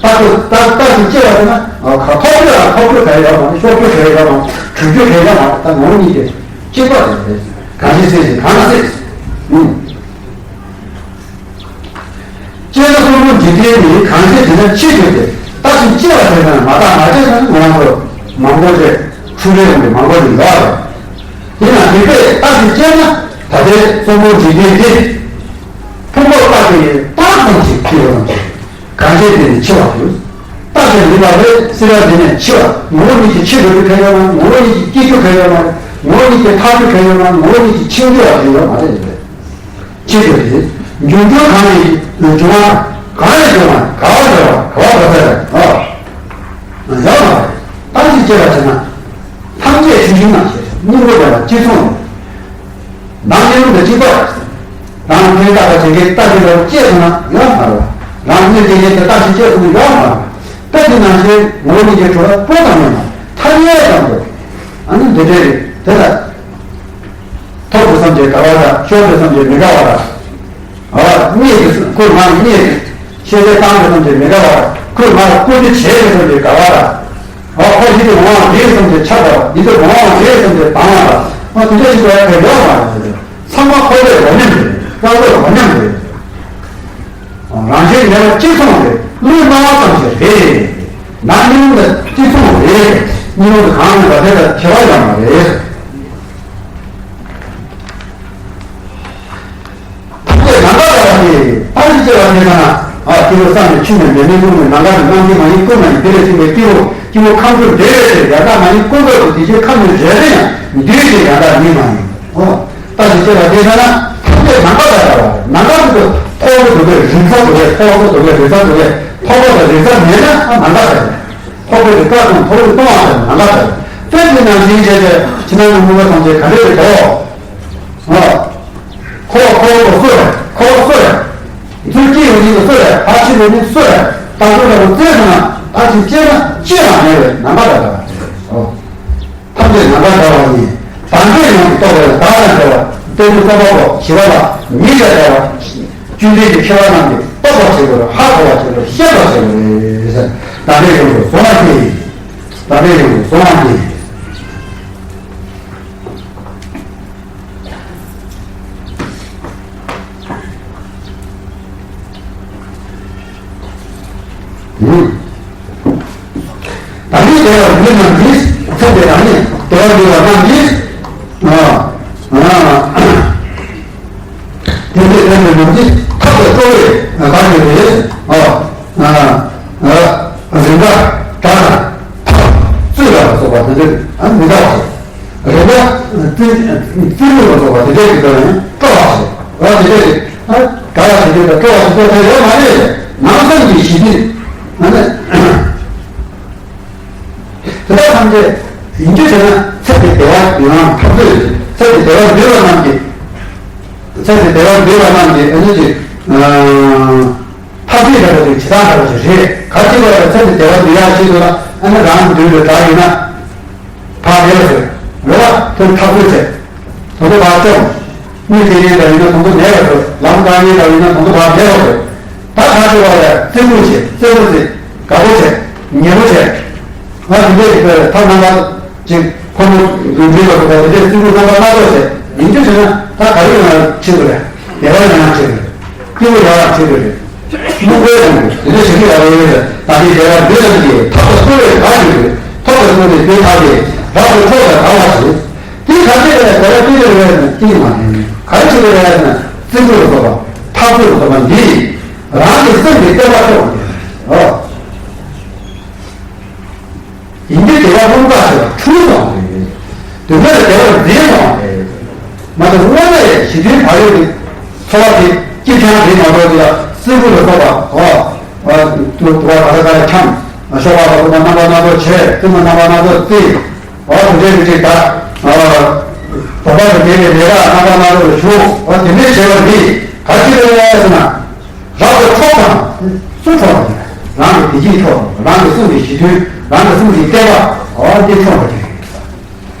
རྟག་ཏུ་རྟག་རྟག་ཏུ་སྐྱེ་བ་ཟེར་ན། ཨ། ཁ་ཐོབ་རྒྱུ་ལ་ཐོབ་རྒྱུ་ག་ཡོད་མ་རེད། ཤོར་རྒྱུ་ག་ཡོད་མ་རེད། གྲུབ་རྒྱུ་ག་ཡོད་མ་རེད། ད་ངོ་བོ་ཉིད་ཀྱི་གཅིག་པ་རེད། གང་ཞིག་སྲིད་ཀྱི་གང་ལ་སྲིད། ཨུམ། སྐྱེས་ན་གསུམ་པོ་འཇིག་རྟེན་ནི་གང་ཞིག་དེ་ན་འཆི་འགྱུར་ཏེ། རྟག་ཅིག་སྐྱེ་བ་དེ་ན་མ་རྟག་མ་སྐྱེས་ན་ང་རང་ཚོ་མང་པོ་ཞིག་འཁྲུལ་རེ་ཡོང་གི་མང་པོ་ཞིག་ཡོད་རེད། དེ་ན་འཇིག་པས་རྟག་ཅིག་སྐྱེས་ན་ད་ལྟའི་གསུམ་པོ་འཇིག་རྟེན་འདི་ཕུང་པོ་རྟག་ཏུ་ཡིན་རྟག་ཙམ་ཞིག་སྐྱེ་བ་ཙམ་ཞིག་གང་ཞིག་དེ་ནི་འཆི་བ་དུས། རྟག་ཏུ་ཡིན་པ་ལས་སྲིད་པ་འདི་ནས་འཆི་བ། ངོ་བོ་ཉིད་ཀྱིས་འཆི་འགྲོ་རྒྱུ་གང་ཡོད་མ་རེད། ངོ་བོ་ཉིད་ཀྱིས་སྐྱེ་རྒྱུ་གང་ཡོད་མ་རེད། ངོ་བོ་ཉིད་ཀྱིས་ཐར་རྒྱུ་གང་ཡོད་མ་རེད། ངོ་བོ་ཉིད་ཀྱིས་འཆིང་རྒྱུ་བ་གང་ཡོད་མ་རེད། འཆི་འགྱུར་ཏེ། འབྱུང་འགྱུར་གང་ཡིན་འབྱུང་བ། གང་ལས་བྱུང་བ་ག་བ་འབྱུང་བ་ག་བ་འབྱུང་ས་རེད། ཨོ། ཡང་མ་རེད། རྟག་ཅིག་སྐྱེ་བ་བྱས་ན། ཐམས་ཅད་ཆུ་ཤིང་རྣམས་ཞེས་སྙིང་པོ་ལྡན་པ་གཅིག་མཚུངས་རེད། ནང་སྙིང་དུ་གཅིག་པ། རང་ཕན་བཏགས་པ་བྱེད་མཁན་རྟག་ཅིག་ལ་སྐྱེས་སོང་ན་ཡང་མ་རེད། རང་སྙིང་རྗེ་མཁན་དེ་རྟག་ཅིག་སྐྱེས་སོང་ན་ཡང་མ་རེད། དེ་དེ་ནང་བཞིན་ངོ་བོ་ཉིད་ཀྱི་གྲོལ་བ་སྤོ་ཙམ་མེད་ན་ཐ་སྙད་ཙམ་དུ། ཨ་ནི་འདི་འདྲའི་དེ་ལ། ཐོབ་དུས་ཙམ་གྱི་དགའ་བ་དང་ཤོར་དུས་ཙམ་གྱི་མི་དགའ་བ་དང་། ཨ། རྙེད་དུས་ཁོས་ང་རྙེད་དུས་ཤེས་བྱ་བཏང་དུས་ཙམ་གྱི་མི་དགའ་བ་དང་། ཁོས་ང་ལ་བསྐུར་རྒྱུ་བྱས་དུས་ཙམ་གྱི་དགའ་བ་དང་། ཨ། ཁོ་ཡིད་དུ་འོང་བ་རེད་བསམ་གྱི་ཆགས་པ་དང་། ཡིད་དུ་འོང་བ་རེད་བསམ་གྱི་སྡང་བ་དང་། ཨ། དེ་འདྲ་ཞིག་ལ་གལ་འགངས་མ་རེད། ཚང་མ་འཁོར་བའི་རོ་མཉམ་རེད། རྟག་པའི་རོ་མཉམ་རེད། རང་བཞིན་མེད་པ་གཅིག་མཚུངས་རེད། ལུས་སྨྲ་བ་ཙམ་ཞིག་རེད། ནང་སྙིང་ལ་གཅིག་མཚུངས་རེད། སྙིང་པོ་གང་ཡིན་པ་དེ་ལ་ཁྱད་པར་ཡང་མ་རེད། ཐམས་ཅད་ནམ་མཁའ་ལྟ་བ་ནི་ཕར་ཕྱིན་སྐྱེ་བ་ནི་ན། ཨ། སྐྱེ་བོ་བསམ་ནས་ཆུ་ནས་མེ་མེ་ཀུན་ནས་ནམ་མཁའ་ནི་སྣང་གི་མ་ཡིན་ཀུན་ནས་དེ་ལས་བྱུང་བའི་སྐྱེ་བོ་སྐྱེ་བོ་ཁམས་གསུམ་འབྲེལ་བའི་ཕྱིར་ཡང་དག་མ་ཡིན་ཀུན་རྫོབ་ཏུ་དེ་བཞིན་ཁམས་ནི་གཞན་དུ་ཡང་འདུས་ཏེ་ཡང་དག་ཉིད་མ་ཡིན། ཨོ། རྟག་ཏུ་སྐྱེ་བ་དེ་ན་ན་ཐམས་ཅད་ནམ་མཁའ་དང་འདྲ་བ་རེད། ནམ་མཁའ་ཀུན་ཏུ་ཐོགས་པའི་འདུ་བའི་རིག་ས་འདུ་བའི་ཐོགས་ས་འདུ་བའི་རིག་ས་འདུ་བའི་ཐོགས་པ་དང་རིག་ས་མེད་ན་ཨ་ནམ་མཁའ་རེད། ཐོགས་པའི་རིག་པ་དང་ཐོགས་པའི་སྟོང་བ་དང་ནམ་མཁའ་རེད། དཔེ་དེ་ནང་བཞིན་བྱས་ཏེ་ཕྱི་ནང་གི་མུན་པ་ཐམས་ཅད་ག་འདྲ་རེད་དོ། ཨོ། ཁོ་ཁོ་བོ་སུ་རེད། ཁོ་བོ་སུ་རེད། ཚུར་སྐྱེ་ཡོང་མཁན་དེ་སུ་རེད། ཕར་ཕྱིན་འགྲོ་མཁན་སུ་རེད། ད་དུང་ལ་བཙལ་སོང་ན་ཕར་ཕྱིན་སྐྱེ་ན་སྐྱེ་བ་མེད་པའི་ནམ་མཁའ་དང་འདྲ་བ་རེད། ཨོ། ཐམས་ཅད་ནམ་མཁའ་འདྲ་བ་ཡིན། དང་པོའི་ངང་དུ་རྟོགས་པའི་བདག་དང་འདྲ་བ། ལྟ་བུ་རྟོག་པ་པོ་ཞི་བ་ལ་མི་དང་འདྲ་བ། བཅོམ་ལྡན་གྱི་མཁས་པ་རྣམས་ཀྱིས་རྟོགས་པར་བྱེད་དགོས་རེད། ཧ་གོ་བར་བྱེད་དགོས་རེད། ཤེས་པར་བྱེད་དགོས་རེད། དམ་པའི་ཡུལ་དུ་གསོལ་བ་འདེབས། དམ་པའི་ཡུལ་དུ་གསོལ་བ་འདེབས། ཨུམ། ད་ནི་དེ་ལ་མི་རྣམས་ཀྱིས་ཚེ་འདི་རང་ཉིད་དེ་བར་འདུལ་བ་རྣམས་ཀྱིས། ཨ། ཨ། དེ་འདྲའི་དོན་དུ་རྣམས་ཀྱིས་ཐབས་དང་སྤྲོ་བས་བཀའ་བརྒྱུད་པའི། ཨ། ཨ། ཨ། རིམ་གྲོ་གྲྭ་དང་ཐབས་རྩོད་ལ་སོགས་པ་དེ་འདྲ་མི་འདྲ་བ་ཞིག་རེད་ན། རྩིས་རྩིས་ལུགས་ལ་སོགས་པ་དེ་འདྲའི་གི་དོན་ཡང་སྤྲོ་བ་ཞིག་འོ་དེ་འདྲའི་གི་ཨ་གྲྭ་བ་ཞིག་དེ་དང་སྤྲོ་བ་ཞིག་དེ་ཡོད་མ་རེད། ནང་སེམས་ཀྱི་ཞི་བདེ། ཨ་ནི། དེ་དག་ཐམས་ཅད་ཡིན་རྒྱུ་བྱས་ན་ཚེ་འདི་བདེ་བ་ཡོང་ཡང་ཐབས་རྩོད་ཡོད། ཚེ་འདི་བདེ་བ་འདོད་པ་རྣམས་ཀྱིས། ཚེ་འདི་བདེ་བ་འདོད་པ་རྣམས་ཀྱིས་ཨ་ནི་ཅིག་ཨ། ཐབས་ཤེས་འདྲ་པོ་ཅིག་བྱེད་སྟངས་འདྲ་པོ་ཅིག་རེད། ག་ཅི་ལ་ཡང་ཚེ་འདི་བདེ་བ་འདོད་ཡག་ཆེད་དུ་ལ་ཨ་ནི་རང་མདུན་དུ་གྲྭ་ཡིན་ན། བག་ཡོད་ཟེར། རེད་བ། དེ་ཐག་གཅོད་བྱས། དོན་དུ་བག་བཅོམ། མི་དེ་ཉིད་འདྲ་ཡིན་ན་དོན་དུ་མེད་པ་ཟེར། ལམ་དཀའ་ངལ་འདྲ་ཡིན་ན་དོན་དུ་བག་མེད་པ་ཟེར། ད་ག་ཅི་ལ་ཡང་བརྩི་བཀུར་བྱས། བརྩི་བཀུར་བྱས། དགའ་པོ་བྱས། ཉེ་པོ་བྱས། ང་དེ་འདྲའི་ཐབས་རྣམ་པ་ཅིག་ཁོ་མོ་འདུན་འདྲིས་པ་སོགས་པ་དེ་འདྲའི་བརྩི་བཀུར་རྣམ་པ་སྣ་ཚོགས་བྱས། ཡིན་རྒྱུ་བྱས་ན་ད་ག་རེ་ཡོང་ཡང་ཆེད་དུ་རེད། བདེ་བ་ཡོང་ཡང་ཆེད་དུ་རེད། སྐྱིད་པོ་ཡོང་ཡང་ཆེད་དུ་རེད། སྨུག་པོའི་ནང་དུ་དེ་འདྲ་བྱེད་ཀྱི་ཡོད་རེད། ད་ནི་དེ་ལ་འདི་རྣམས་ཀྱིས་ཐབས་དང་བསླུ་བའི་བར་གྱིས་ཐོབ་ཏུ་བཏང་ནས་དེ་ཐག་གིས་རབ་ཏུ་འཕྲོག་པར་དགའ་བ་ཞིག་དེ་ག་ཚད་ལ་དེ་ལ་བསྟན་པའི་རེད་ན་སྐྱིད་མ་རེད། ག་རེ་བྱེད་པའི་རེད་ན་བརྩི་བཀུར་སོགས་པ་ཐབས་ཚུལ་སོགས་པ་འདིས་རང་གི་སེམས་ཀྱི་བརྟན་པ་འཕྲོག་པ་རེད། ཨོ། ཡིན་གྱི་བདེ་བ་རླུང་རྟ་ཞེས་པ་འཁྲུལ་སོང་བ་རེད། དུས་འདིར་བདེ་བར་འཛིན་སོང་བ་རེད། མ་གཏོགས་དངོས་གནས་ཞི་མཐུན་བག་ཡོད་ཀྱི་འཚོ་བ་དེ་སྐྱིད་ཐང་རེད་མ་གཏོགས་དེ་ལ་སྲིན་བུ་ལ་སོགས་པ་འོ། དུ་དུ་བ་ག་ས་ག་ལ་འཁྱམས། ཤོག་བ་ལ་སོགས་པ་རྣམ་པ་སྣ་ཚོགས་བྱས། རྩེད་མོ་རྣམ་པ་སྣ་ཚོགས་རྩེས། འོ་དེ་འདྲའི་གི་ཅིག་ད། བོད་པ་གི་དེ་ནས་ལས་ཀ་རྣམ་པ་སྣ་ཚོགས་ལ་ཞུགས། འོ་དེ་འདྲའི་བྱེད་པ་འདི་ག་ཅི་རེད་ཟེར་ན། རབ་ཏུ་འཁྲུག་དང་སུ་འཁྲུག་པ་དེ། རང་གི་བདེ་སྐྱིད་འཁྲུག། རང་གི་སེམས་ཀྱི་ཞི་མཐུན། རང་གི་སེམས་ཀྱི་བརྟན་པ། འོ་འདི་འཁྲུག་པ་དེ་རེད།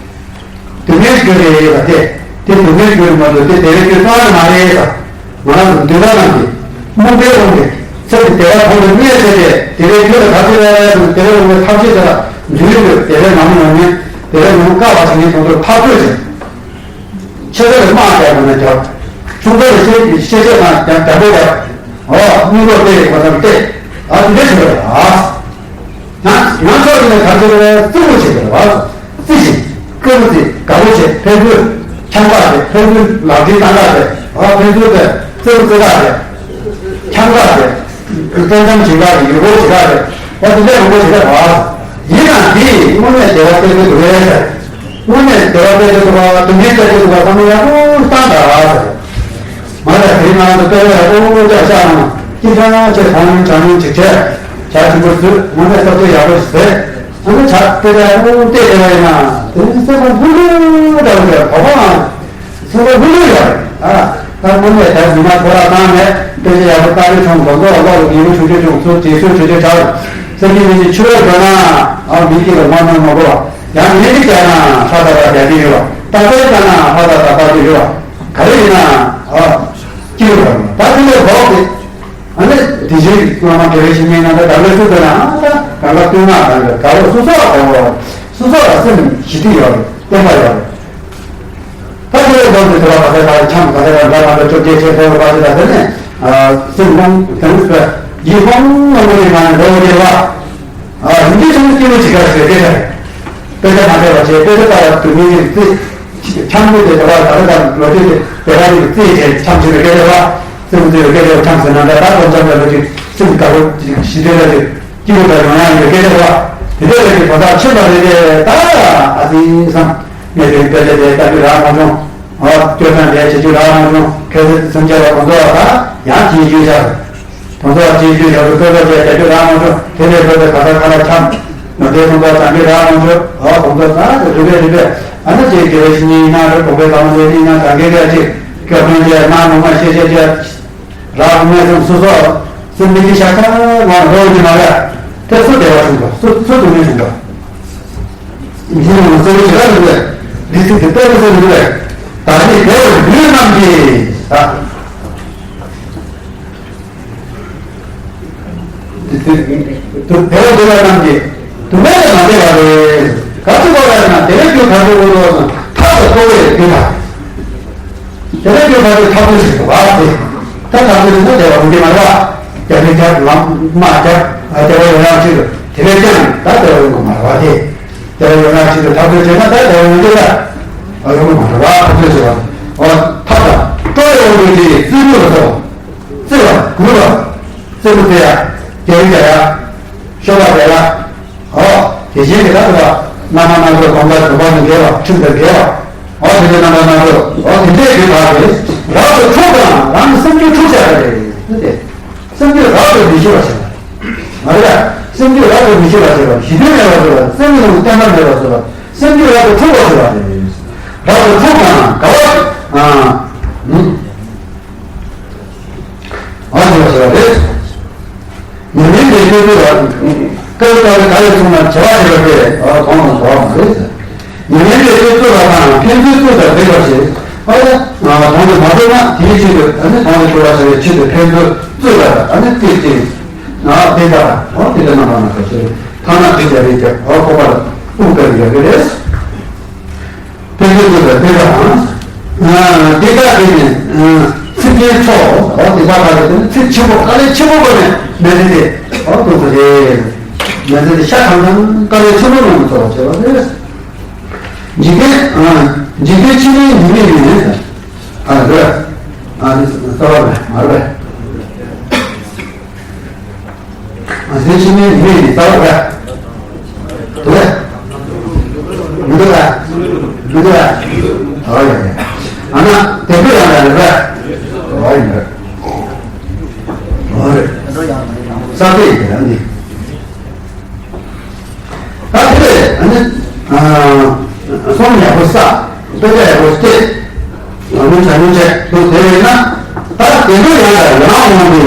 སྡུག་བསྔལ་རྒྱུ་རེད་ལ་སྟེ། དེ་སྡུག་བསྔལ་རྒྱུ་མ་གཏོགས་དེ་བདེ་བའི་རྒྱུ་གཙོ་བོ་མ་རེད་ཟེར། ང་རང་ཚོ་འདུལ་བ་རྣམས་ཀྱིས་རྨོངས་པའི་དབང་གིས་ཚེ་འདི་བདེ་བ་དོན་དུ་གནས་ཟེར་ཏེ། བདེ་བའི་རྒྱུ་ལ་ག་ཚོད་རེད་ཟེར་ན། བདེ་བའི་དབང་གིས་ཐམས་ཅད་དེ་ལ་འདུལ་དགོས། བདེ་བའི་ནང་མི་ནང་མི། བདེ་བའི་ནང་དཀའ་བ་བྱེད་མཁན་དེ་ཚོར་ཐག་གཅོད་བྱེད། ཆེ་ཚད་ལ་དམག་རྒྱག་དགོས་ན་རྒྱག། ཆུང་ཚད་ལ་ཤེས་ཤེས་བྱེད་དང་རྒྱ་རྒྱ་སྒོ་རྒྱག། འོ་སྙིང་རོགས་སྤེལ་གོ་ས་སྤེལ། ཨ་དེ་འདྲ་བྱེད་པ་རེད་ཨ། ང་ང་ཚོ་ཡིན་ན་ག་ཚོད་རེད། བརྩི་བཀུར་བྱེད་དགོས་རེད་བ། བརྩི་ཞིང་བཀུར་བརྩི་དགའ་པོ་བྱེད། ཕན་ཚུན་འཆམ་ག་བྱེད། ཕན་ཚུན་ལག་འབྲེལ་གཏང་ག་བྱེད། ཨ་ཕན་ཚུན་དེ་བརྩི་བཀུར་བརྩི་ག་བྱེད། འཆམ་ག་བྱེད། སྤྲོ་འཆམ་བྱེད་ག་བྱེད། ཡུལ་སྐོར་བྱེད་ག་བྱེད། ཨ་དེ་འདྲ་མང་པོ་བྱེད་ག་བ། ཡིན་ན་འདི་དངོས་གནས་བདེ་བ་སྟེར་གི་འདུག་གས། དངོས་གནས་བདེ་བ་སྟེར་གི་འདུག་ག་སྡུག་བསྔལ་སྟེར་གི་འདུག་ག་བསམ་བློ་ཡག་པོ་བཏང་དང་ཟེར། ང་ལ་དེ་རིང་ང་ཚོ་དཔེ་ཡག་པོ་ཅིག་བཞག་ན། སྐྱིད་ཐང་ཆེ། གང་ཡིན་གང་ཡིན་ཅིག་བྱས། བྱ་ཆེན་པོ་བཟོས། དངོས་གནས་སྟབས་བདེ་ཡག་པོ་ཞིག་བཟོས། ང་ཚོ་བྱ་དཔེ་ཡག་པོ་བལྟས་བསྡད་པ་ཡིན་ན། དེ་ནི་སེམས་པ་ལྷོད་ལྷོད་འདྲ་བོ་འདྲ། བ་བ་སེམས་པ་ལྷོད་ལྷོད་ཡོད་རེད་ཨ། ད་དངོས་གནས་ད་ཉི་མ་ཐོ་རངས་བཏང་ནས་དཔེ་ཆ་ཡག་པོ་ལྟ་རེས་བྱུང་། མགོ་འདོགས་ལོག་ལ་ཉིན་མོ་ཆུང་ཆུང་བྱུང་། ཚུར་དྲན་གསོ་བྱེད་དུས་ཆར་སེམས་ཀྱི་མི་ནི་ཕྱི་རོལ་འགྲོ་ན། ཨ་མི་སྐྱིད་ལ་མ་གནོད་མ་དགོས་པ། ཡང་ངན་གྱིས་བསྐྱལ་ན་ཧྲ་ཏག་ཏག་རྒྱག་གི་ཡོད་པ། ཏག་ཏག་བསྐྱལ་ན་ཧྲ་ཏག་ཏག་ཏག་གི་ཡོད་པ། ག་རེ་ཡིན་ན་ཨ་སྐྱིད་པ་རེད། ད་དེ་ལས་ལྡོག་སྟེ། ཨ་ནི་དེ་བཞིན་སློབ་མ་དགེ་བའི་བཤེས་གཉེན་རྣམས་ད་ག་ལ་ཚུར་འགྲོ་ན། ཨ་ད་གང་ག་བསྟུན་ན་གང་ག་དགའ་བོ་སོ་སོ་ལ་དགའ་བོ། སོ་སོ་ལ་སེམས་ཞི་བདེ་ཡོད་རེད། བརྟན་པ་ཡོད་རེད། ད་དེ་ལས་ལྡོག་སྟེ་དེ་བ་ག་ས་ག་འཆམ། ག་ས་ག་འདྲ་མ་འདྲ་བཅོ་བརྒྱད་བྱས་ཐོན་པ་ཞིག་ད་དེ་ནས་སེམས་ལྷོང་དང་ཡིད་ལྷོང་ལྷོང་གི་ངང་ནས་འགྲོ་བ་རེད་བ། ཨ་ཡིན་གྱི་སེམས་སྐྱིད་པོ་ཅིག་དགའ་ཞིག་རེད་དེ། དཔེ་ཆ་མ་བལྟས་པ་བྱས། དཔེ་ཆ་ལྟ་བ་དུ་མི་ཡིན་རྩིས། འཆམ་དུས་དེ་དེ་བ་ག་ས་ག་ལོ་རྒྱུས་དེ་དེ་ག་ཡིན་རྩིས་བྱས་འཆམ་ཞིག་རེད་དེ་བ། སེམས་འཚོ་བའི་སྐད་ཆ་འཆམ་ཟེར་ན་འདྲ། ད་སྟོང་འཆམ་ལ་ལོ་རྒྱུས་སེམས་དགའ་པོ་ཞི་བདེ་ལ་ཞིག་སྐྱིད་པོ་དང་ཡོང་ཡ་ཡོད་སྐད་ཆ་བ། དེ་འདྲ་རེད་དེ་གོ་ད་ཕྱིན་པ་རེད་དེ། ད་ཨ་ཙི་བསམ། ངས་དེ་དཔེ་ཆ་དེ་ལྟ་རྒྱུ་རག་མ་བྱུང་། ཨ་སྐྱོ་སྣང་དེ་བྱེད་རྒྱུ་རག་མ་བྱུང་། ཁ་སང་སེམས་ཅན་ལ་གོ་འདོད་པ་ཡང་ཅིའི་རྒྱུ་ཞག་དོན་དག་ཅིའི་རྒྱུ་ཞག་གི་བཀོད་པ་དེ་རྒྱ་རྒྱུ་རག་མ་བྱུང་། དེ་ལས་བཀོད་པའི་ག་ས་ག་ལ་འཁྱམས། ང་ཚོའི་དོན་དག་བྱ་འགུལ་རག་མ་བྱུང་། ཨ་དོན་དག་ད་རེ་རེ་རེ་རེ། ཨ་ནི་ཅིའི་རྒྱུ་རེ་ཞིག་ཉིན་ན་རེ་དགོངས་པའི་ལམ་ལས་ནི་ན་གང་གི་ག་ཅིག་སྐྱོ་སྣང་དེ་སྣང་མོ་མ་ཤེས་ཤེས་ཀྱི། རག་མེད་སོང་སོ་སོ། སེམས་མི་དེ་ཤ་ཚ་ངང་རོ་ཡིན་མ་རེད། དེ་སུ་བདེ་བ་བྱུང་གོ། སུ་སུ་སྡུག་བསྔལ་བྱུང་གོ། འདི་ནང་སེམས་ཤ་ཚ་འདུག་པས། འདི་ཚིག་དེ་དཔེ་མི་སྲིད་འདུག་པས། ད་ནི་བདེ་བ་ཡུལ་རྣམས་ཀྱི། ད་དེ་དེ་དེ་བདེ་བ་འདོད་པ་རྣམས་ཀྱི། སྡུག་བསྔལ་ལས་མ་འདས་པ་རེད། ག་ཚོད་པ་རེད་ན་བདེ་བའི་རྒྱུ་ག་ཚོད་དགོས་འདུག་ཟེར་ན། ཐབས་དང་ཁོ་བོའི་རྒྱུ་དང་། དེ་ལས་སྐྱོབ་པ་དེ་ཐབས་ལ་ཞིག་ཏུ་བབས་ཏེ། ད་ཐབས་ལ་ཞིག་ན་བདེ་བ་འོང་གི་མ་རེད་བ། རྒྱ་མི་རྒྱ་ལམ་དམག་རྒྱ་བདེ་བ་ཡོང་ཡག་ཅིག་ཏུ་དེ་བས་ཀྱང་ད་བདེ་བ་ཡོང་གི་མ་རེད་བ། དེ་བདེ་བ་ཡོང་ཡག་ཅིག་ཏུ་ཐབས་ལ་བྱས་ན་ད་བདེ་བ་ཡོང་གི་རེད། ཨ་ཡོང་གི་མ་རེད་བ། ཐབས་ལ་བྱས་པ། འོ་ཐབས་དང་སྤྲོ་བའི་དབང་གིས་དེ་བརྩོན་འགྲུས་ལ་སོགས་པ། བརྩེ་བ་གུས་པ། བརྩེ་པོ་བརྩེ་ཡག་རྒྱལ་བའི་རྒྱལ་ཡག་ཤོ་བ་རྒྱལ་ཡག་འོ། དེ་བཞིན་གྱི་ད་དུ་བ། རྣམ་པ་སྣ་ཚོགས་གོམ་ཁ་དུ་བ་ནི་དགེ་བ་ཁྲིམས་དང་དགེ་བ། འོ་དེ་ཚོ་རྣམ་པ་སྣ་ཚོགས། འོ་དེ་འདྲའི་དགེ་བ་དེ་རབ་ཏུ་འཁྲུགས་དང་རང་གི་སེམས་རྒྱུད་འཁྲུགས་བྱ་བ་རེད། དེ་སེམས་རྒྱུད་རབ་ཏུ་མི་ཤེས་པར་བྱེད་པ། མ་རེད། སེམས་རྒྱུད་རབ་ཏུ་མི་ཤེས་པར་བྱེད་པ། ཞི་མཐུན་མེད་པར་བཟོ་བ། སེམས་ཀྱི་ནང་བརྟན་པ་མེད་པར་བཟོ་བ། སེམས་རྒྱུད་རབ་ཏུ་འཁྲུགས་པར་བྱེད་པ་རེད། རབ་ཏུ་འཁྲུགས་དང་དགའ་བ། ཨ། ཨ་ཟེར་བ་ཟེར་བ་རེད། མྱ་ངན་འདས་ཞི་སྤྱོད་ལ། སྐབས་སྐབས་ལ་ག་ལས་གསུངས་ན་བྱ་བ་བྱེད་པ་སྟེ། ཨ་དོན་དང་བྱ་བ་མ་རེད་ཟེར། མྱ་ངན་འདས་ཞི་སྤྱོད་ལ་དང་ཕན་ཚུན་བརྩེ་བར་བྱེད། ཨ་ཡ། དོན་དུ་མ་གྲུབ་ན་དེའི་ཕྱིར་དུ་ཨ་ནི་དོན་དུ་གྲུབ་པར་བྱ་བའི་ཆེད་དུ་ཕན་ཚུན་བརྩེ་བར་ཨ་ནི་བརྩེ་བརྩེ། ཨ་དེ་ལྟར་འོ་དེ་ལྟར་རྣམ་པ་སྣ་ཚོགས་ཆེ་ཐ་ན་དེ་བྱ་བའི་རྒྱབ་འོ་ཁོ་པ་ལ་དབུགས་པའི་ཡོད་ཀྱི་རེད། ཕན་ཚུན་བརྩེ་བ་བརྩེ་བ་དང་། དེ་དག་དེ་ནི་ཚིག་རྒྱན་ཚོགས། དེ་དག་དག་དེ་ནི་ཚིག་ཆེན་པོ་དཀའ་ལས་ཆེན་པོ་བཀོད་ནས་མི་ཚེ་དེ་འོ་གཏོང་དགོས་རེད། མི་ཚེ་དེ་ཤ་ཐང་ཐང་དཀའ་ལས་ཆེན་པོ་ངང་དུ་འཚོ་བ་བྱེད་པ་རེད། འཇིག་རྟེན་འཇིག་རྟེན་ཕྱི་མའི་ཉེས་དམིགས་ནི། ཨ་རེད། ཨ་ནི་རྩ་བ་རེད་མ་རེད། ཨ་ཟེར་ཕྱི་མའི་མི་ཡི་རྩ་བ་རེད། དེ་མི་འདུག་ག་མི་འདུག་ག་ཨོ་ཡ་ཡ། ཨ་ན་དེ་འདྲ་ཡང་ཡང་རེད། ཨོ་ཡ། ཨོ་རེད། ས་དེ་ཡི་རང་གི་ད་དེ་ལས་ཨ་ནི་སོང་ཡག་པོ་ས་དཔེ་ཆ་ཡག་པོ་ བྱ་མྱོང་བྱས་འདུག་དེ་བས་ན། ད་དེ་འདྲ་ཡང་ལ་ཡང་འོང་སྟེ།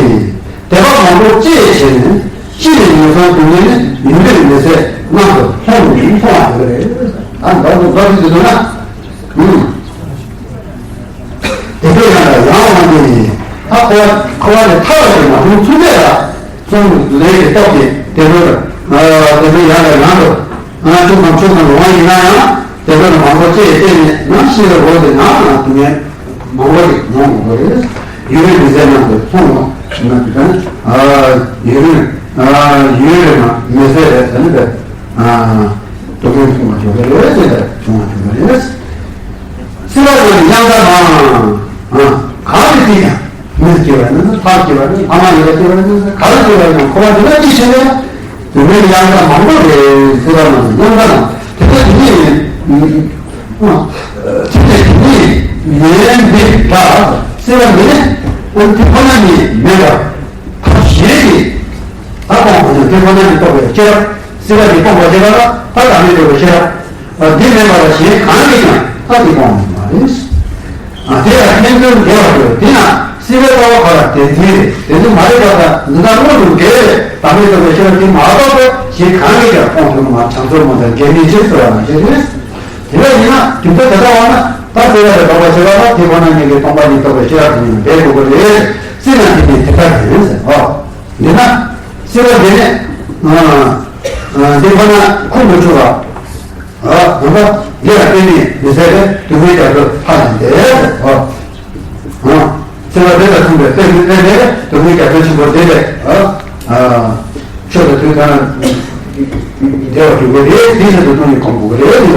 དད་པ་མང་པོ་སྐྱེས་བྱས་ནས། ཤི་ནས་ངན་སོང་སྡུག་བསྔལ་ནི། ཡོན་ཏན་མི་ཟད་རྣམས་སུ་མཐོང་ནས་མཐོང་བ་དེ་རེད། ད་འདྲ་འདུག་འདྲ་འདུག་ཟེར་འདུག་ན། ཨུམ། དེ་འདྲ་ཡང་ལ་ཡང་འོང་སྟེ། ད་འཁོར་བ་འཁོར་བ་ནས་ཐར་བ་ཞིག་མ་བྱུང་ཚུལ་དེ་ལ། གསུང་ལས་ཀྱི་སྟོབས་ཀྱིས་དེ་འདྲ་དེ་འདྲ་ཡང་ལ་ཡང་དུ། ང་ཆུང་ཙམ་ཆུང་ཙམ་རུང་བ་ཡིན་ན་ཡང་། དེ་འདྲ་མང་པོ་སྐྱེས་བསྡད་ནས་ནམ་ཤི་བའི་འོག་དེ་ནང་ན་སྡུག་བསྔལ་མང་པོ་ཞིག་མྱོང་དགོས་པ་རེད། ཡུན་རིང་མི་ཟད་རྣམས་སུ་མཐོང་བ་ཞེས་ན། དེ་ལྟར་ཡུན་རིང་ཡུན་རིང་མི་ཟད་པའི་ཟེར་ནས་སྡུག་བསྔལ་མཐོང་བ་བྱུང་བ་རེད་ཟེར་ཏེ་བྱུང་བ་བྱུང་བ་རེད། སྲིད་པ་ཡང་དག་མ། གང་གི་ཚིག་ཀྱང་། མིར་སྐྱེ་བ་ནི་མཐར་སྐྱེ་བ་ནི་ཕ་མ་ཡིན་པ་སྐྱེ་བ་ནི་ག་ལ་སྐྱེ་བ་ཡང་འཁོར་བ་འདི་ལ་སྐྱེ་ཆེ་བས། དེ་མིར་ཡང་དག་མང་པོ་རེད་ཟེར་བ་ན་ཡང་དག་དེ་ལྟ་དེ་ཉིད་ཡིན། དེ་ལྟ་དེ་ཉིད་ཡིན་པའི་སྒྲ་ཟེར་བ་འདི་ནི་དེ་ཁོ་ན་ཉིད་མེད་པར་ཐབས་གཞན་གྱིས་ད་སྤོང་བ་ནི་དེ་ཁོ་ན་ཉིད་རྟོགས་པའི་ཕྱིར། སྲིད་པ་འདི་སྤོང་བར་བྱེད་པ་ལ་ད་བདག་མེད་རྟོགས་པའི་ཕྱིར། འདི་མེད་པ་ལ་གཞན་གང་གིས་ཀྱང་ད་འདི་སྤོང་བ་མ་རེད། དེ་ལ་ཕན་ཚུན་འགལ་བར་འགྲོ་དེ་ན་སྲིད་པའི་ལྟ་བ་ག་ལ་བདེན་འཛིན་རེད། བདེན་འཛིན་མ་རེད་པ་ད་འཛིན་སྟངས་དངོས་སུ་འགལ་བས་བདག་མེད་རྟོགས་པའི་ཕྱིར་དེ་མ་རྟོགས་པས་གཞན་གང་གིས་ཀྱང་སྤོང་ཐུབ་མ་བྱང་ཆུབ་མོ་དང་འགལ་མེད་ཕྱིར་ཟེར་བ་ནང་བཞིན་རེད། དེ་འདྲ་ཡིན་ན་རྒྱུ་མཚན་དེ་ལྟ་བ་ན་ད་སྲིད་པ་ལས་ལྡོག་པར་བྱེད་པ་ལ་དེ་ཁོ་ན་ཉིད་ཀྱིས་སྟོང་པ་ཉིད་རྟོགས་པའི་ཕྱིར་དེ་ཉིད་འབད་དགོས་པ་རེད། སྲིད་ན་དེ་ཉིད་དེ་ལྟར་ཡིན་ཟེར་བ། འདི་ན། སྲིད་པ་འདི་ནི། འདི་ཁོ་ན་ཁུངས་མི་འཁྱོལ་བ། འདི་ལ་བརྟེན་ནས་མི་ཟད་པའི་སྡུག་བསྔལ་རྒྱ་མཚོ་ལྷག་ནས་འདས། སྲིད་པ་འདི་ལ་མཚུངས་པའི་དཔེ་མི་དཔེ་ནས་སྡུག་བསྔལ་རྒྱ་མཚོ་ཆེན་པོ་འདི་ལས། ཆོས་དང་དུས་གང་འབྲེལ་བར་འགྲོ་དགོས་རེད། དེའི་ཆེད་དུ་སྟོང་ཉིད་སྒོམ་དགོས་རེད།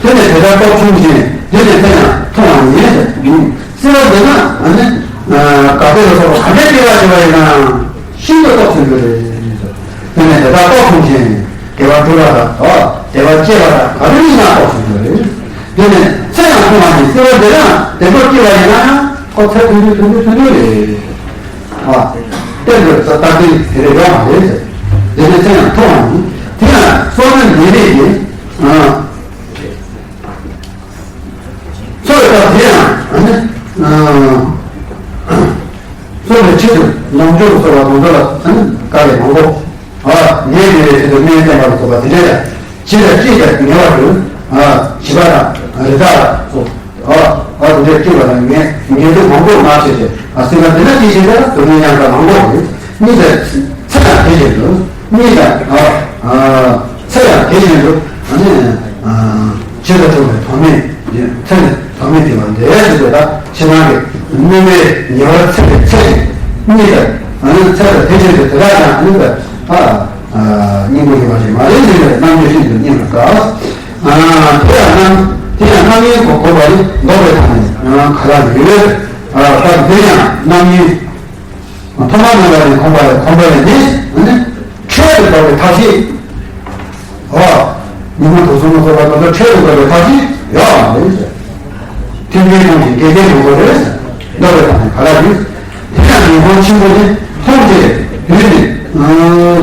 དེ་ནས་དེ་ལྟར་རྟོགས་བྱུང་ཞིང་དེ་ནས་ཚེ་ཡང་མཐོང་བ་ཡིན། སྲིད་པ་འདི་ན་ཨ་ནི། དགའ་བདེ་ལ་སོགས་པ་ག་འདྲའི་སྐྱེ་བ་བྱེད་པ་ཡིན་ན། ཤིན་ཏུ་སྟོབས་ཆེན་པོ་རེད། དེ་ནས་དེ་དག་རྟོགས་བྱུང་ཞིང་དགེ་བ་སྒྲུབ་པ་དང་དེ་བ་སྐྱེ་བ་དང་ག་རེ་ཡིན་ན་རྟོགས་བྱུང་བ་རེད། དེ་ནས་ཚེ་ཡང་མཐོང་བ་ནི་སྲིད་པ་འདི་ན་བདེ་འགྲོར་སྐྱེ་བ་ཡིན་ན་ཡང་ཁོ་ཚེ་ཐུང་ཐུང་ཐུང་ཐུང་ཐུང་ཐུང་རེད། གཏན་དུ་ད་ལྟའི་དེ་རེད་ཡོད་མ་རེད། དེ་ནས་ཚེ་ཡང་མཐོང་བ་ནི་དེ་ཡང་བསོད་ནམས་ལས་རེད་ཀྱི། འཚོ་བའི་སྐབས་དེ་ཡང་ཨ་ནི། འཚོ་བའི་ཆེད་དུ་ལོངས་སྤྱོད་སོགས་ལ་དགོངས་དོན་ལ་ཨ་ནི་དཀའ་ལས་མང་པོ། ཨ་ཉལ་དགོས་པའི་ཆེད་དུ་སྨན་བསྟེན་པ་ལ་སོགས་པ་དེ་འདྲ་ཡང་ཇི་ལྟར་སྐྱེས་ཀྱང་ཉེ་བར་དུ་ཨ་བྱིས་པ་དང་རི་དྭགས་སོགས་ཨ་ཨ་དེ་འདྲ་སྐྱེས་པ་དང་ངན་ངན་འགྲོ་མང་པོ་མ་བྱས་ཏེ་ཨ་སྲིད་པ་འདི་ན་སྐྱེས་ཤིང་ད་སྡུག་བསྔལ་ཡང་དག་མང་པོ་རེད། གཉིས་ཀྱང་ཚེ་དང་དེ་བཞིན་དུ། གཉིས་དང་། ཚེ་ཡང་དེ་བཞིན་དུ། ཨ་ནི། བྱེད་དུ་ཆོག་པའི་དོན་མེད། ཚེ་ནི་དོན་མེད་དེ་བ་འདས་ཟེར་བ་ད་ཕྱི་ནང་གི་གནོད་པའི་ཉེ་བར་འཚེ་བའི་ཚེ་ཞིག་གཉིས་དང་། ཨ་ནི་ཚེ་དང་དེ་བཞིན་དུ་དེ་དག་ཀྱང་ཨ་ནི་ད་སྙིང་པོ་ཡོད་པ་ཞིག་མ་རེད་ཟེར་བའི་རྣམ་འགྱུར་ཤིན་ཏུ་སྙན་པར་དགའ། དེ་ཡང་རྣམ་དེ་ཡང་རྣམ་གཡེང་གོ་གོ་བ་ནི་ལྡོག་པའི་ཐབས་ནི་ག་ལ་ཡོད། ད་དེ་ཡང་རྣམ་གཡེང་། ཐོག་མ་མེད་པ་ནས་ཁོམ་པ་ལས་ཁོམ་པ་ལས་ནི་ནི་འཕྲལ་དུ་འབབ་པའི་ཐབས་ཤེས། འོ། ཉི་མ་དུག་གསུམ་ལ་སོགས་པ་དེ་ཚོ་འཕྲལ་དུ་འབབ་པའི་ཐབས་ཤེས་ཡོད་མ་རེད། ཐིམ་ཐིམ་གཏོང་ཞིང་སྐད་སྐད་ཡོང་དགོས་རེད། འདོད་པའི་ཐབས་ནི་ག་ལ་ཡིན། དེ་ཡང་ངེས་འབྱུང་ཆེན་པོ་ནི་མཐོང་ཚེ་དུས་ནི་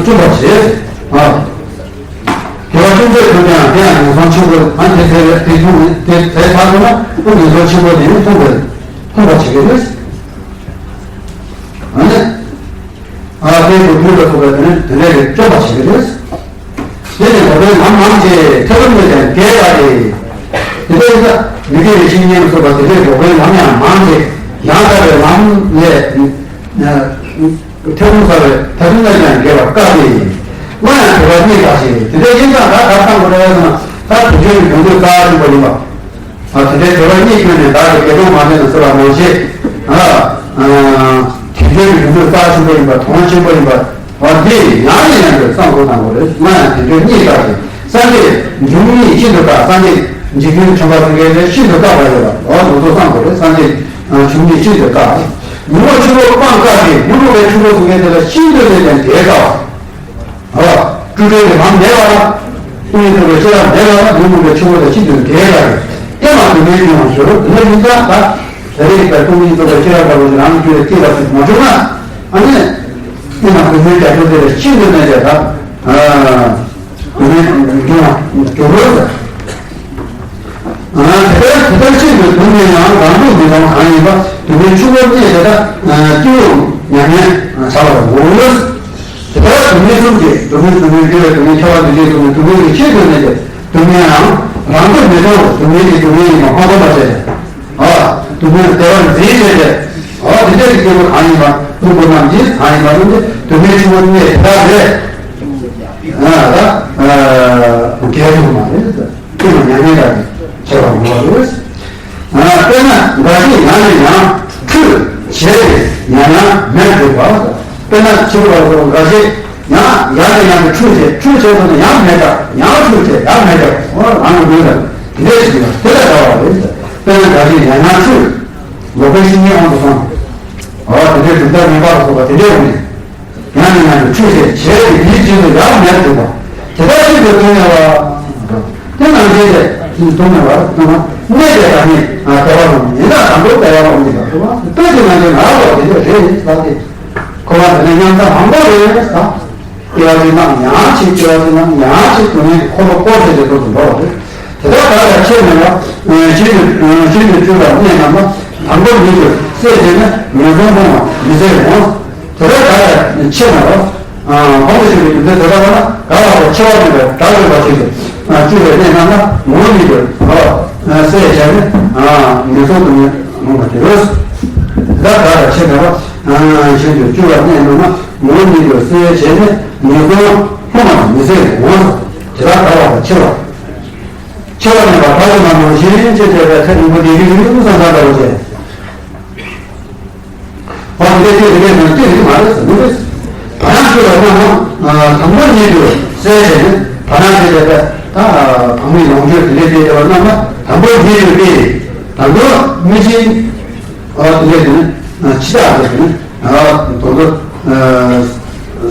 བཙུན་པར་བྱེད། འོ། དགེ་བ་ཅུང་ཟད་ཐོབ་ཀྱང་དེ་ཡང་ངན་སོང་ཆེན་པོ་ཨ་དེ་ཚེ་དེ་མཐོང་ནས་དེ་དེ་ཚར་སོང་ན་ཨ་ངན་སོང་ཆེན་པོ་དེ་ནི་མཐོང་བར་མཐོང་བར་བྱེད་ཀྱི་རེད། ཨ་ནི། ཨ་དེ་ཚོ་བུ་ལ་སོགས་པའི་དེ་ནི་དེ་འདྲའི་རིགས་སྐྱོབ་པར་བྱེད་ཀྱི་རེད། དེ་ནི་འགོག་པའི་ལམ་མང་ཆེ་ཐེ་ཚོམ་མེད་ཀྱང་རྒྱས་པ་རེད། དེ་འདྲ་ཡིན་ཙང་མི་དགེ་བའི་བཤེས་གཉེན་ལ་སོགས་པ་དེ་འདྲའི་འགོག་པའི་ལམ་ཡང་མང་ཆེ་ཡང་དག་པའི་ལམ་ལས། ཐེ་ཚོམ་ཟ་བའི་ཐེ་ཚོམ་ལས་ཀྱང་རྒྱལ་བ་དཀའ་སྟེ། སླར་ཡང་དྲི་བ་རྙེད་དཀའ་ཞེས་དེ་འདྲ་ཡིན་ཙང་ད་གར་བཏང་དགོས་རེད་ཟེར་ན་ད་དུས་རྒྱུན་གྱི་དོན་དུ་རྩ་ཆེན་པོ་ཡིན་པ། ཨ་དེ་འདྲའི་དྲི་བ་རྙེད་ཁྱོན་ནས་བདག་གིས་དགེ་སྦྱོང་མ་བྱས་ན་ཟེར་བ་མ་བྱེད། ཨ་དུས་རྒྱུན་གྱི་དོན་དུ་རྩ་ཆེན་པོ་ཡིན་པ་དོན་ཆེན་པོ་ཡིན་པ། འོ་འདི་ཡང་ནས་ཡང་དུ་བསམ་བློ་བཏང་དགོས་རེད། སླར་ཡང་དུས་རྒྱུན་རྙེད་དཀའ་ཞེས་སངས་རྒྱས་འབྱུང་གནས་ཤིན་ཏུ་དཀའ། སངས་རྒྱས་འཇིག་རྟེན་བྱོན་པ་ཟེར་མཁན་དེ་ཤིན་ཏུ་དཀའ་བ་ཡོད་པ། འོ་དེ་ཚོ་བསམ་དགོས་རེད། སངས་རྒྱས་འབྱུང་གནས་ཤིན་ཏུ་དཀའ། ཉོན་མོངས་ཆུ་བུར་སྤང་དཀའ་སྟེ། མུན་རུབ་པའི་ཆུ་བུར་ཟེར་མཁན་དེ་ལ་ཤིན་ཏུ་ནས་ཀྱང་བརྒལ་དཀའ་བ། ཨ། སྤྲུལ་སྤྲུལ་གྱི་ལམ་མེད་པ་ལ། ཀུན་ནས་བཏུལ་བའི་ཤེས་རབ་མེད་པ་ལ་ཉོན་མོངས་པའི་ཆུ་བོ་དང་ཤིན་ཏུ་འགལ་བ་རེད། ཀྱེ་མ་སྡུག་བསྔལ་སྐྱོང་བར་འགྱུར། དེ་འདྲ་ཡིན་ཙང་ད། ད་རེས་ཀྱི་ཀུན་ནས་བཏུལ་བའི་ཤེས་རབ་འདྲ་བོ་ཞིག་རང་གི་རྒྱུད་ལ་སྐྱེས་པ་ཞིག་མ་བྱུང་ན། ཨ་ནི། ཀྱེ་མ་སྡུག་བསྔལ་རྒྱ་མཚོ་དེ་ལ་ཤིན་ཏུ་གནས་པའི་ད། སྡུག་བསྔལ་སྐྱོང་བར་འགྱུར་རོ། ཨ་ནི། དེ་ལྟར་དེ་ལྟར་ཕྱིན་པའི་སྡུག་བསྔལ་ཡང་རང་ལྡོག་མི་སྟོང་གང་ཡིན་པ། སྡུག་བསྔལ་ཆུང་ངུར་གནས་དེ་དག་སྐྱེ་བོ་མྱ་ངན་བྱ་བར་འོས། དེ་ལྟར་སྡུག་བསྔལ་གསུམ་གྱི་སྡུག་བསྔལ་སྡུག་བསྔལ་སྐྱེ་བའི་སྡུག་བསྔལ་ཁྱབ་པ་འདུ་བྱེད་གསུམ་གྱི་སྡུག་བསྔལ་གྱི་ཆེད་དུ་གནས་ཏེ། སྡུག་བསྔལ་ཡང་རང་ལྡོག་མི་སྟོང་བར་སྡུག་བསྔལ་གྱི་སྡུག་བསྔལ་ཡིན་པ་མ་མཐོང་བར་བྱས་ཏེ། ཨ། སྡུག་བསྔལ་བདེ་བར་འཛིན་བྱས་ཏེ། ཨ། དེ་འདྲ་གི་སྐྱེ་བོ་གང་ཡིན་པ། སྡུག་པོ་རྣམས་ཀྱིས་གང་ཡིན་པ་རྣམས་ཀྱིས་སྡུག་བསྔལ་ཆུང་ངུར་གནས་དེ་དག་ལས། ཨ། ད། ཨ། འགལ་འདུ་མ་རེད། ཀུན་ལ་མྱ་ངན་འདའ་ནས་ཆེ་བར་འོང་བ་རེད། ཨ། དཔེར་ན་འགའ་ཞིག་ཡང་ནས་ཡང་འཁྲུལ་བྱས་ཏེ་ཡང་ཡང་མེར་འགྲོ་བ། དཔེར་ན་ཕྱི་རོལ་པ་འགའ་ཞིག་ཡང་ཡང་ནས་ཡང་དུ་འཁྲུལ་བྱས། འཁྲུལ་བྱས་ཚར་ན་ཡང་མེར་འགྲོ། ཡང་འཁྲུལ་བྱས་ཡང་མེར་འགྲོ། འོ་རང་ལ་མུན་ལ་དེ་འདྲས་ཞིག་ཡོད། དེ་ལ་འདའ་བ་རེད། དཔེར་ན་འགའ་ཞིག་ཡང་ཡང་འཁྲུལ། ལོག་པའི་བཤེས་གཉེན་དབང་དུ་སོང་། འོ་དེ་འདྲའི་གྲུབ་མཐའ་མེད་པ་ལ་སོགས་པ་དེ་འདྲས་འོང་ནས། ཡང་ནས་ཡང་དུ་འཁྲུལ་བྱས་བྱས་ཏེ་དེའི་རྗེས་སུ་ཡང་མེར་འགྲོ་བ། དེ་ལྟར་ཕྱིན་པའི་སྡུག་བསྔལ་བ། དེ་ནང་བཞིན་དེ་སྡུག་བསྔལ་བ་གནས་པའི་བདག་ཉིད་བདེ་བ་རུ་ཡིན་ན་དང་པོ་བདེ་བ་རུ་ཡིན་པ་རེད་བ། སྟོད་ཀྱི་ནང་བཞིན་ང་ལ་དེ་འདྲ་རེད་ཟེར་ཏེ། འཁོར་བ་འདི་ནི་མཉམ་ཟ་མང་པོ་རེད་ཟེར། སྐྱེ་བ་གཅིག་ནམ་ཡང་གཅིག་སྐྱེ་བ་གཅིག་ནམ་ཡང་གཅིག་སྡུག་བསྔལ་གྱི་འཁོར་ལོ་བསྐོར་བྱས་ཏེ་འགྲོ་དུ་འགྲོ་བ་རེད། དེ་ལྟར་བདག་ལ་ཆེས་མེད་པ། ཞིང་དུ་ཞིང་དུ་སྤྱོད་པར་གནས་རྣམས་ལ། དང་པོར་མི་འགྱུར་བསད་བྱས་ནས་ངན་སོང་སྤོང་བར་མི་བྱེད་འོང་། དེ་ལྟར་བདག་ལ་ཆེས་མེད་པ། གོང་དུ་ཞུས་པའི་རྒྱུ་མཚན་དེ་ལྟར་ན་ག་ལ་ཐོག་ཆེ་བ་མེད་པའི་བདག་ཡོད་པ་ཞིག་ཏུ་སྤྱོད་པའི་གནས་རྣམས་ལ་ངོ་བོ་ཉིད་དུ་བསད་བྱས་ནས་ངན་སོང་དུ་མི་འོང་བར་འགྱུར། དེ་ལྟར་བདག་ལ་ཆེས་མེད་པ། ཞིང་དུ་སྤྱོད་པར་གནས་རྣམས་ལ་ངོ་བོ་ཉིད་དུ་བསད་བྱས་ནས་ངན་སོང་སྤོང་བར་མི་བྱེད་འོང་། དེ་ལྟར་བདག་ལ་ཆེ་བ། ཆེ་བ་མེད་པ་བདག་གི་མ་ནོར་ཞེན་ཅེས་བྱ་བའི་ཚེ་རིང་པོ་དེ་ཡུན་རིང་པོ་སངས་རྒྱས་པ་ཅན། འོ་དེ་འདྲའི་ཚེ་རིང་པོ་དེ་རིང་མ་རེད་ཟེར་མི་རེད། བར་སྣང་སྤྱོད་པ་རྣམས་ལ་དང་པོ་ཉིད་དུ་བསད་བྱས་ནས་བར་སྣང་ཞེས་བྱ་བའི་ད་བག་མེད་ལོངས་སྤྱོད་དེ་འདྲའི་སྤྱོད་པ་རྣམས་ལ་དང་པོ་ཉིད་དུ་སྤེལ་ཏེ། དང་པོ་མི་ཤེས། ཨ་དེ་འདྲ་དེ་ནི་ཕྱི་ཐག་དེ་ནི་དོན་དུ་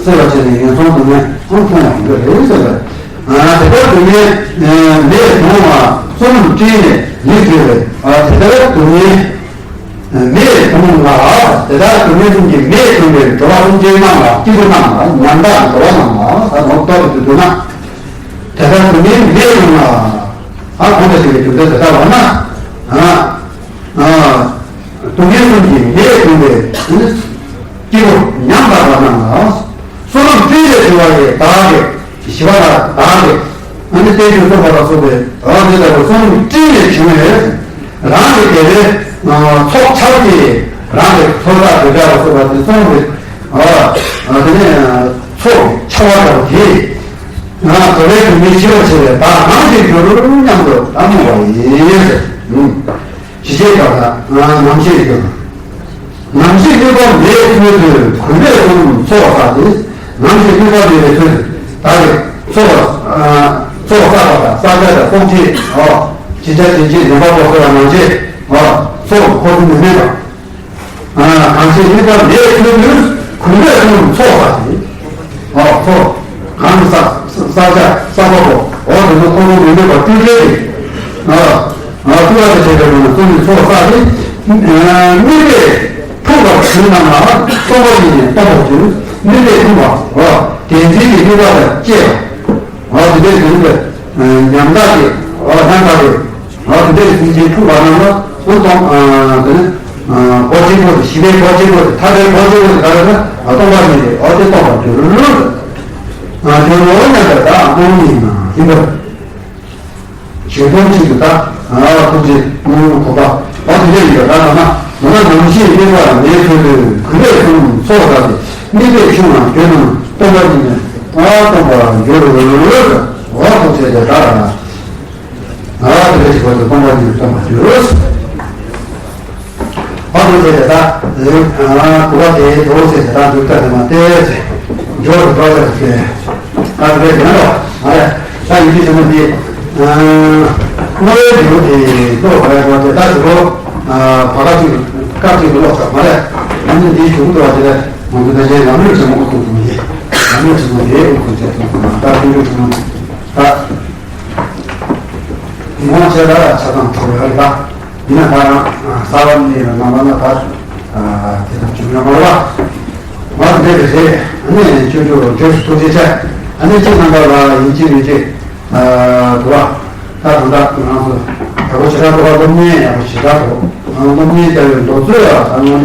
སེལ་བ་བྱས་ནས་ངན་སོང་དུ་ནས་ཨང་མཐོང་བ་ཡིན་པ་རེད་ཟེར་བས། དེ་ལྟར་སྡུག་བསྔལ་མེད་གདུང་བ་བསོད་ནམས་སྤྲིན་ལས་མི་འགྱུར་བས། དེ་ལྟར་སྡུག་བསྔལ་མེད་གདུང་ལ། དེ་ལྟར་སྡུག་བསྔལ་གསུམ་གྱིས་མེད་གདུང་བའི་འགྲོ་བ་སེམས་ཅན་རྣམས་ལ་སྐྱེ་བོ་རྣམས་ལ་ཉམ་ཐག་འགྲོ་བ་རྣམས་ལ་ད་ནོར་ཏོག་ཏུ་འདུག་ན། དེ་ལྟར་སྡུག་བསྔལ་མེད་གདུང་ལ། ཨ་གོང་དུ་ཞུས་པའི་རྒྱུ་མཚན་དེ་ལྟར་བ་ན། ཨ། སྡུག་བསྔལ་གསུམ་གྱིས་མེད་གདུང་བའི་སྐྱེ་བོ་ཉམ་ཐག་པ་རྣམས་ལ། བསོད་ནམས་སྤྲིན་ལས་གྲུབ་པ་ཡི་བདག་གི་ཞི་བ་ལ་བདག་གི་ཨ་ནི་བསྟན་བཅོས་གསུངས་པ་ལ་སོགས་པའི་འོ་དེ་ལྟ་བུ་བསོད་ནམས་སྤྲིན་ལས་བྱུང་བའི་རང་གི་དེ་ལས་ཚོགས་ཆར་གྱིས་རང་གི་ཚོགས་བདག་དེ་འདྲ་ལ་སོགས་པ་དེ་གསུངས་པའི་ཨ་དེ་ནས་ཚོགས་ཆར་བ་ལྟ་བུ་དེ་ང་དོ་རའི་དུ་མི་ཞི་བར་བྱེད་པའི་བདག་རང་གི་རྒྱུར་སྙམ་དུ་ད་མོས་པ་ཡིན། ཞི་བྱེད་པ་དང་ནམ་ཞིག་འགྱུར། ནམ་ཞིག་དམིགས་པ་མེད་ཚུལ་དུ་གུས་པས་གསུམ་ཚོགས་བསགས་ཏེ། ནམ་ཞིག་དམིགས་པ་མེད་པའི་ཚུལ་དུ་བདག་གིས་ཚོགས་ཚོགས་བསགས་པ་དང་བསགས་བྱ་དང་ཚོགས་ཆེན་ཅི་བྱ་ཅི་བྱེད་ནན་པ་པོ་ཟེར་བ་ནང་བཞིན་ཚོགས་འཁོར་དུ་མི་མེད་པ། གང་ཞིག་དམིགས་པ་མེད་ཚུལ་དུ་གུས་པས་གསུམ་ཚོགས་བསགས་ཏེ། ཨོ་ཚོགས། གང་གི་ས་ས་ཆ་ས་ཁོ་ཁོ་འོ་དེ་ཚོ་ཁོ་ཁོ་མི་མེད་པ་སྤྲུལ་སྤྲུལ་ཏེ། ཨ་ཨ་སྤྲུལ་པ་དང་བཅས་པའི་ངང་ལ་གསུམ་གྱི་ཚོགས་བསགས་ཏེ། དམིགས་པས་འཁྲུངས་པར་གྱུར་རྣམས་ལ་སྟོང་པ་ཉིད་ནས་སྟོང་པར་གྱུར། དམིགས་པས་འཁྲུངས་པ་འོ་བདེན་འཛིན་གྱི་དམིགས་པ་དང་བཅས་པ། འོ་དེ་འདྲའི་དོན་དུ་ཉམ་ཐག་གི་འོ་ཉམ་ཐག་གི། ང་དེ་འདྲའི་སེམས་ཅན་འཁྲུངས་པ་རྣམས་ལ་ཨོ་གཏོང་། དེ་ནི་སྒོ་གཅིག་པོ་དེ་ཞི་བའི་སྒོ་གཅིག་པོ་དེ་ཐར་པའི་སྒོ་གཅིག་པོ་དེ་ག་རེ་ན་སྟོང་པ་ཉིད་དེ་ཨོ་དེ་སྟོང་པར་འགྱུར་རོ། འགྱུར་རོ་སྙམ་པའི་བདག་སྣང་ཡིན་ན་ཡིན་པར། ཞེས་སྟོང་གཅིག་ཏུ་བདག་ཐུགས་རྗེ་སྣང་གོ་པ་ཨོ་དེ་འདྲ་ཡིན་པའི་བདག་ལ་ན་མ་ན་ནམ་ཞིག་དམིགས་པ་མེད་ཚུལ་དུ་གུས་པས་གསུམ་ཚོགས་བསགས་ཏེ་དམིགས་པས་ཕྱུང་བ་གྱུར་རྣམས་སྟོང་པ་ཉིད་ནས་ཨོ་སྟོང་པར་འགྱུར་རོ། ཨོ་ཐུགས་རྗེ་ཆེ་བདག་ལ། ཨ་དེ་འདྲ་ཞིག་བར་དུ་སྟོང་པ་ཉིད་སྟོན་པར་འགྱུར། ཨ་ནི་དེ་ལྟ་གུ་བ་དེའི་དོ་ཟེར་དེ་དག་འཇུག་ལྟ་དེ་མ་བལྟས་ཟེར་འཇོག་ཏུ་འགྲོ་ཟེར་ཏེ། ཨ་དེ་འདྲ་ཞིག་ན་རོ་མ་རེད། ད་ཡིན་གྱི་ཟེར་ན་དེ་བསྔོ་བའི་འབྲས་བུ་དེ་ཀློག་དགོས་རེད་དེ་ད་ཞུ་རོ། བ་ག་ཅིག་སྐབས་ཅིག་ཏུ་ཀློག་ཚར་མ་རེད། ཨ་ནི་འདིའི་གཞུག་ཏུ་བ་དེ་ལ་ང་ཚོ་ད་ཅན་ལམ་རིམ་ཆེན་མོ་ཨུ་ཚུགས་ཐུབ་མི་ཡིན། ལམ་རིམ་ཆེན་མོ་དེའི་ཨུ་ཚུགས་བྱས་ཐུབ་ཐུབ་ན་ད་ཀུན་འདུས་ཆེན་མོ་ད། ངོ་ཤེས་ལ་ཆ་ཚང་ཐོབ་ཡོད་རེད་པ། ཡིན་ན་ད་རང་གསར་བ་གཉིས་ལ་ནང་པ་ན་ད་དེ་ཚོ་བྱུང་ཡོད་མ་རེད་པ། ང་འདྲ་གི་རེད། ཨ་ནི་ཁྱོད་ཚོ་རྗེས་སུ་ཐུགས་རྗེ་ཆེ། ཨ་ནི་ཁྱེད་རྣམ་པ་ལ་ཡིན་གཅིག་མིན་གཅིག་འདུག་བ། ད་ད་ལྟ་ང་ཚོ་ ཡག་པོ་ཞེ་དྲག་འདུག་སློབ་གཉེར་ཡག་པོ་ཞེ་དྲག་འདུག་སློབ་གཉེར་བྱ་བའི་མདོ་རྩོད་ཡག་ད་དངོས་གནས།